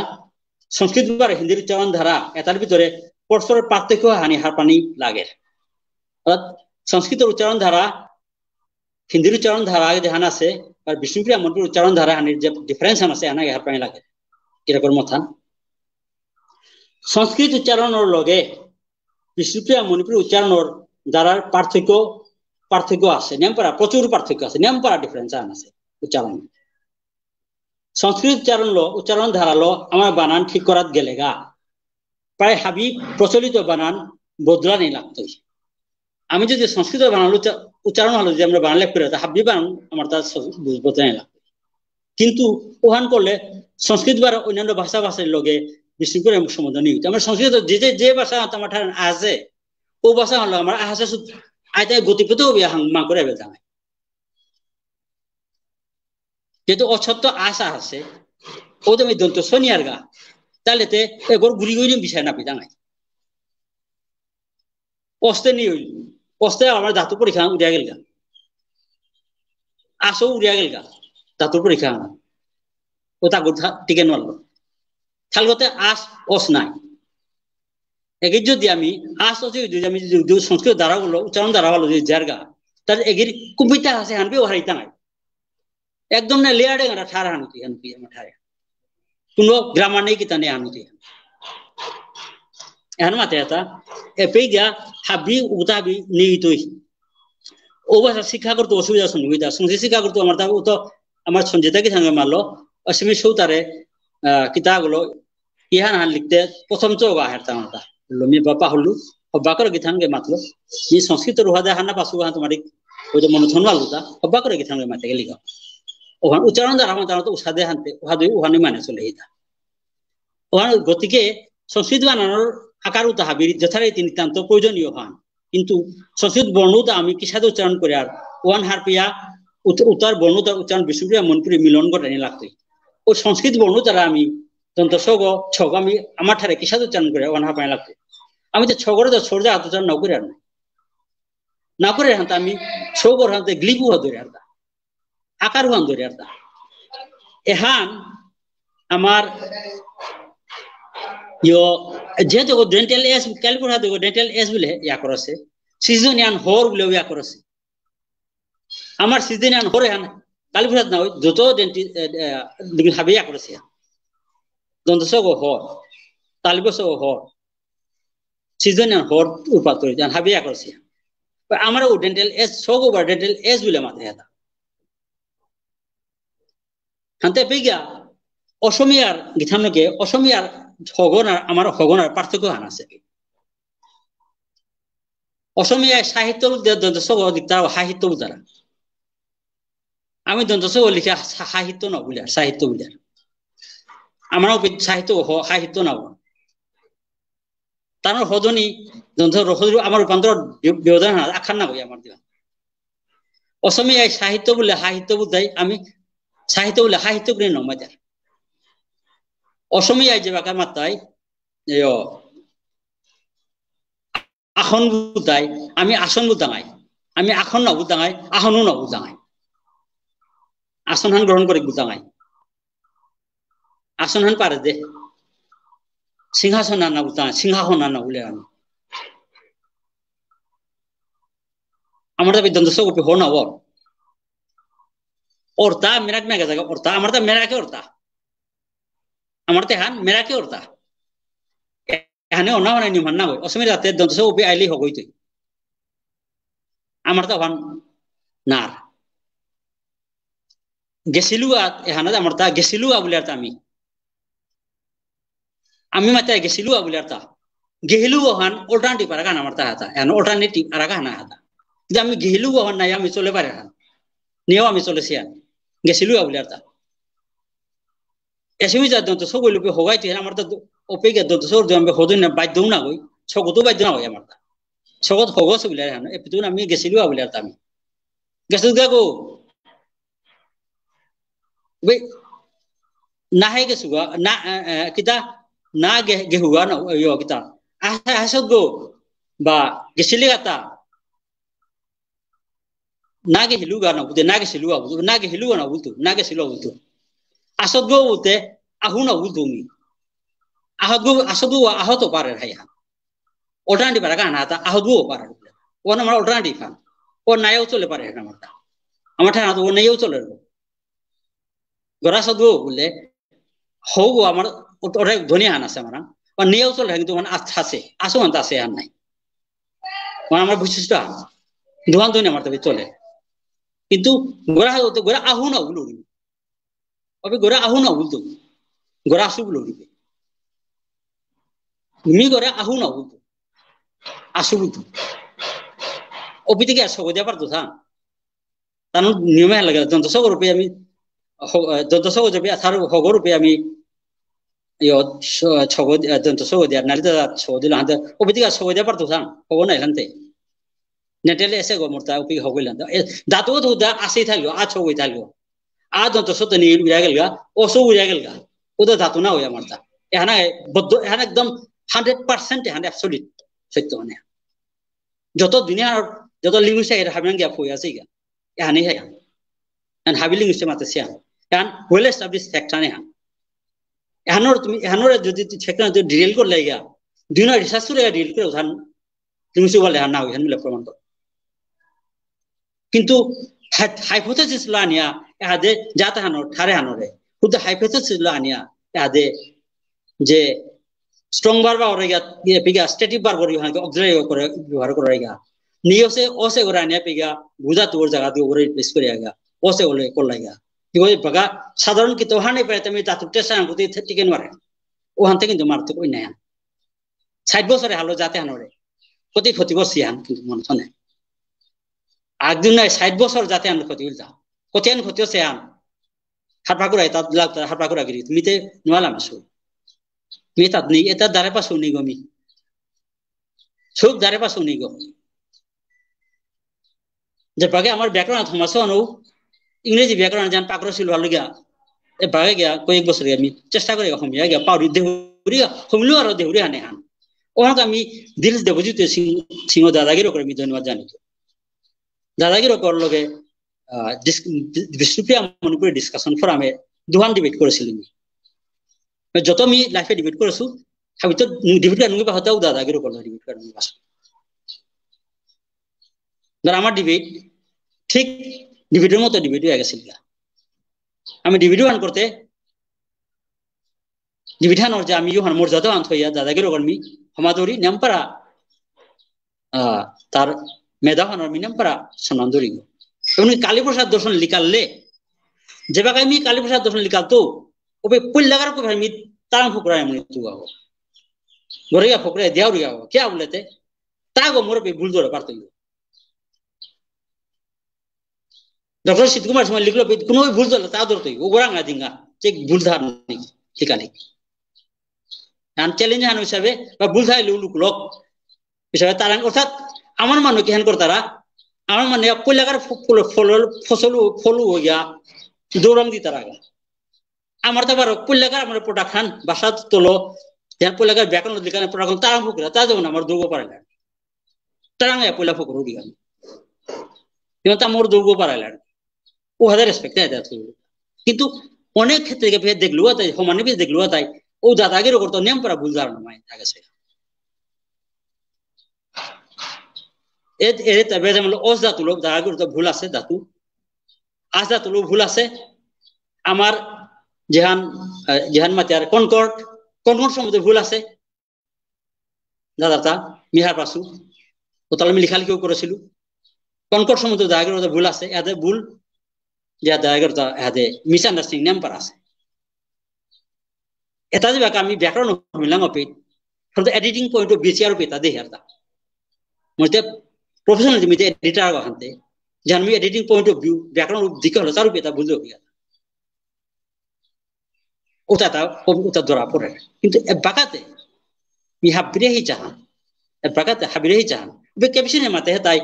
সংস্কৃত বারো হিন্দির উচ্চারণ ধারা, এতার ভিতরে পরস্পর পার্থক্য হানি হারপানি লাগে। অর্থাৎ সংস্কৃতর উচ্চারণ ধারা, হিন্দির উচ্চারণ ধারা যেহান আছে, আর বিষ্ণুপ্রিয়া মণিপুরীর উচ্চারণ ধারা হানির যে ডিফারেন্স হান আছে, এহান আগে হারপানি লাগে। এরকম মতান। সংস্কৃত উচ্চারণর লগে বিষ্ণুপ্রিয়া মণিপুরী উচ্চারণর ধারার পার্থক্য, পার্থক্য আছে, নিয়ম পারা প্রচুর পার্থক্য আছে, নিয়ম পারা ডিফারেন্স আন আছে উচ্চারণ। সংস্কৃত উচ্চারণ লো, উচ্চারণ ধারা লো আমার বানান ঠিক করাত গেলেগা প্রায় হাবি প্রচলিত বানান বদলানি লাগতই। আমি যদি সংস্কৃত বানান উচ্চা-, উচ্চারণ হলো যদি আমরা বানান লেখ করে, তা হাবি বানান আমার তার স-, বুঝ-, বদলানি লাগতই। কিন্তু ওহান করলে সংস্কৃত বা অন্যান্য ভাষা ভাষার লগে বিষ্ণুপ্রিয়া সম্বন্ধ নেই। আমার সংস্কৃত যে, যে, যে ভাষা আমার ঠার আছে, ও ভাষা হলো আমার আহাসে শুদ্ধ, আইতে গতিপথ হবে হাং মা করে বেদাঙাই। যেহেতু অছত্ব আশা আছে, ও তো আমি দন্ত শনি আর গা, তাহলে তে এগর গুড়ি গুড়ি বিষয় না পিদাঙাই। অস্তে নেই হইল, অস্তে আমার ধাতু পরীক্ষা উড়িয়া গেল গা, আসো উড়িয়া গেল গা, ধাতু পরীক্ষা আমার। ও তা গুড় থা-, টিকে নড়লো। থালগতে আস, অস নাই। একে যদি আমি, আস অস যদি আমি যদি, যদি সংস্কৃত ধারা বলো, উচ্চারণ ধারা বলো যদি জারগা, তার এগির কুম্পিতা আছে হানবি ও হারাইতা নাই। একদম না লেয়ারে গানা ঠার হানুতি, হানুতি, আমার ঠারে। কোনো গ্রামার নেই কিতা নেই হানুতি। এহান মাতে এটা, এপেই গা হাবি উতা হাবি নেই তুই। ও ভাষা শিক্ষা করতে অসুবিধা শুনবি, তা শুনছি শিক্ষা করতে আমার তা, ও তো আমার সঞ্জিতা কি সঙ্গে মারলো, অসীমি সৌতারে, আহ, কিতাগুলো, ইহান হান লিখতে প্রথম চোখ আহের তা আমার তা। লমি বাপা হলু, হব্বা করে গিথানকে মাতলো। নি সংস্কৃত রুহাদে হান্না পাসু হান তোমার ওই যে মনে থন মালুতা, হব্বা করে গিথানকে মাতে গেলি গা। ওহান উচ্চারণ দ্বারা আমার তা তো উসাদে হানতে, উহাদে উহানি মানে চলে হিতা। ওহান গতিকে সংস্কৃত বানানর আকার উতা হাবির যথারীতি নিতান্ত প্রয়োজনীয় হান। কিন্তু সংস্কৃত বর্ণ উতা আমি কিসাদে উচ্চারণ করে আর ওহান হারপিয়া উত-, উতার বর্ণ উতার উচ্চারণ বিষ্ণুপ্রিয়া মণিপুরী মিলন ঘটানি লাগতই। ও সংস্কৃত বর্ণ উতারা আমি দন্ত সগ, ছগ আমি আমার ঠারে কিসাদে উচ্চারণ করে ওহান হারপানি লাগতই। আমি তো ছগরে তো সর্জা হাত উচ্চারণ না করে আর না। না করে হানতে আমি ছগর হানতে গ্লিপু হাত ধরে আর না। আকার ওহান ধরে আর তা। এহান আমার ইয়ো, যেহেতু ডেন্টাল এস, কালীপ্রসাদ দেখো ডেন্টাল এস বলে ইয়া করেছে, সিজনিয়ান হর বলে ইয়া করেছে। আমার সিজনিয়ান হর এহান কালীপ্রসাদ না হয়, যত ডেন্টি-, এ, এ, দিকে হাবি ইয়া করেছে। দন্ত সগ হর, তালব্য সগ হর, সিজনিয়ান হর রূপান্তর, যেহান হাবি ইয়া করেছে। বা আমার ও ডেন্টাল এস, সগ বা ডেন্টাল এস বলে মাথায় এটা। হানতে পেগা অসমীয়ার গিথানকে অসমীয়ার হগনার আমার হগনার পার্থক্য হান আছে। অসমীয়া সাহিত্য বুলতে দন্ত সগ দিকতা সাহিত্য বুলতারা। আমি দন্ত সগ লিখে সা-, সাহিত্য না বুলে, সাহিত্য বুলে। আমার ওপে সাহিত্য হ-, সাহিত্য না বল। তার হদনি দন্ত স হদনি আমার রূপান্তর বি-, বিবর্ধন হান আখান না হই আমার দিবা। অসমীয়ায় সাহিত্য বুলে সাহিত্য বুলতাই, আমি সাহিত্য বুলে সাহিত্য বুলে নমাজার। অসমীয়ায় যে বাকা মাতাই, এ, আসন বুলতাই, আমি আসন বুলতাঙাই। আমি আসন না বুলতাঙাই, আসনও না বুলতাঙাই। আসন হান গ্রহণ করে বুলতাঙাই। আসন হান পারে দে। সিংহাসন আনা বুলতা, সিংহাসন আনা বুলে আনো। আমার তো দন্ত স গো পে হ না অর। অরতা, মেরাক মেগা জাগা অরতা, আমার তো মেরাকে অরতা। আমার তো হান মেরাকে অরতা। এহানে অনা অনা নিয়ম হান না অয়। অসমীর তাতে দন্ত স গো পে আইলেই হগই তুই। আমার তো হান নার। গেছিলুগা, এহানে আমার তা গেছিলুগা বুলে আর তা আমি। আমি মাতে গেছিলুগা বুলে আর তা। গেহিলুগা হান alternative আর গান আমার তা হাতা। এহান alternative আর গান হাতা। যে আমি গেহিলুগা হান নাই আমি চলে পারে হান। নিয়েও আমি চলেছি আর। গেছিলুগা বুলে আর তা। এসে যা দন্ত স গো লুপে হগাই তুই আমার তো অপেক্ষা দন্ত স গো আমি হদুন না বাধ্য না গই। সগত বাধ্য না গই আমার তা। সগত হগস বুলে হান। এপিতুন আমি গেছিলুগা বুলে আর তা আমি। গেছিলুগা গো। বে, না হে গেসুগা, না, এ, এ, কিতা, না গে-, গেহুগা না, ইয়ো, কিতা। আ-, আসত গো, বা, গেসিলিগাতা। না গেহিলুগা না বুলতে, না গেসিলুগা বুলতে, না গেহিলুগা না বুলতো, না গেসিলুগা বুলতো। আসত গো বুলতে, আহু না বুলতো মি। আহত গো, আসত গো, আহত পারে হাই হা। Alternative আর গান আতা, আহত গো পারে। ও না আমার alternative হান। ও নাইও চলে পারে না আমার তা। আমার ঠানা তো ও নাইও চলে। গরা আসত গো বুলে, হগো আমার ও-, ওরে ধ্বনি হান আছে আমার। আর নিয়েও চলে, কিন্তু মানে আস-, আছে। আসো আনতে আছে আর নাই। মানে আমার বৈশিষ্ট্য হান। দুহান ধ্বনি আমার তবে চলে। কিন্তু গরা হতো, গরা আহু না বুলো। অবে গরা আহু না বুলতো। গরা আসু বুলো। মি গরা আহু না বুলতো। আসু বুলতো। অপিতে কি আর সগো দিয়া পারতো থা? তার নিয়মে লাগে, দন্ত স গো রূপে আমি, হ-, দন্ত স গো রূপে, আর হগ রূপে আমি, ইয়ো, স-, সগো দি-, দন্ত স গো দিয়া, নারী তো সগো দিল হাতে, অপিতে কি আর সগো দিয়া পারতো থা? হগ নাই হানতে। নেটেলে এসে গো মোরতা, অপি হগ ইলাম। এ, ধাতু তো দা আসেই থাকলো, আ সগোই থাকলো। আ দন্ত স তো নেই উড়া গেলগা, অ স উড়া গেলগা। ও তো ধাতু না হয় আমার তা। এহানা বদ্ধ, এহানা একদম hundred percent, এহানা absolute সত্য মানে। যত দুনিয়া, যত linguist এর হাবিয়ান গিয়া ফুয়া আছে গা। এহানি হয়। And হাবি linguist মাতে সিয়া। And well established fact আনে হান। এহানোর তুমি, এহানোর যদি তুই সেখানে যদি drill করলে গা, দুই না research করে drill করে উঠান, linguist বলে হান না হয়, হান মিলে প্রমাণ কর। কিন্তু হাই-, hypothesis লো আনিয়া, এহাদে জাত হানো, ঠারে হানো রে। শুধু hypothesis লো আনিয়া, এহাদে যে strong verb বা ওরে গিয়া, ইয়ে, পিগা stative verb ওরে হানকে auxiliary করে, ব্যবহার করে গিয়া। নিয়সে, অসে ওরে আনিয়া পিগা, বুঝা তোর জায়গা দিয়ে ওরে replace করে গিয়া। অসে ওরে করলে গিয়া। কি ওই বাগা, সাধারণ কি তো হানে পারে, তুমি তাতু টেসা আনকো দিয়ে ঠিক মারে। ওহান থেকে কিন্তু মারতে কই নাই। ষাট বছরে হালো জাতে হানরে। কতি ক্ষতি করছি হান কিন্তু মনে শোনে। একদিন নয়, ষাট বছর জাতে হান ক্ষতি হইল তা। কতি হান ক্ষতি হচ্ছে হান। হারপা করাই তাত লাগ তাত হারপা করা গিরি। মিতে নোয়ালাম আসু। মি তাত নেই, এটা দারে পাশু নেই গো মি। সব দারে পাশু নেই গো। যে বাগে আমার ব্যাকরণ থমাসো আনো, ইংরেজি ব্যাকরণ জান পাকরো ছিল ভালো গিয়া। এ বাগে গিয়া কয়েক বছর আমি চেষ্টা করে হমিয়া গিয়া পাউরি দেহুরিয়া, হমলু আরো দেহুরি হানে হান। ওহান আমি দিল দেবজিৎ সিং, সিংহ দাদাগিরি করে আমি ধন্যবাদ জানাই। দাদাগিরি কর লগে, আহ, ডিস-, বিষ্ণুপ্রিয়া মণিপুরী discussion forum এ দুহান debate করেছিলাম। যত আমি live এ debate করেছু, আমি তো debate করে নুঙ্গি পাহতাও দাদাগিরি করলো debate করে নুঙ্গি পাহতাও। ধর আমার debate ঠিক debate এর মতো debate হয়ে গেছিল গা। আমি debate ওহান করতে, debate হানোর যে আমি ইউহান মর্যাদা আন থইয়া দাদাগিরি করমি, হমাদুরি নেমপারা, আহ, তার মেধা হানোর মি নেমপারা সম্মান দৌড়ি গো। উনি কালীপ্রসাদ দর্শন লিখালে, যে বাগায় মি কালীপ্রসাদ দর্শন লিখাল তো, ওবে পুল্লাগার কো ভাই মি তারাং ফুকরা এমনি তু আও। গরিয়া ফুকরা দিয়াউরি আও, কিয়া বুলেতে? তা গো মোর বে ভুল ধরে পারতো। ডক্টর সিদ্ধ কুমার সময় লিখলো, কোনো ভুল ধরলে তা ধরতো। ও গোরাং আদিঙ্গা, যে ভুল ধার নেই, ঠিক আছে। And challenge হান হিসাবে, বা ভুল থাইলে উলুক লোক হিসাবে তারাং, অর্থাৎ আমার মানু কিহান করতারা, আমার মানে পুল্লাগার ফ-, ফল-, ফল-, ফসল, ফল হইয়া দৌড়াং দিতারা। আমার তো আবার পুল্লাগার আমার production, ভাষা তোলো, যার পুল্লাগার ব্যাকরণ অধিকার production, তারাং ফুকরা, তা যেমন আমার দুর্গ পারে না। তারাং এ পুল্লা ফুকর অধিকার। যেমন তা মোর দুর্গ পারে না। ও হাজার respect দেয়, দেয়। কিন্তু অনেক ক্ষেত্রে গিয়ে ফের দেখলু তাই, সমানে ফের দেখলু তাই, ও দাদাগিরি করতো নিয়ম পারা ভুল ধারণা মাই থাকে সে। এ-, এরে তবে যেমন অস ধাতুলো দাদাগিরি তো ভুল আছে ধাতু, আস ধাতুলো ভুল আছে, আমার যেহান, আহ, যেহান মাতিয়ার কনকর্ড, কনকর্ড সম্বন্ধে ভুল আছে, দাদাতা, মি হারপাসু, ও তাহলে আমি লিখালেখিও করেছিল। কনকর্ড সম্বন্ধে দাদাগিরি তো ভুল আছে, এতে ভুল, যে দাদাগিরি তো এতে misunderstanding নিয়ম পারা আছে। এটা যে বাকা আমি ব্যাকরণ মিলাম আপনি, from the editing point of view chair পেতা দেহে আর তা। মতে professional যে মিতে editor গো হানতে, জান me editing point of view, ব্যাকরণ দিকে হলো তার পেতা ভুল দেবে। ওটা তা, ওটা ধরা পড়ে। কিন্তু এ বাকাতে, মি হাবিরে হি চাহান। এ বাকাতে হাবিরে হি চাহান। বে caption এ মাতে হে তাই,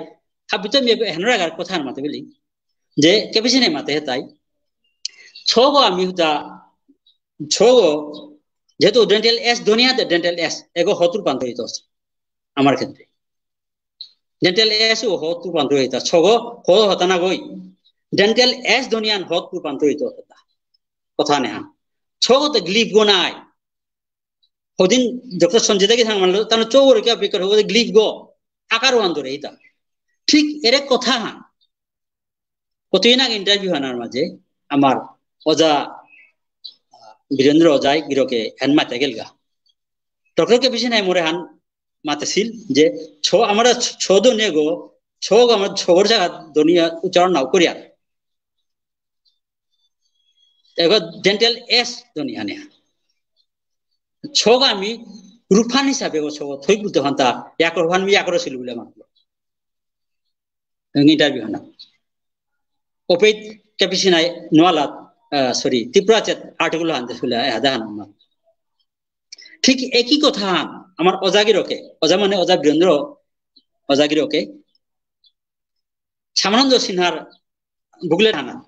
হাবি তো মি এবে হেনরাগার কথা মাতে বলি। যে caption এ মাতে হে তাই। ছগো আমি হুদা, ছগো, যেহেতু dental S ধ্বনি হাতে dental S, এগো হত রূপান্তরিত আছে। আমার ক্ষেত্রে। Dental S ও হত রূপান্তরিত আছে। ছগো, হ হতা না গই। Dental S ধ্বনিহান হত রূপান্তরিত হতা। কথা নেহান। ছগোতে গ্লিফ গো নাই। হদিন ডক্টর সঞ্জিতা কি থাং মানলো, তানো চৌরে কি আপনি করে, ওদের গ্লিফ গো। আকার ওয়ান ধরে এটা। ঠিক এরে কথা হান। কতদিন আগে interview হানার মাঝে আমার ওজা, আহ, বীরেন্দ্র ওজাই গিরকে হেন মাতে গেলগা। ডক্টর কে পিছনে মোরে হান মাতেছিল যে ছ-, আমরা ছ-, ছ ধ্বনি গো, ছ গো আমার ছগর জায়গা ধ্বনি উচ্চারণ নাও করিয়া। এগো dental S ধ্বনি হানে। ছগ আমি রূপহান হিসাবে গো ছগ থই বুলতে হান্তা, ইয়াকর হান মি ইয়াকর ছিল বুলে মাতলো। Interview হানা। ওপেই কে পিছনে নোয়ালা, আহ, sorry, ত্রিপুরা চেত article হান দেসুলে, এ, আদা হান আমার। ঠিক একই কথা হান, আমার ওজাগিরকে, ওজা মানে ওজা বীরেন্দ্র, ওজাগিরকে, শ্যামানন্দ সিনহার booklet হানা।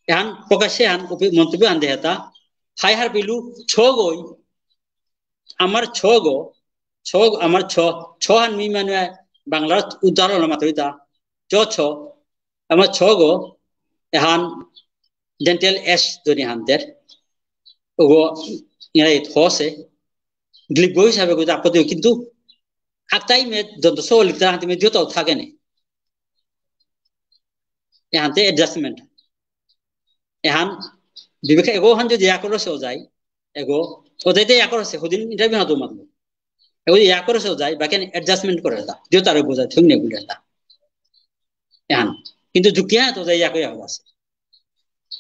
এহান প্রকাশ্যে হান উপি-, মন্তব্য হান দেহাতা, হাই হার পিলু ছগই, আমার ছগ, ছগ, আমার ছ, ছ হান মি মানে বাংলার উদাহরণ মাত্র ইতা, চ ছ, আমার ছগ, এহান dental S ধ্বনি হানদের, ওগো ইংরাজিত হসে, গ্লিফ গো হিসাবে গো আপত্তি, কিন্তু আকতাই মে দন্ত স লিখতে হাতে মে দিও তো থাকে নেই। এহানতে adjustment। এহান বিবেকে এগো হান যদি ইয়া করে সে যায়, এগো, ও যাইতে ইয়া করে সে, হদিন interview না তো মাতলো। এগো ইয়া করে সে যায়, বাকি adjustment করে দা। দিও তারে বোঝা, ঠিক নেই বুঝে দা। এহান। কিন্তু যুক্তি হ্যাঁ তো যাই ইয়া করে আছে।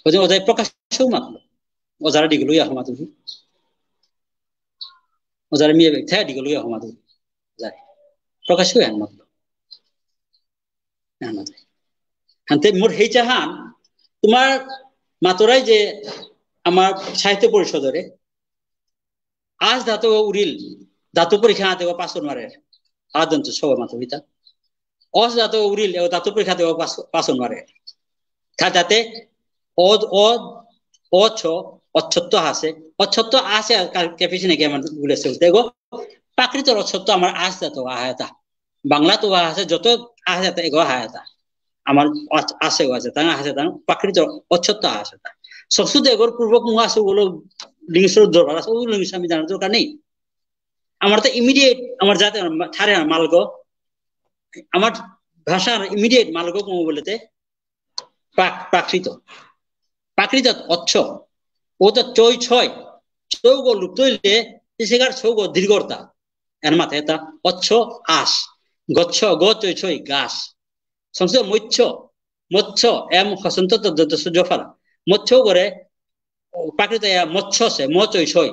হদিন ও যাই প্রকাশ্যেও মাতলো। ও যারা ডিগ্রি ইয়া মাতলো। ও যারা মিয়ে ব্যক্তি, হ্যাঁ, ডিগ্রি ইয়া মাতলো। যায়। প্রকাশ্যেও এহান মাতলো। এহান মাতলো। হানতে মোর হেইচা হান, তোমার মাতরাই যে আমার সাহিত্য পরিষদরে, আস ধাতু উরিল, ধাতু পরীক্ষা হাতে পাস করমারে, আদন্ত সব মাতবিতা। অস ধাতু উরিল, এ ধাতু পরীক্ষা হাতে পাস, পাস করমারে। তা যাতে অদ, অদ, অছ, অচ্ছত্ব আছে, অচ্ছত্ব আছে, আর কার-, কে পিছনে গিয়ে আমার ভুলে চলতে গো। প্রাকৃত অচ্ছত্ব আমার আস ধাতু আহায়তা। বাংলা তো আছে, যত আছে, এগো আহায়তা। আমার আস-, আছে, আছে, তা আছে, তা প্রাকৃত অচ্ছত্ব আছে, তা। সংস্কৃত এগোর পূর্বক মুখ আছে, ওগুলো লিঙ্গেশ্বর দরবার আছে, ওগুলো লিঙ্গেশ্বর আমি জানার দরকার নেই। আমার তো immediate, আমার জাতে, ঠারে মালগো, আমার ভাষার immediate মালগো কোন বলতে প্রাক-, প্রাকৃত। প্রাকৃত অচ্ছ। ও তো চই ছয়। চৌগ লুপ্ত হইলে, ইসেগার চৌগ দীর্ঘতা। এর মাথায় এটা অচ্ছ আস। গচ্ছ, গ চই ছয়, গাছ। সংস্কৃত মৎস্য, মৎস্য, এম হসন্ত তদ্দন্ত সূর্য ফলা। মৎস্য করে, ও, প্রাকৃত ইয়া মৎস্য সে, ম চই ছয়।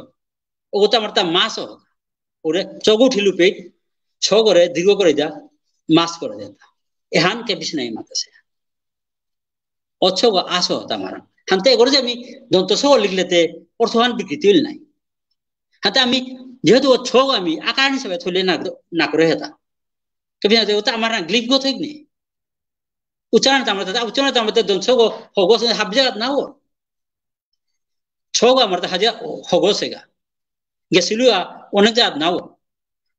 ওগো তো আমার তা মাছ হ। ওরে চগু ঠিলু পেট, ছ করে দীর্ঘ করে যা, মাছ করে দেন। এহান কে পিছনে এই মাতাছে। অচ্ছগ আস হ তা আমার। হানতে এগোরে যে আমি দন্ত স লিখলেতে অর্থহান বিকৃতি হইল নাই। হাতে আমি যেহেতু অচ্ছগ আমি আকার হিসাবে থইলে না, না করে হেতা। কে পিছনে ওটা আমার না গ্লিফ গো ঠিক নেই। উচ্চারণ তো আমরা তো, উচ্চারণ তো আমরা তো দন্ত স গো, হগো সে হাবি জাগাত না হ। ছগ আমার তো হাজিয়া হগো সেগা। গেছিলু আ, অনেক জাত না হ।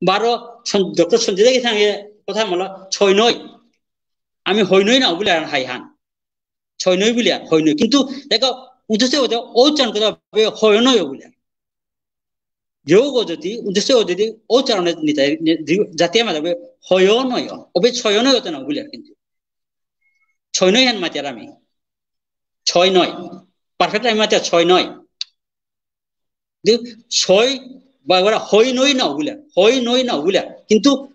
বারো সন-, ডক্টর সঞ্জিতা কি সঙ্গে কথা বলো, ছয় নয়। আমি হয় নয় না, বুলে আর হাই হান। ছয় নয় বুলে আর হয় নয়। কিন্তু দেখো, উদ্দেশ্য হতে ঔচ্চারণ করতে হবে, হয় নয় বুলে। যোগ যদি উদ্দেশ্য যদি ঔচ্চারণে নিতে, নি-, দি-, জাতীয় মাত্রা হবে, হয় নয়, অবে ছয় নয় হতে না বুলে কিন্তু। ছয় নয় হান মাতিয়ার আমি। ছয় নয়। Perfect আমি মাতিয়ার ছয় নয়। দি-, ছয় বা ওরা হয় নয় না বুলে, হয় নয় না বুলে। কিন্তু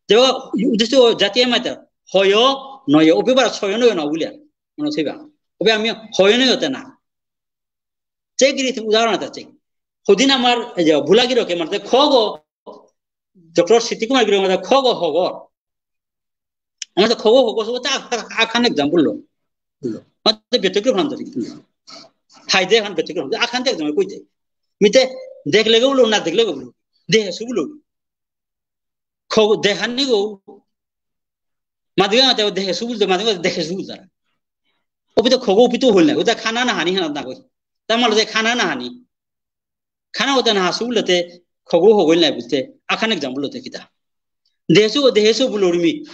যেবা উদ্দেশ্য জাতীয় মাত্রা, হয় নয়, অবে বারো ছয় নয় না বুলে। মনে হইবা। অবে আমি হয় নয় হতে না। চেক গিরি উদাহরণ এটা চেক। হদিন আমার এই যে ভুলাগিরকে মারতে খগ, ডক্টর সিদ্ধি কুমার গিরক মারতে খগ হগর। আমার তো খগ হগর, সব তা আ-, আ-, আখান example লো। লো। মারতে ব্যতিক্রম হান ধরি। হাই দে হান ব্যতিক্রম। আখান example কইতে। মিতে দেখলে গো বলো, না দেখলে গো বলো। দেহে সু বলো। খগ দেহানি গো। মাদিগা মাতে দেহে সু বলতে, মাদিগা দেহে সু বলতে। অপিত খগ অপিত হল না। ওটা খানা না হানি হানা না কই। তার মানে যে খানা না হানি। খানা হতে না হাসু বুলতে, খগ হগল নাই বুলতে, আখান example হতে কিতা। দেহেসু, দেহেসু বুলুরিমি।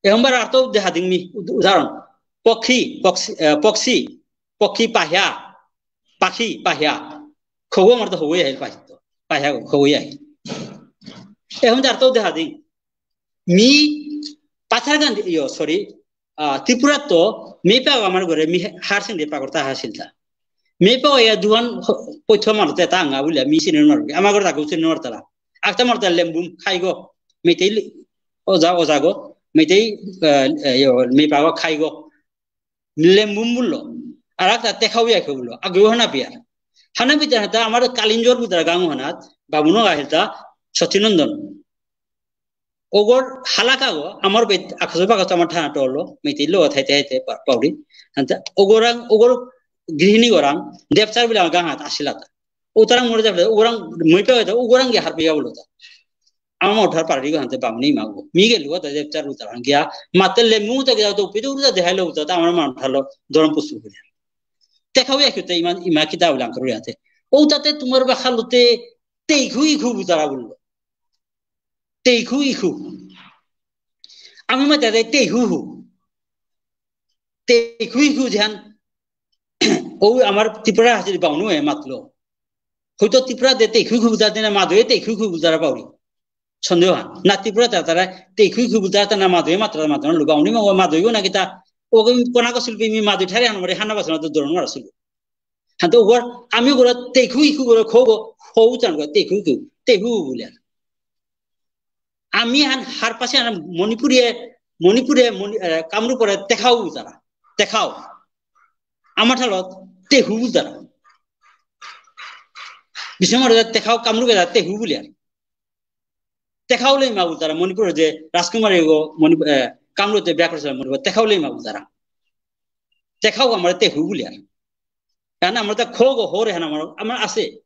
এহমবার আর্ত দেহা দিংমি, উদ-, উদাহরণ। পক্ষী, পক্ষী, আহ, পক্ষী, পক্ষী পাহিয়া, পাখি পাহিয়া। খগ আমার তো হগই আহিল পাহি তো। পাহিয়া হগই আহিল। এহমবার আর্ত দেহা দিং। মি পাথারকান্দি, ইয়ো, sorry, আহ, ত্রিপুরাত তো মেইপাগ আমার ঘরে মি হারসিং দে পাগরতা হাসিলতা। মেইপাগ ইয়া দুহান হ-, পৈথ মারতে তা আঙ্গা বুলিয়া মি চিনি মারুগি। আমার ঘরে তাকে চিনি মারতারা। আকতা মারতা লেম্বুম খাইগো। মেইতেই লি-, ওজা, ওজাগো। মেইতেই, আহ, ইয়ো, মেইপাগ খাইগো। লেম্বুম বুললো। আর আকতা তেখাও ইয়াকে বুললো। আগেও হানা পিয়ার। হানা পিতে হাতা আমার কালিঞ্জর বুলতারা গাঙ হানাত। বাবুনো আহিলতা সচিনন্দন। ওগর হালাকাগো, আমার বেত, আকাশ বাকাশ আমার থানা টলো, মেইতেই লো থাইতে থাইতে পা-, পাউরি। হানতে, ওগরাং, ওগর গৃহিণী গরাং, দেবচার বিলা গাঙ হাত আসিলাতা। উতারাং মরে যাবে, ওগরাং মইপা হইতা, ওগরাং গিয়া হারপিয়া বলতা। আমার উঠার পারি গো হানতে বামনি মাগো। মি গেলু গো, তা দেবচার উতারাং গিয়া, মাতে লেমু তা গিয়া তো পিদু উতা দেহাইলো উতা, তা আমার মা উঠালো, দরম পুস্তু গিয়া। তেখাও ইয়াকে তে ইমান, ইমা কিতা উলাং করু ইয়াতে। ও তাতে তোমার বাখালুতে, তেইখু ইখু বুলতারা বুললো। তেইখু ইখু। আমি মাতে তেইহু হু। তেইখু ইখু যেহান, ও আমার ত্রিপুরা হাজির বাউনু এ মাতলো। হয়তো ত্রিপুরা দে তেইখু ইখু বুলতারা না মাদয়ে তেইখু ইখু বুলতারা পাউরি। সন্দেহ হান। না ত্রিপুরা তা তারা তেইখু ইখু বুলতারা না মাদয়ে মাততারা মাততারা লো বাউনি মা মাদয়ে না কিতা। ও কোনাকো শিল্পী মি মাদয়ে ঠারে হান মারে হানা বাসনা তো দরন মারা শিল্পী। হানতে ওগর, আমি ওগর তেইখু ইখু ওগর খগ, হউ চান ওগর তেইখু ইখু, তেইহু বুলে। আমি হান হারপাসে হান মণিপুরে, মণিপুরে, মণি-, এ, কামরূপরে তেখাও বুলতারা, তেখাও। আমার ঠারত তেইহু বুলতারা। বিষ্ণুমারে তেখাও কামরূপে তেইহু বুলে আর। তেখাও লেইমা বুলতারা, মণিপুরে যে রাজকুমারী গো, মণিপুর, এ, কামরূপে বিয়া করেছিল মণিপুর, তেখাও লেইমা বুলতারা। তেখাও আমার তেইহু বুলে আর। কারণ আমার তা খগ হরে হান আমার, আমার আছে।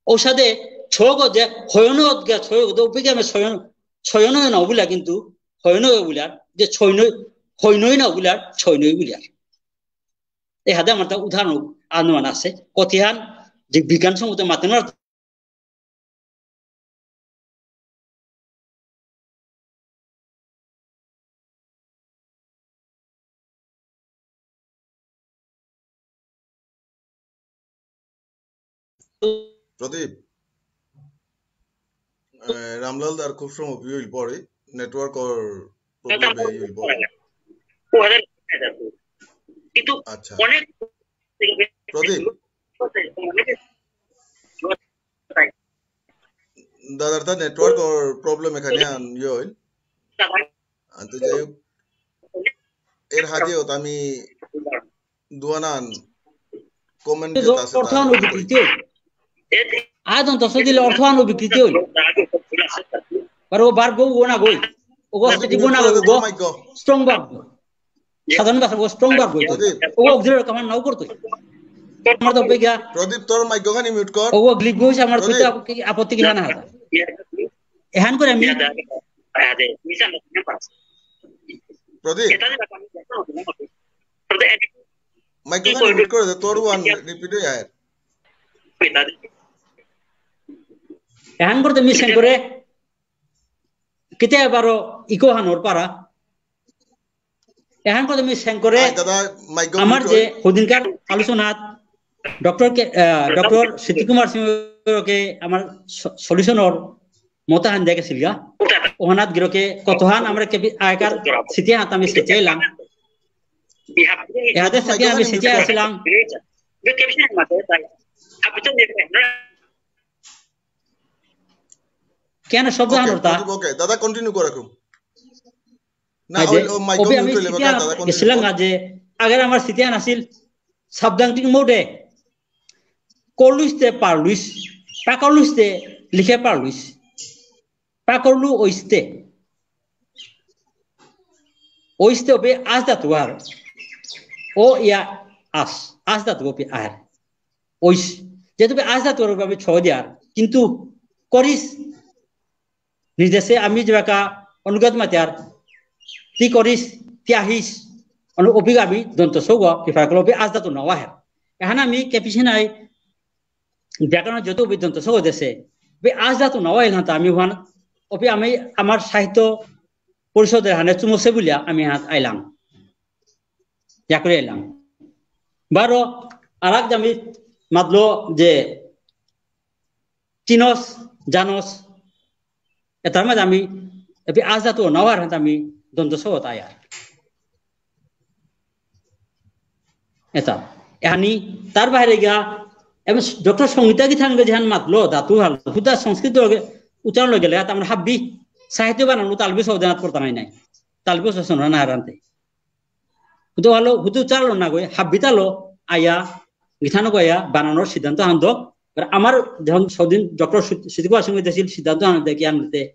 ঔষধে ছগ যে হয়ন গিয়া ছয় গো, উপে আমি ছয়ন, ছয়ন না বুলা কিন্তু হয়ন বুলার, যে ছয়ন, হয়নই না বুলার, ছয়নই বুলার। এহাদে আমার তা উদাহরণ আনুমান আছে। কতিহান যে বিজ্ঞান সম্মত মাতে না প্রদীপ, এ, রামলাল দার খুব সময় ইয়ে হইল পরে, network ওর problem হইল পরে। কিন্তু আচ্ছা। অনেক প্রদীপ, দাদার তা network ওর problem এখানে আন ইয়ে হইল। আনতে যাই হোক, এর হাদিও তো আমি দুয়ানান comment অর্থ আন বিকৃতি। আদন তো সদিলে অর্থ আন বিকৃতি। বারো বার গো গো না গই। ও গো স্টেটি গো না গো। Strong verb। সাধারণ ভাষা ও strong verb হইতো। প্রদীপ। ও auxiliary command নাও করতো। আমার তো বেগা। প্রদীপ, তোর mic ওখানে mute কর। ও গ্লিপ হইছে আমার প্রদীপ। প্রতি আপত্তি, আপত্তি কি না না হয়? এহান করে আমি প্রদীপ। Mic ওখানে mute করে দে, তোর ওয়ান repeat হয়ে আয়। এহান করতে মিশন করে। কিতে বারো ইকো হানোর পারা। এহান কথা আমি সেন করে আই দাদা, মাইক আমার যে হদিনকার আলোচনাত ডক্টর কে, আহ, ডক্টর সিদ্ধি কুমার সিংহকে আমার স-, সলিউশনর মতাহান দেখেছিল গা। ওহানাত গিরকে কতহান আমরা কে বি-, আগেকার স্মৃতি হাত আমি স্মৃতি এলাম। এহাতে স্মৃতি আমি স্মৃতি আসলাম। কেন শব্দ ওকে, হান ওটা? ওকে, দাদা, কন্টিনিউ করে রাখুন। না, এই যে, ওই, ও, মাইক অপি আমি মিউট হইলে স্মৃতি বাকা, আন-, দাদা, কন্টিনিউ গেছিলাম করুন। আজ যে, আগের আমার স্মৃতি আন আছিল, সাবদাংটিং মোডে, করলুইস তে পারলুইস, পাকরলুইস তে লিখে পারলুইস, পাকরলু ওইস্তে, ওইস্তে অপি আস ধাতু আর, ও ইয়া আস, আস ধাতু অপি আর, ওইস, যেহেতু আস ধাতু আর আমি ছ দিয়ার, কিন্তু করিস, নির্দেশে আমি যেবাকা অনুগত মাতিয়ার, তি করিস, তি আহিস, অনু অপিগ আমি দন্ত সৌগ, কি ফারাক অপি আস ধাতু নাওয়া হে। এহান আমি কেপিসে নাই, ব্যাকরণ যত অপি দন্ত সৌগ দেশে, বে আস ধাতু নাওয়া হে হানতা আমি ওহান, অপি আমি আমার সাহিত্য পরিষদের হানে চুমসে বুলিয়া আমি হাত আইলাম। ইয়া করে আইলাম। বারো, আর এক জামি মাতলো যে, চিনস, জানস, এতার মাঝে আমি, এপি আস ধাতু নাওয়ার হাতে আমি দন্ত সৌগ তাই আর। এতা। এহানি, তার বাইরে গিয়া, এবং ডক্টর সঙ্গীতা গীতানন্দ যেহান মাতলো, ধাতু হাল, হুদা সংস্কৃত লগে, উচ্চারণ লগে গেলে, তার মানে হাব্বি, সাহিত্য বানানো তালবি সৌদানাত করতাম নাই। তালবি সৌদানা হারান্তে। হুদু হালো, হুদু উচ্চারণ না গই, হাব্বিতালো আয়া, গিথানক আয়া, বানানর সিদ্ধান্ত হান দক। আর আমার যখন সদিন ডক্টর সু-, সিদ্ধি কুমার সিংহ দেছিল সিদ্ধান্ত হান দেখি আনতে,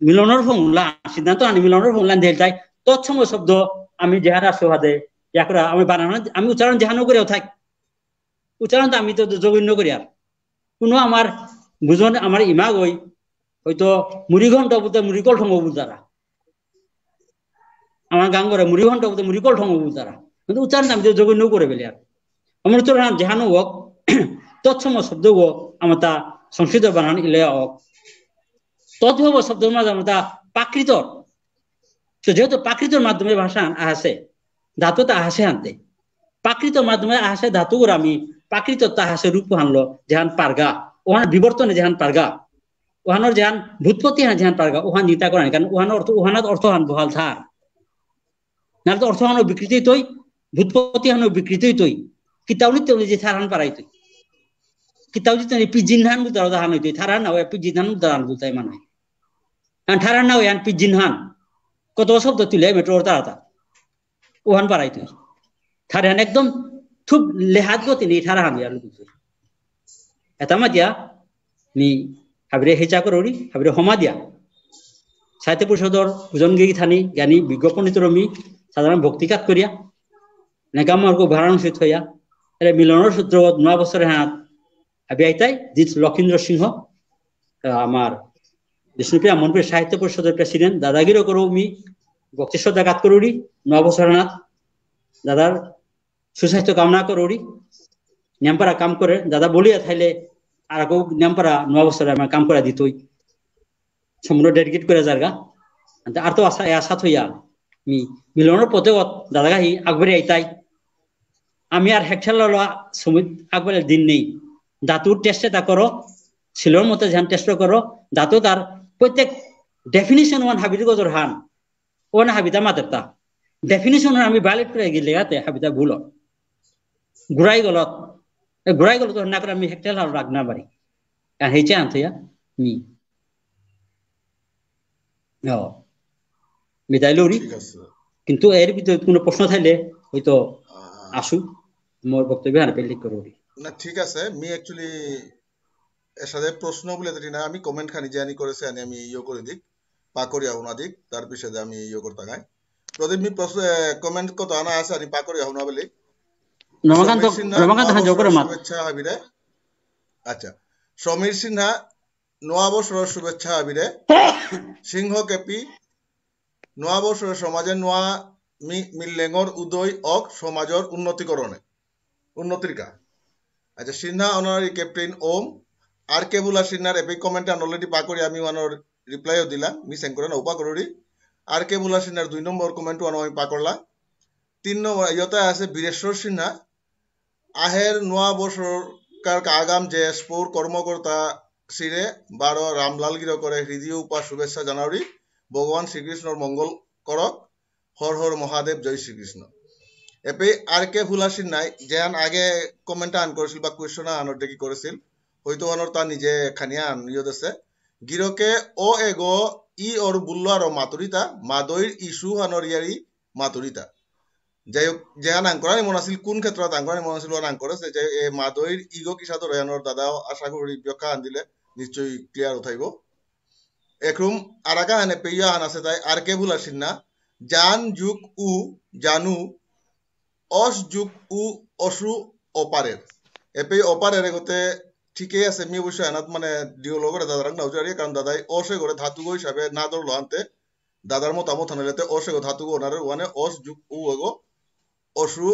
মিলনর ফর্মুলা, সিদ্ধান্ত হান মিলনর ফর্মুলা দেল তাই, তৎসম শব্দ আমি যেহারা সোহাদে, ইয়া করে আমি বানান, আমি উচ্চারণ যেহানো করেও থাক। উচ্চারণ তো আমি তো জঘন্য করি আর। কোনো আমার বুঝন, আমার ইমাগ হই, হয়তো মুড়িঘণ্ট বুলতে মুড়িকল ঠঙ্গ বুলতারা। আমার গাঙরে মুড়িঘণ্ট বুলতে মুড়িকল ঠঙ্গ বুলতারা। কিন্তু উচ্চারণ আমি তো জঘন্য করে বেলে আর। আমার উচ্চারণ যেহানো হোক, তৎসম শব্দ হোক, আমার তা সংস্কৃত বানান ইলে হোক। তদ্ভব শব্দ মাঝে আমার তা প্রাকৃত। তো যেহেতু প্রাকৃতর মাধ্যমে ভাষা আহাসে, ধাতু তা আহাসে আনতে। প্রাকৃতর মাধ্যমে আহাসে ধাতুগুলো আমি প্রাকৃত তা আহাসে রূপ হানলো, যেহান পারগা, ওহান বিবর্তনে যেহান পারগা, ওহানর যেহান ভূতপতি হান যেহান পারগা, ওহান চিন্তা করানি, কারণ ওহান অর্থ, ওহানাত অর্থ হান বহাল থার। নাহলে তো অর্থ হানও বিকৃতি তৈ, ভূতপতি হানও বিকৃতি তৈ। কিতাউনি তেউনি যে থারহান পারাই তৈ। কিতাউ যে তেউনি পিজিন হান বুলতারা হান হইতই, থারহান না ওই পিজিন হান বুলতারা হান বুলতাই মানে। কারণ থারহান না ওই হান পিজিন হান। কত শব্দ তুলে মেট্রো তারা তা। ওহান পারাই তৈ। থারহান একদম খুব লেহাত গতি নেই থারহান ইয়ার বুলতই। এতা মাতিয়া মি হাবিরে হেচা করুরি, হাবিরে হমা দিয়া। সাহিত্য পরিষদর বুজন গিরি থানি, জ্ঞানী, বিজ্ঞ পণ্ডিতর মি সাধারণ ভক্তি কাত করিয়া। নেকাম মার্গ উদাহরণ সে থইয়া। এরে মিলনর সূত্রগত নোয়া বছরে হাত। হাবি আইতাই, জিৎ লক্ষীন্দ্র সিংহ, আহ, আমার বিষ্ণুপ্রিয়া মণিপুরী সাহিত্য পরিষদর প্রেসিডেন্ট, দাদাগিরও করো মি ভক্তি শ্রদ্ধা কাত করুরি, নোয়া বছর হানাত। দাদার সুস্বাস্থ্য কামনা করুরি। নিয়ামপারা কাম করে, দাদা বলিয়া থাইলে, আর কেউ নিয়ামপারা নোয়া বছরে আমার কাম করা দিতই। সম্পূর্ণ ডেডিকেট করে যারগা। আনতে আর তো আশা, এ আশা থইয়া, মি, মিলনর পথে অত, দাদা গাহি, আগবাড়ি আইতাই। আমি আর হেকঠেলা লওয়া সময় আগবাড়ির দিন নেই। ধাতুর টেস্ট এটা করো, সিলর মতো যেহান টেস্ট করো, ধাতু তার প্রত্যেক ডেফিনিশন ওয়ান হাবির গজর হান, ওয়ান হাবিতা মাতেরতা। ডেফিনিশন আমি ভায়োলেট করে গেলে গাতে হাবিতা ভুল। গুড়াই গলত, এ গুড়াই গলত না করে আমি হেকঠেলা রাগ না বাড়ি। আর হেচে আনতে ইয়া, মি। ও, বিদায় লৌরি। ঠিক আছে। কিন্তু এর ভিতরে কোনো প্রশ্ন থাকলে হয়তো আহ, আসু, মোর বক্তব্য হারে পেলিক করুরি। না, ঠিক আছে। মি actually এর সাথে প্রশ্ন বলে দিই না, আমি কমেন্ট খানি জানি করেছে, আনি আমি ইয়ে করে দিক, পাকরিয়া ওনা দিক, তার পিছে আমি ইয়ে করতে গাই। প্রদীপ, মি প্রশ্ন, এ, কমেন্ট কত আনা আছে, আমি পাকরিয়া ওনা বলি। রমাকান্ত, সমীর সিনহা, রমাকান্ত, হ্যাঁ, জোকরে মাত। শুভেচ্ছা হাবিরে। আচ্ছা, সমীর সিনহা, নোয়া বছরর শুভেচ্ছা হাবিরে। সিংহ কেপি, নোয়া বছরর সমাজে নোয়া মি-, মিল্লেঙর উদয় অক সমাজর উন্নতিকরণে, উন্নতির কা। আচ্ছা, সিনহা অনারারি ক্যাপ্টেন ওম, আর কে বুলা সিনহার এপি কমেন্ট আন already পাকরি আমি ওয়ানোর রিপ্লাইও দিলাম, মি সেন করে না উপা করুরি। আর কে ভুলা সিনহার দুই নম্বর comment ওয়ানো আমি পাকরলা। তিন নম্বর, ইয়তা আছে বীরেশ্বর সিনহা। আহের নোয়া বছর কার আগাম যে স্পোর কর্মকর্তা সিরে বারো রামলাল গিরকরে হৃদয় উপা শুভেচ্ছা জানাউরি। ভগবান শ্রীকৃষ্ণর মঙ্গল করক। হর হর মহাদেব, জয় শ্রীকৃষ্ণ। এপে আর কে ভুলা সিনহাই যেহান আগে comment আন করেছিল বা question আন already করেছিল, হয়তো আনর তা নিজে খানিয়া আন ইয়ে দেছে। গিরকে ও এগো ই ওর বুল্লো আরো মাতুরিতা, মাদইর ইস্যু হানর ইয়ারি মাতুরিতা। যাই হোক, যেহান আন করানি মন আছিল, কোন ক্ষেত্রে আন করানি মন আছিল, ওহান আন করেছে, যে এ মাদইর ইগো কিসা ধরে আনর দাদা, আশা করি ব্যাখ্যা আন দিলে নিশ্চয়ই clear উঠাইব। একরুম আরাকা হানে পেয়া হান আছে তাই আর কে ভুলা সিনহা, জান যুগ উ, জানু, অস যুগ উ, অসু, অপারের। এপেই অপারের এগোতে ঠিকই আছে, মি অবশ্য এনাত মানে ডিও লগরে দাদারাং নাও জারি, কারণ দাদাই অসে করে ধাতুগ হিসাবে না ধরলো আনতে, দাদার মতামত হানালেতে অসে গো ধাতুগ ওনারে ওয়ানে অস যুগ উ এগো অসু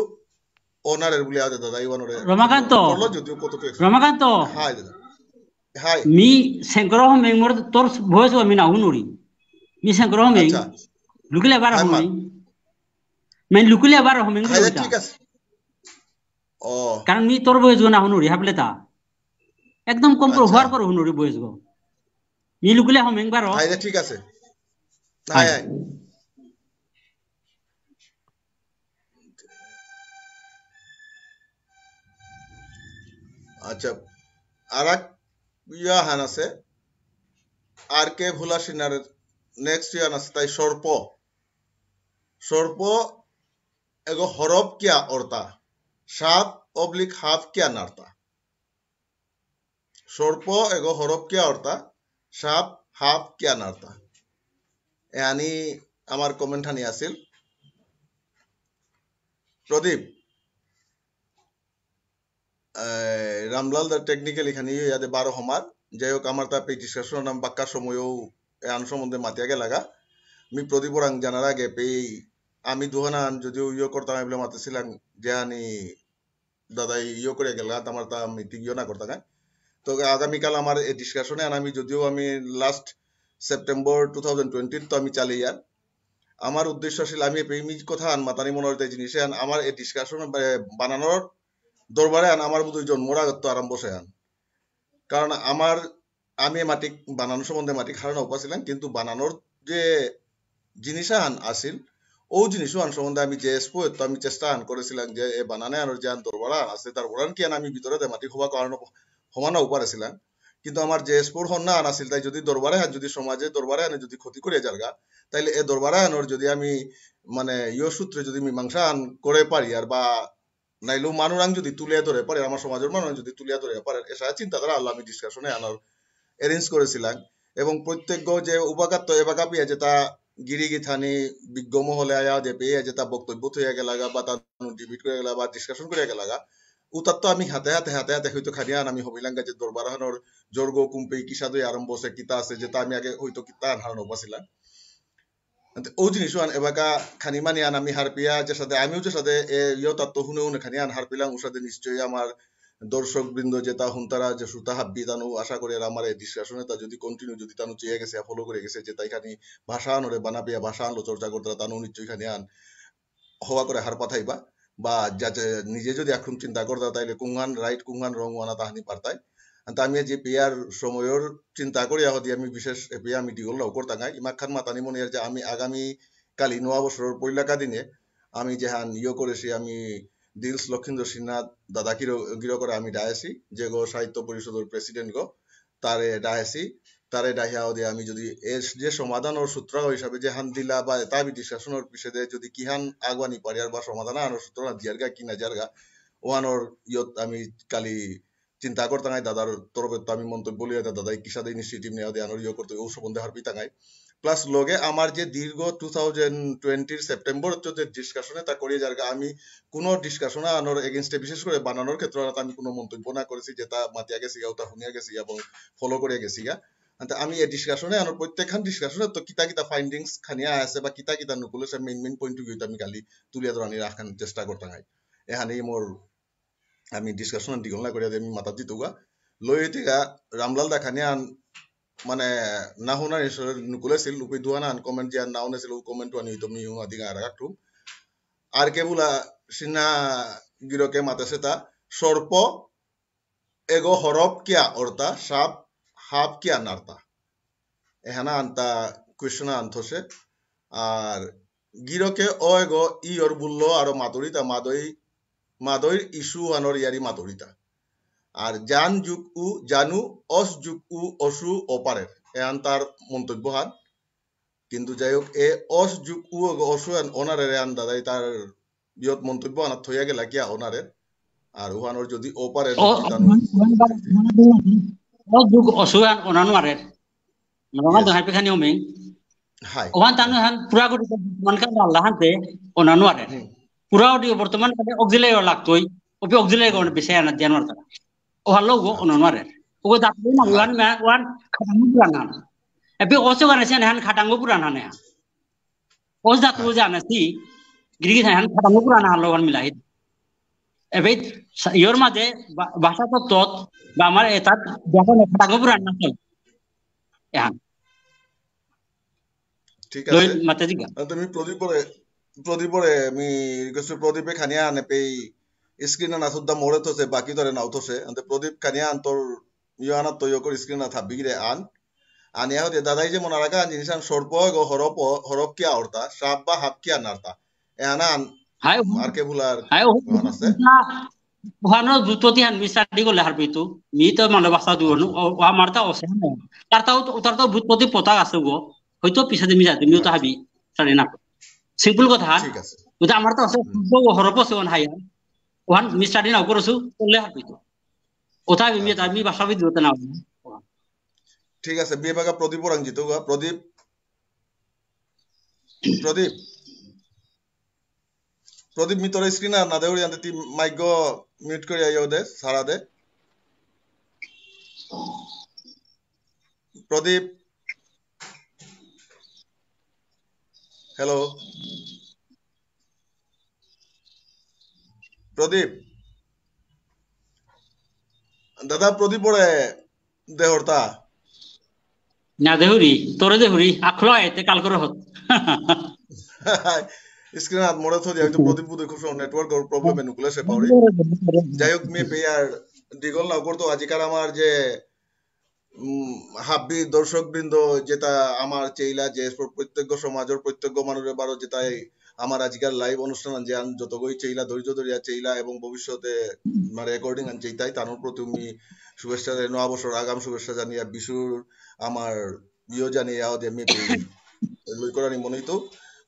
ওনারের বুলে আদে দাদা ইওয়ানরে রমাকান্ত। করলো যদিও কত পেয়ে। রমাকান্ত। হাই দাদা। হাই। মি শঙ্কর হমেং মোর তোর ভয়েস আমি না হুনুরি। মি শঙ্কর হমেং। আচ্ছা। লুকিলে বারো হাই মা। হমেং। মানে লুকিলে বারো হমেং হাই দা, ঠিক আছে। ও। কারণ মি তোর ভয়েস গো না হুনুরি হাবলে তা। একদম কম করে আচ্ছা। হুয়ার করে হুনুরি ভয়েস গো। মি লুকিলে হমেং বারো। হাই দা, ঠিক আছে। হাই। হাই, হাই। আচ্ছা, আর এক ইয়াহান আছে, আর কে ভুলা সিনহার next ইয়ান আছে, তাই সর্প। সর্প এগো হরপ কিয়া অর্তা, সাপ oblique হাফ কিয়া নার্তা। সর্প এগো হরপ কিয়া অর্তা, সাপ হাফ কিয়া নার্তা। এহানি আমার comment হানি আছিল। প্রদীপ, এ, রামলাল দা technical এহানি ইয়াদে বারো হমার। যাই হোক, আমার তা পে discussion নাম বাক্কা সময়ও এহান সম্বন্ধে মাতিয়া গেলাগা। মি প্রদীপ ওরাং জানার আগে পে আমি দুহানান যদিও ইয়ে করতাম, এগুলো মাতেছিলাম যে আমি দাদাই ইয়ে করে গেল, আমার তা মিটিং ইয়ে না করতে গায়। তো আগামীকাল আমার এই ডিসকাশনে, আর আমি যদিও আমি last September two thousand twenty তো আমি চালিয়ে আর আমার উদ্দেশ্য ছিল আমি এই মি কথা আন মাতানি মনে হইতে জিনিসে আন আমার এই ডিসকাশন বানানোর দরবারে আন আমার বোধহয় জন্মর আগত তো আরম্ভ সে আন। কারণ আমার আমি মাটিক বানান সম্বন্ধে মাটিক হারা না উপাসিলাম, কিন্তু বানানোর যে জিনিস আহান আসিল, ও জিনিস আহান সম্বন্ধে আমি যে স্পোর্ট আমি চেষ্টা আহান করেছিলাম যে এ বানানে আর যে আন দরবার আহান আছে, তার ওরান কি আন আমি ভিতরে দে মাটি হবা কারণ হমানা উপারেছিলাম। কিন্তু আমার যে স্পোর্ট হন না আন আসিল, তাই যদি দরবারে হান যদি সমাজে দরবারে আনে যদি ক্ষতি করে যারগা, তাইলে এ দরবারে আনোর যদি আমি মানে ইয় সূত্রে যদি মীমাংসা আন করে পারি আর বা নাইলেও মানুরাং যদি তুলিয়া ধরে পারে, আমার সমাজের মানুষ যদি তুলিয়া ধরে পারে, এসা চিন্তাধারা আল্লাহ আমি ডিসকাশনে আনার অ্যারেঞ্জ করেছিলাম। এবং প্রত্যেক যে উবাকাত এবাকা পিয়া যেটা গিরি গিথানি বিজ্ঞ মহলে আয়া যে পেয়ে যেটা বক্তব্য থইয়া গেলাগা বা তার ডিবেট করে গেলা বা ডিসকাশন করে গেলাগা, উতার তো আমি হাতে হাতে হাতে হাতে হয়তো খানিয়ান আমি হবিলাঙ্গা যে দরবার হানোর জর্গ কুম্পে কিসাদই আরম্ভ আছে, কিতা আছে, যেটা আমি আগে হয়তো কিতা হারানো পাছিলাম। আনতে ও জিনিস আন এবাকা খানি মানি আন আমি হারপিয়া যে সাথে আমিও যে সাথে এ ইয়ো তাত্ত্ব হুনে হুনে খানি আন হারপিলাম, ও সাথে নিশ্চয়ই আমার দর্শক বৃন্দ যেটা হুনতারা যে শ্রোতা হাব্বি তানু আশা করি আর আমার এই ডিসকাশনে তা যদি কন্টিনিউ যদি তানু চেয়ে গেছে, ফলো করে গেছে, যে তাই খানি ভাষা আনরে বানা পেয়া ভাষা আনলো চর্চা করতারা তানু নিশ্চয়ই খানি আন হওয়া করে হার পাঠাইবা বা যা যে নিজে যদি এখন চিন্তা করতা তাইলে কুংহান রাইট কুংহান রং ওয়ানা তাহানি পারতাই। আনতে আমি যে পেয়ার সময়র চিন্তা করি আহদি আমি বিশেষ এ পেয়া আমি ডিগল লাউ করতাঙাই। ইমাখান মাতানি মনে আর যে আমি আগামী কালি নোয়া বছরর পইলাকা দিনে আমি যেহান ইয়ে করেছি আমি দিলস লক্ষীন্দ্র সিনহা দাদা গিরো, গিরো করে আমি ডায়েছি, যে গো সাহিত্য পরিষদর প্রেসিডেন্ট গো, তারে ডায়েছি, তারে ডাহিয়া ওদে আমি যদি এর যে সমাধান ওর সূত্র হিসাবে যেহান দিলা বা এটা আমি ডিসকাশন ওর পিছে যদি কিহান আগুয়ানি পারি আর বা সমাধান আনোর সূত্র না দিয়ারগা কি না যারগা, ওহানোর ইয়ত আমি কালি চিন্তা করতাঙাই দাদার তরফে তো আমি মন্তব্য লিয়া দাদাই কিসাদে ইনিশিয়েটিভ নেওয়া দিয়ে আনোর ইয়ে করতে ও সম্বন্ধে হারপিতাঙাই। প্লাস লগে আমার যে দীর্ঘ টু থাউজেন্ড টোয়েন্টির সেপ্টেম্বর হচ্ছে যে ডিসকাশনে তা করিয়ে যারগা আমি কোনো ডিসকাশন আনোর এগেইনস্টে বিশেষ করে বানানোর ক্ষেত্রে আর আমি কোনো মন্তব্য না করেছি, যেটা মাতিয়া গেছি ওটা শুনিয়া গেছি এবং ফলো করে গেছি গা। আনতে আমি এই ডিসকাশনে আনোর প্রত্যেকখান ডিসকাশনে তো কিতা কিতা ফাইন্ডিংস খানিয়া আছে বা কিতা কিতা নুকুল আছে মেইন মেইন পয়েন্ট আমি খালি তুলিয়া ধরানি রাখার চেষ্টা করতাঙাই। এহানি মোর আমি ডিসকাশন দীঘল না করিয়া আমি মাথা দিতগা। লইতেগা রামলাল দা খানি আন মানে, না হুনার ইসরে নুকুলেসিল, উপি দুহানান comment যে আর না হুনেসিল, ও comment ওয়ানি হয়তো মি হুনা দিগা আর একটু। আর কে বুলা সিনা গিরকে মাতেসেতা, সর্প এগো হরপ কিয়া অরতা, সাপ হাপ কিয়া নারতা। এহানা আনতা question আনথসে। আর গিরকে অ এগো ই অর বুল্ল আরো মাতুরিতা মাদই, মাদইর ইসু আনর ইয়ারি মাতুরিতা। আর জান যুগ উ জানু, অস যুগ উ অসু অপারের। এহান তার মন্তব্য হান। কিন্তু যাই হোক, এ অস যুগ উ এগো অসু আন অনারের আন দাদাই তার বিয়ত মন্তব্য আনাত থইয়া গেলা কিয়া অনারের। আর উহানর যদি অপারের ও, নীতি তানু ওহান, ওহান, ওহান, ওহান, ও যুগ অসু আন অনা নোয়ারের। মানে, ওহান Yes. তো হাইপে খানি অমিং। হাই। ওহান তানু হান পুরা করি মন কান আল্লাহ হানতে অনা নোয়ারের। হুম। পুরা অডিও বর্তমান কালে অক্সিলারি লাগতই, ওপি অক্সিলারি কোন বিষয় আনা দিয়া নোয়ারতা। ওহান লোক আচ্ছা। অনা নোয়ারের। ওগো দাঁত না, হাই। ওহান মে, ওহান খাটাঙ্গ পুরানা। এপি অসু গানে সেন হান খাটাঙ্গ পুরানা নে। অস ধাতু হাই। জানে সি, গিরিগি হান খাটাঙ্গ পুরানা হান লোক হান মিলাই। এবে সা-, ইয়র মাঝে বা-, ভাষা তো তত, বা আমার এ তাত যখন খাটাঙ্গ পুরানা চল। এহান। ঠিক লই আছে। মাতে জিগা। আহ, তুমি প্রদীপরে, প্রদীপরে, আমি request করি প্রদীপে খানিয়া আনে পেই screen না শুদ্ধা মোড়ে থসে, বাকি ধরে নাও থসে। আনতে প্রদীপ খানিয়া আন তোর ইয়ে আনাত তো ইয়ে করে screen না থাকবি রে আন। আনিয়া হতে দাদাই যে মনে রাখা জিনিস আন সর্প গো হরপ, হরপ কিয়া অর্তা, সাপ বা হাপ কিয়া নার্তা। এ আনা আন, হাই, আর কে ভুলার হাই, ও, ওহান আছে। না, ওহানো বুৎপত্তি হান মি study করলে হারপিতু। মি তো মানে ভাষা দুহানো, ও, ও আমার তা অসে না। তার তাও, তার তাও বুৎপত্তি পতা আছে গো। হয়তো পিছে মি যাতে, মিও তো হাবি study না। Simple কথা। ঠিক আছে। ওটা আমার তো আছে, হুম। তো হরপ আছে ওহান হাই। ওহান মি study না করছু, করলে হারপিতু। ওটা আমি, আচ্ছা। আমি ভাষাবিদ হতে না। ঠিক আছে, বিয়ে বাগা প্রদীপ ওরাং জিতু গো, প্রদীপ। প্রদীপ। প্রদীপ, মি তোর screen আর না দেউরি, আনতে তুই mic গো mute করে আইও দে, সারা দে। প্রদীপ। Hello। প্রদীপ। দাদা, প্রদীপ ওরে দেহরতা। না দেহুরি, তোরে দেহুরি, আখলো আইতে কাল করে হত। Screen হাত মোড়ে থো, যেহেতু প্রদীপ বুধ খুব সময় network problem এ নুকুলে সে পাউরি। যাই হোক, মি পেয়ার দিগল না করতো আজিকার আমার যে, উম, হাব্বি দর্শক বৃন্দ যেটা আমার চেইলা যে প্র-, প্রত্যেক সমাজের প্রত্যেক মানুষের বারো যেটাই আমার আজিকার live অনুষ্ঠান আন যে আন যতগই চেইলা, ধৈর্য ধরিয়া চেইলা এবং ভবিষ্যতে, মানে, recording আন চেইতাই, তানুর প্রতি আমি শুভেচ্ছা জানাই, নয়া বছর আগাম শুভেচ্ছা জানিয়া, বিষুর আমার ইয়ে জানিয়া, ওদের মেপে লই করানি মনেই তো,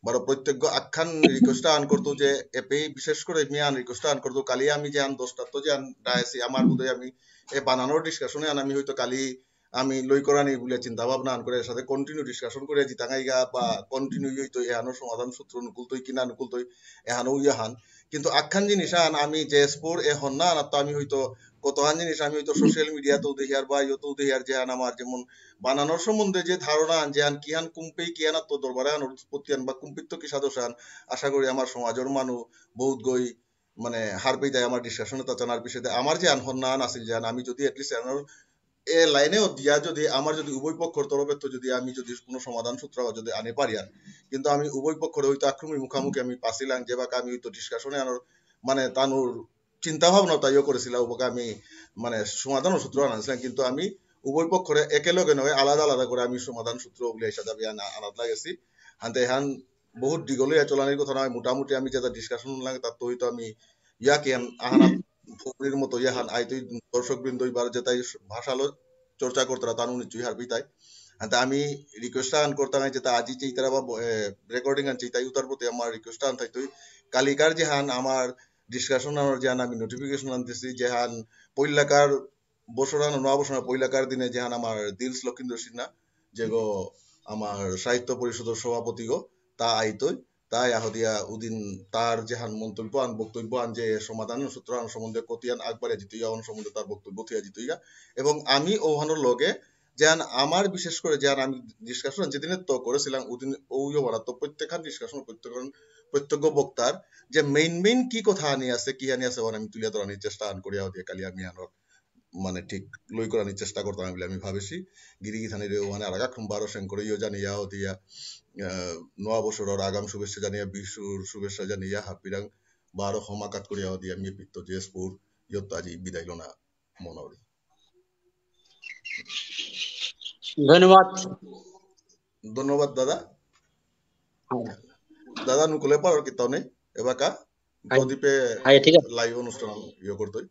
বারো প্রত্যেক আখ্যান request আন করতো যে এপে বিশেষ করে মি আন request আন করতো, কালি আমি যে আন দশটা তো যে আন ডায়াসি আমার বোধহয় আমি এ বানানোর discussion এ আন আমি হয়তো কালি আমি লই করানি বলে চিন্তা ভাবনা আন করে এর সাথে continue discussion করে জিতাঙ্গাইগা বা continue হয়তো এ আনোর সমাধান সূত্র নুকুলতই কিনা নুকুলতই এহানো ইয়ে হান। কিন্তু আখ্যান জিনিস আন আমি যে sport এ হন না, না তো আমি হয়তো কতহান জিনিস আমি হয়তো social media তেও দেখিয়ার বা ইয়েতেও দেখিয়ার যে আন আমার যেমন বানানোর সম্বন্ধে যে ধারণা আন যে আন কিহান কুম্পেই কিহান তো দরবারে আন উৎপত্তি আন বা কুম্পিত কি সাদোষ আন, আশা করি আমার সমাজের মানু বহুত গই মানে হারপেই দেয় আমার discussion এ তা জানার বিষয়ে আমার যে আন হন না আন আসিল যে আন আমি যদি at least আনোর এ লাইনেও দিয়া যদি আমার যদি উভয় পক্ষর তরফে তো যদি আমি যদি কোনো সমাধান সূত্র যদি আনে পারি আর, কিন্তু আমি উভয় পক্ষরে হয়তো আক্রমী মুখামুখি আমি পাছিলাম যে বাকা আমি হয়তো discussion এ আনোর মানে তানুর চিন্তা ভাবনা তাইও করেছিলাম ওবাকা আমি মানে সমাধান সূত্র আনাছিলাম, কিন্তু আমি উভয় পক্ষরে একেলগে নয় আলাদা আলাদা করে আমি সমাধান সূত্র বলে হিসাবে আনা-, আনাত লাগেছি। আনতে এহান বহুত দীঘলীয়া চলানির কথা নয়, মোটামুটি আমি যেটা discussion লাগে তার তো হয়তো আমি ইয়াকে আন-, আহানা ফুকরির মতো ইয়াহান আইতই দর্শক বৃন্দ এবার যেটাই ভাষালো চর্চা করতারা তানু নিশ্চয়ই হারবি তাই। আনতে আমি request আন করতাম যেটা আজি চেইতারা বা ব-, এ, recording আন চেইতাই উতার প্রতি আমার request আন থাইতই কালিকার যেহান আমার discussion আনার যেহান আমি notification আনতেছি, যেহান পৈলাকার বছর আন, নয়া বছর আন পৈলাকার দিনে যেহান আমার দিলস লক্ষিন্দ্র সিনহা, যেগো আমার সাহিত্য পরিষদর সভাপতি গো, তা আইতই, তাই আহদিয়া উদিন তার যেহান মন্তব্য আন, বক্তব্য আন, যে সমাধান সূত্র আন সম্বন্ধে কতিয়ান আগবাড়িয়া জিতইয়া, অন সম্বন্ধে তার বক্তব্য থিয়া জিতইয়া। এবং আমি ওহানোর লগে যেহান আমার বিশেষ করে যেহান আমি discussion যেদিনে তো করেছিলাম, ওদিন ওইও বলা তো প্রত্যেকখান discussion, প্রত্যেকখান, প্রত্যেক বক্তার যে main main কি কথা আনি আছে, কি আনি আছে, ওহান আমি তুলিয়া ধরানির চেষ্টা আন করিয়া হদিয়া কালি আমি আনোর মানে ঠিক লই করানি চেষ্টা করতাম বলে আমি ভাবেছি। গিরি গিথানিরে মানে আরাক সোমবার শঙ্করীয় জানিয়া দিয়া, আহ, নয়া বছরর আগাম শুভেচ্ছা জানিয়া, বিষুর শুভেচ্ছা জানিয়া, হাবিরাং বারো হমাকাত করিয়া দিয়া আমি পিত্ত জেসপুর ইয়ত্ত আজি বিদায় লনা মনাউরি। ধন্যবাদ। ধন্যবাদ দাদা। হ্যাঁ। দাদা নুকুলে পারর কিতাও নেই, এবাকা হ্যাঁ। প্রদীপে হ্যাঁ, ঠিক আছে। Live অনুষ্ঠান ইয়ে করতই।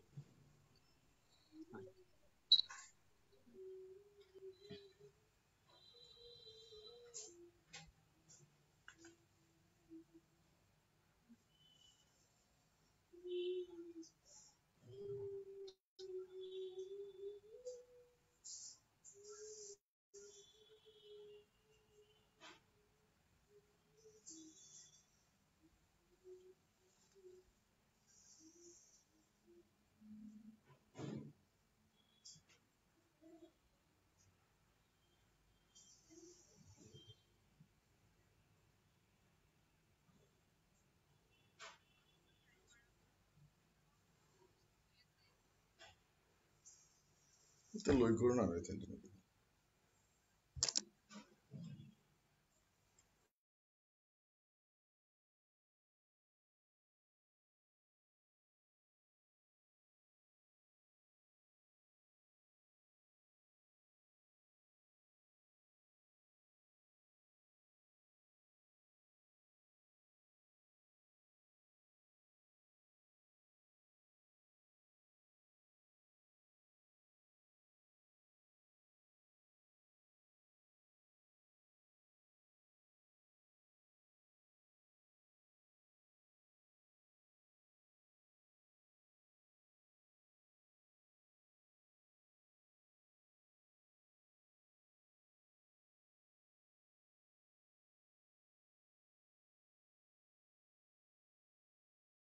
এটা লই করো না, এটা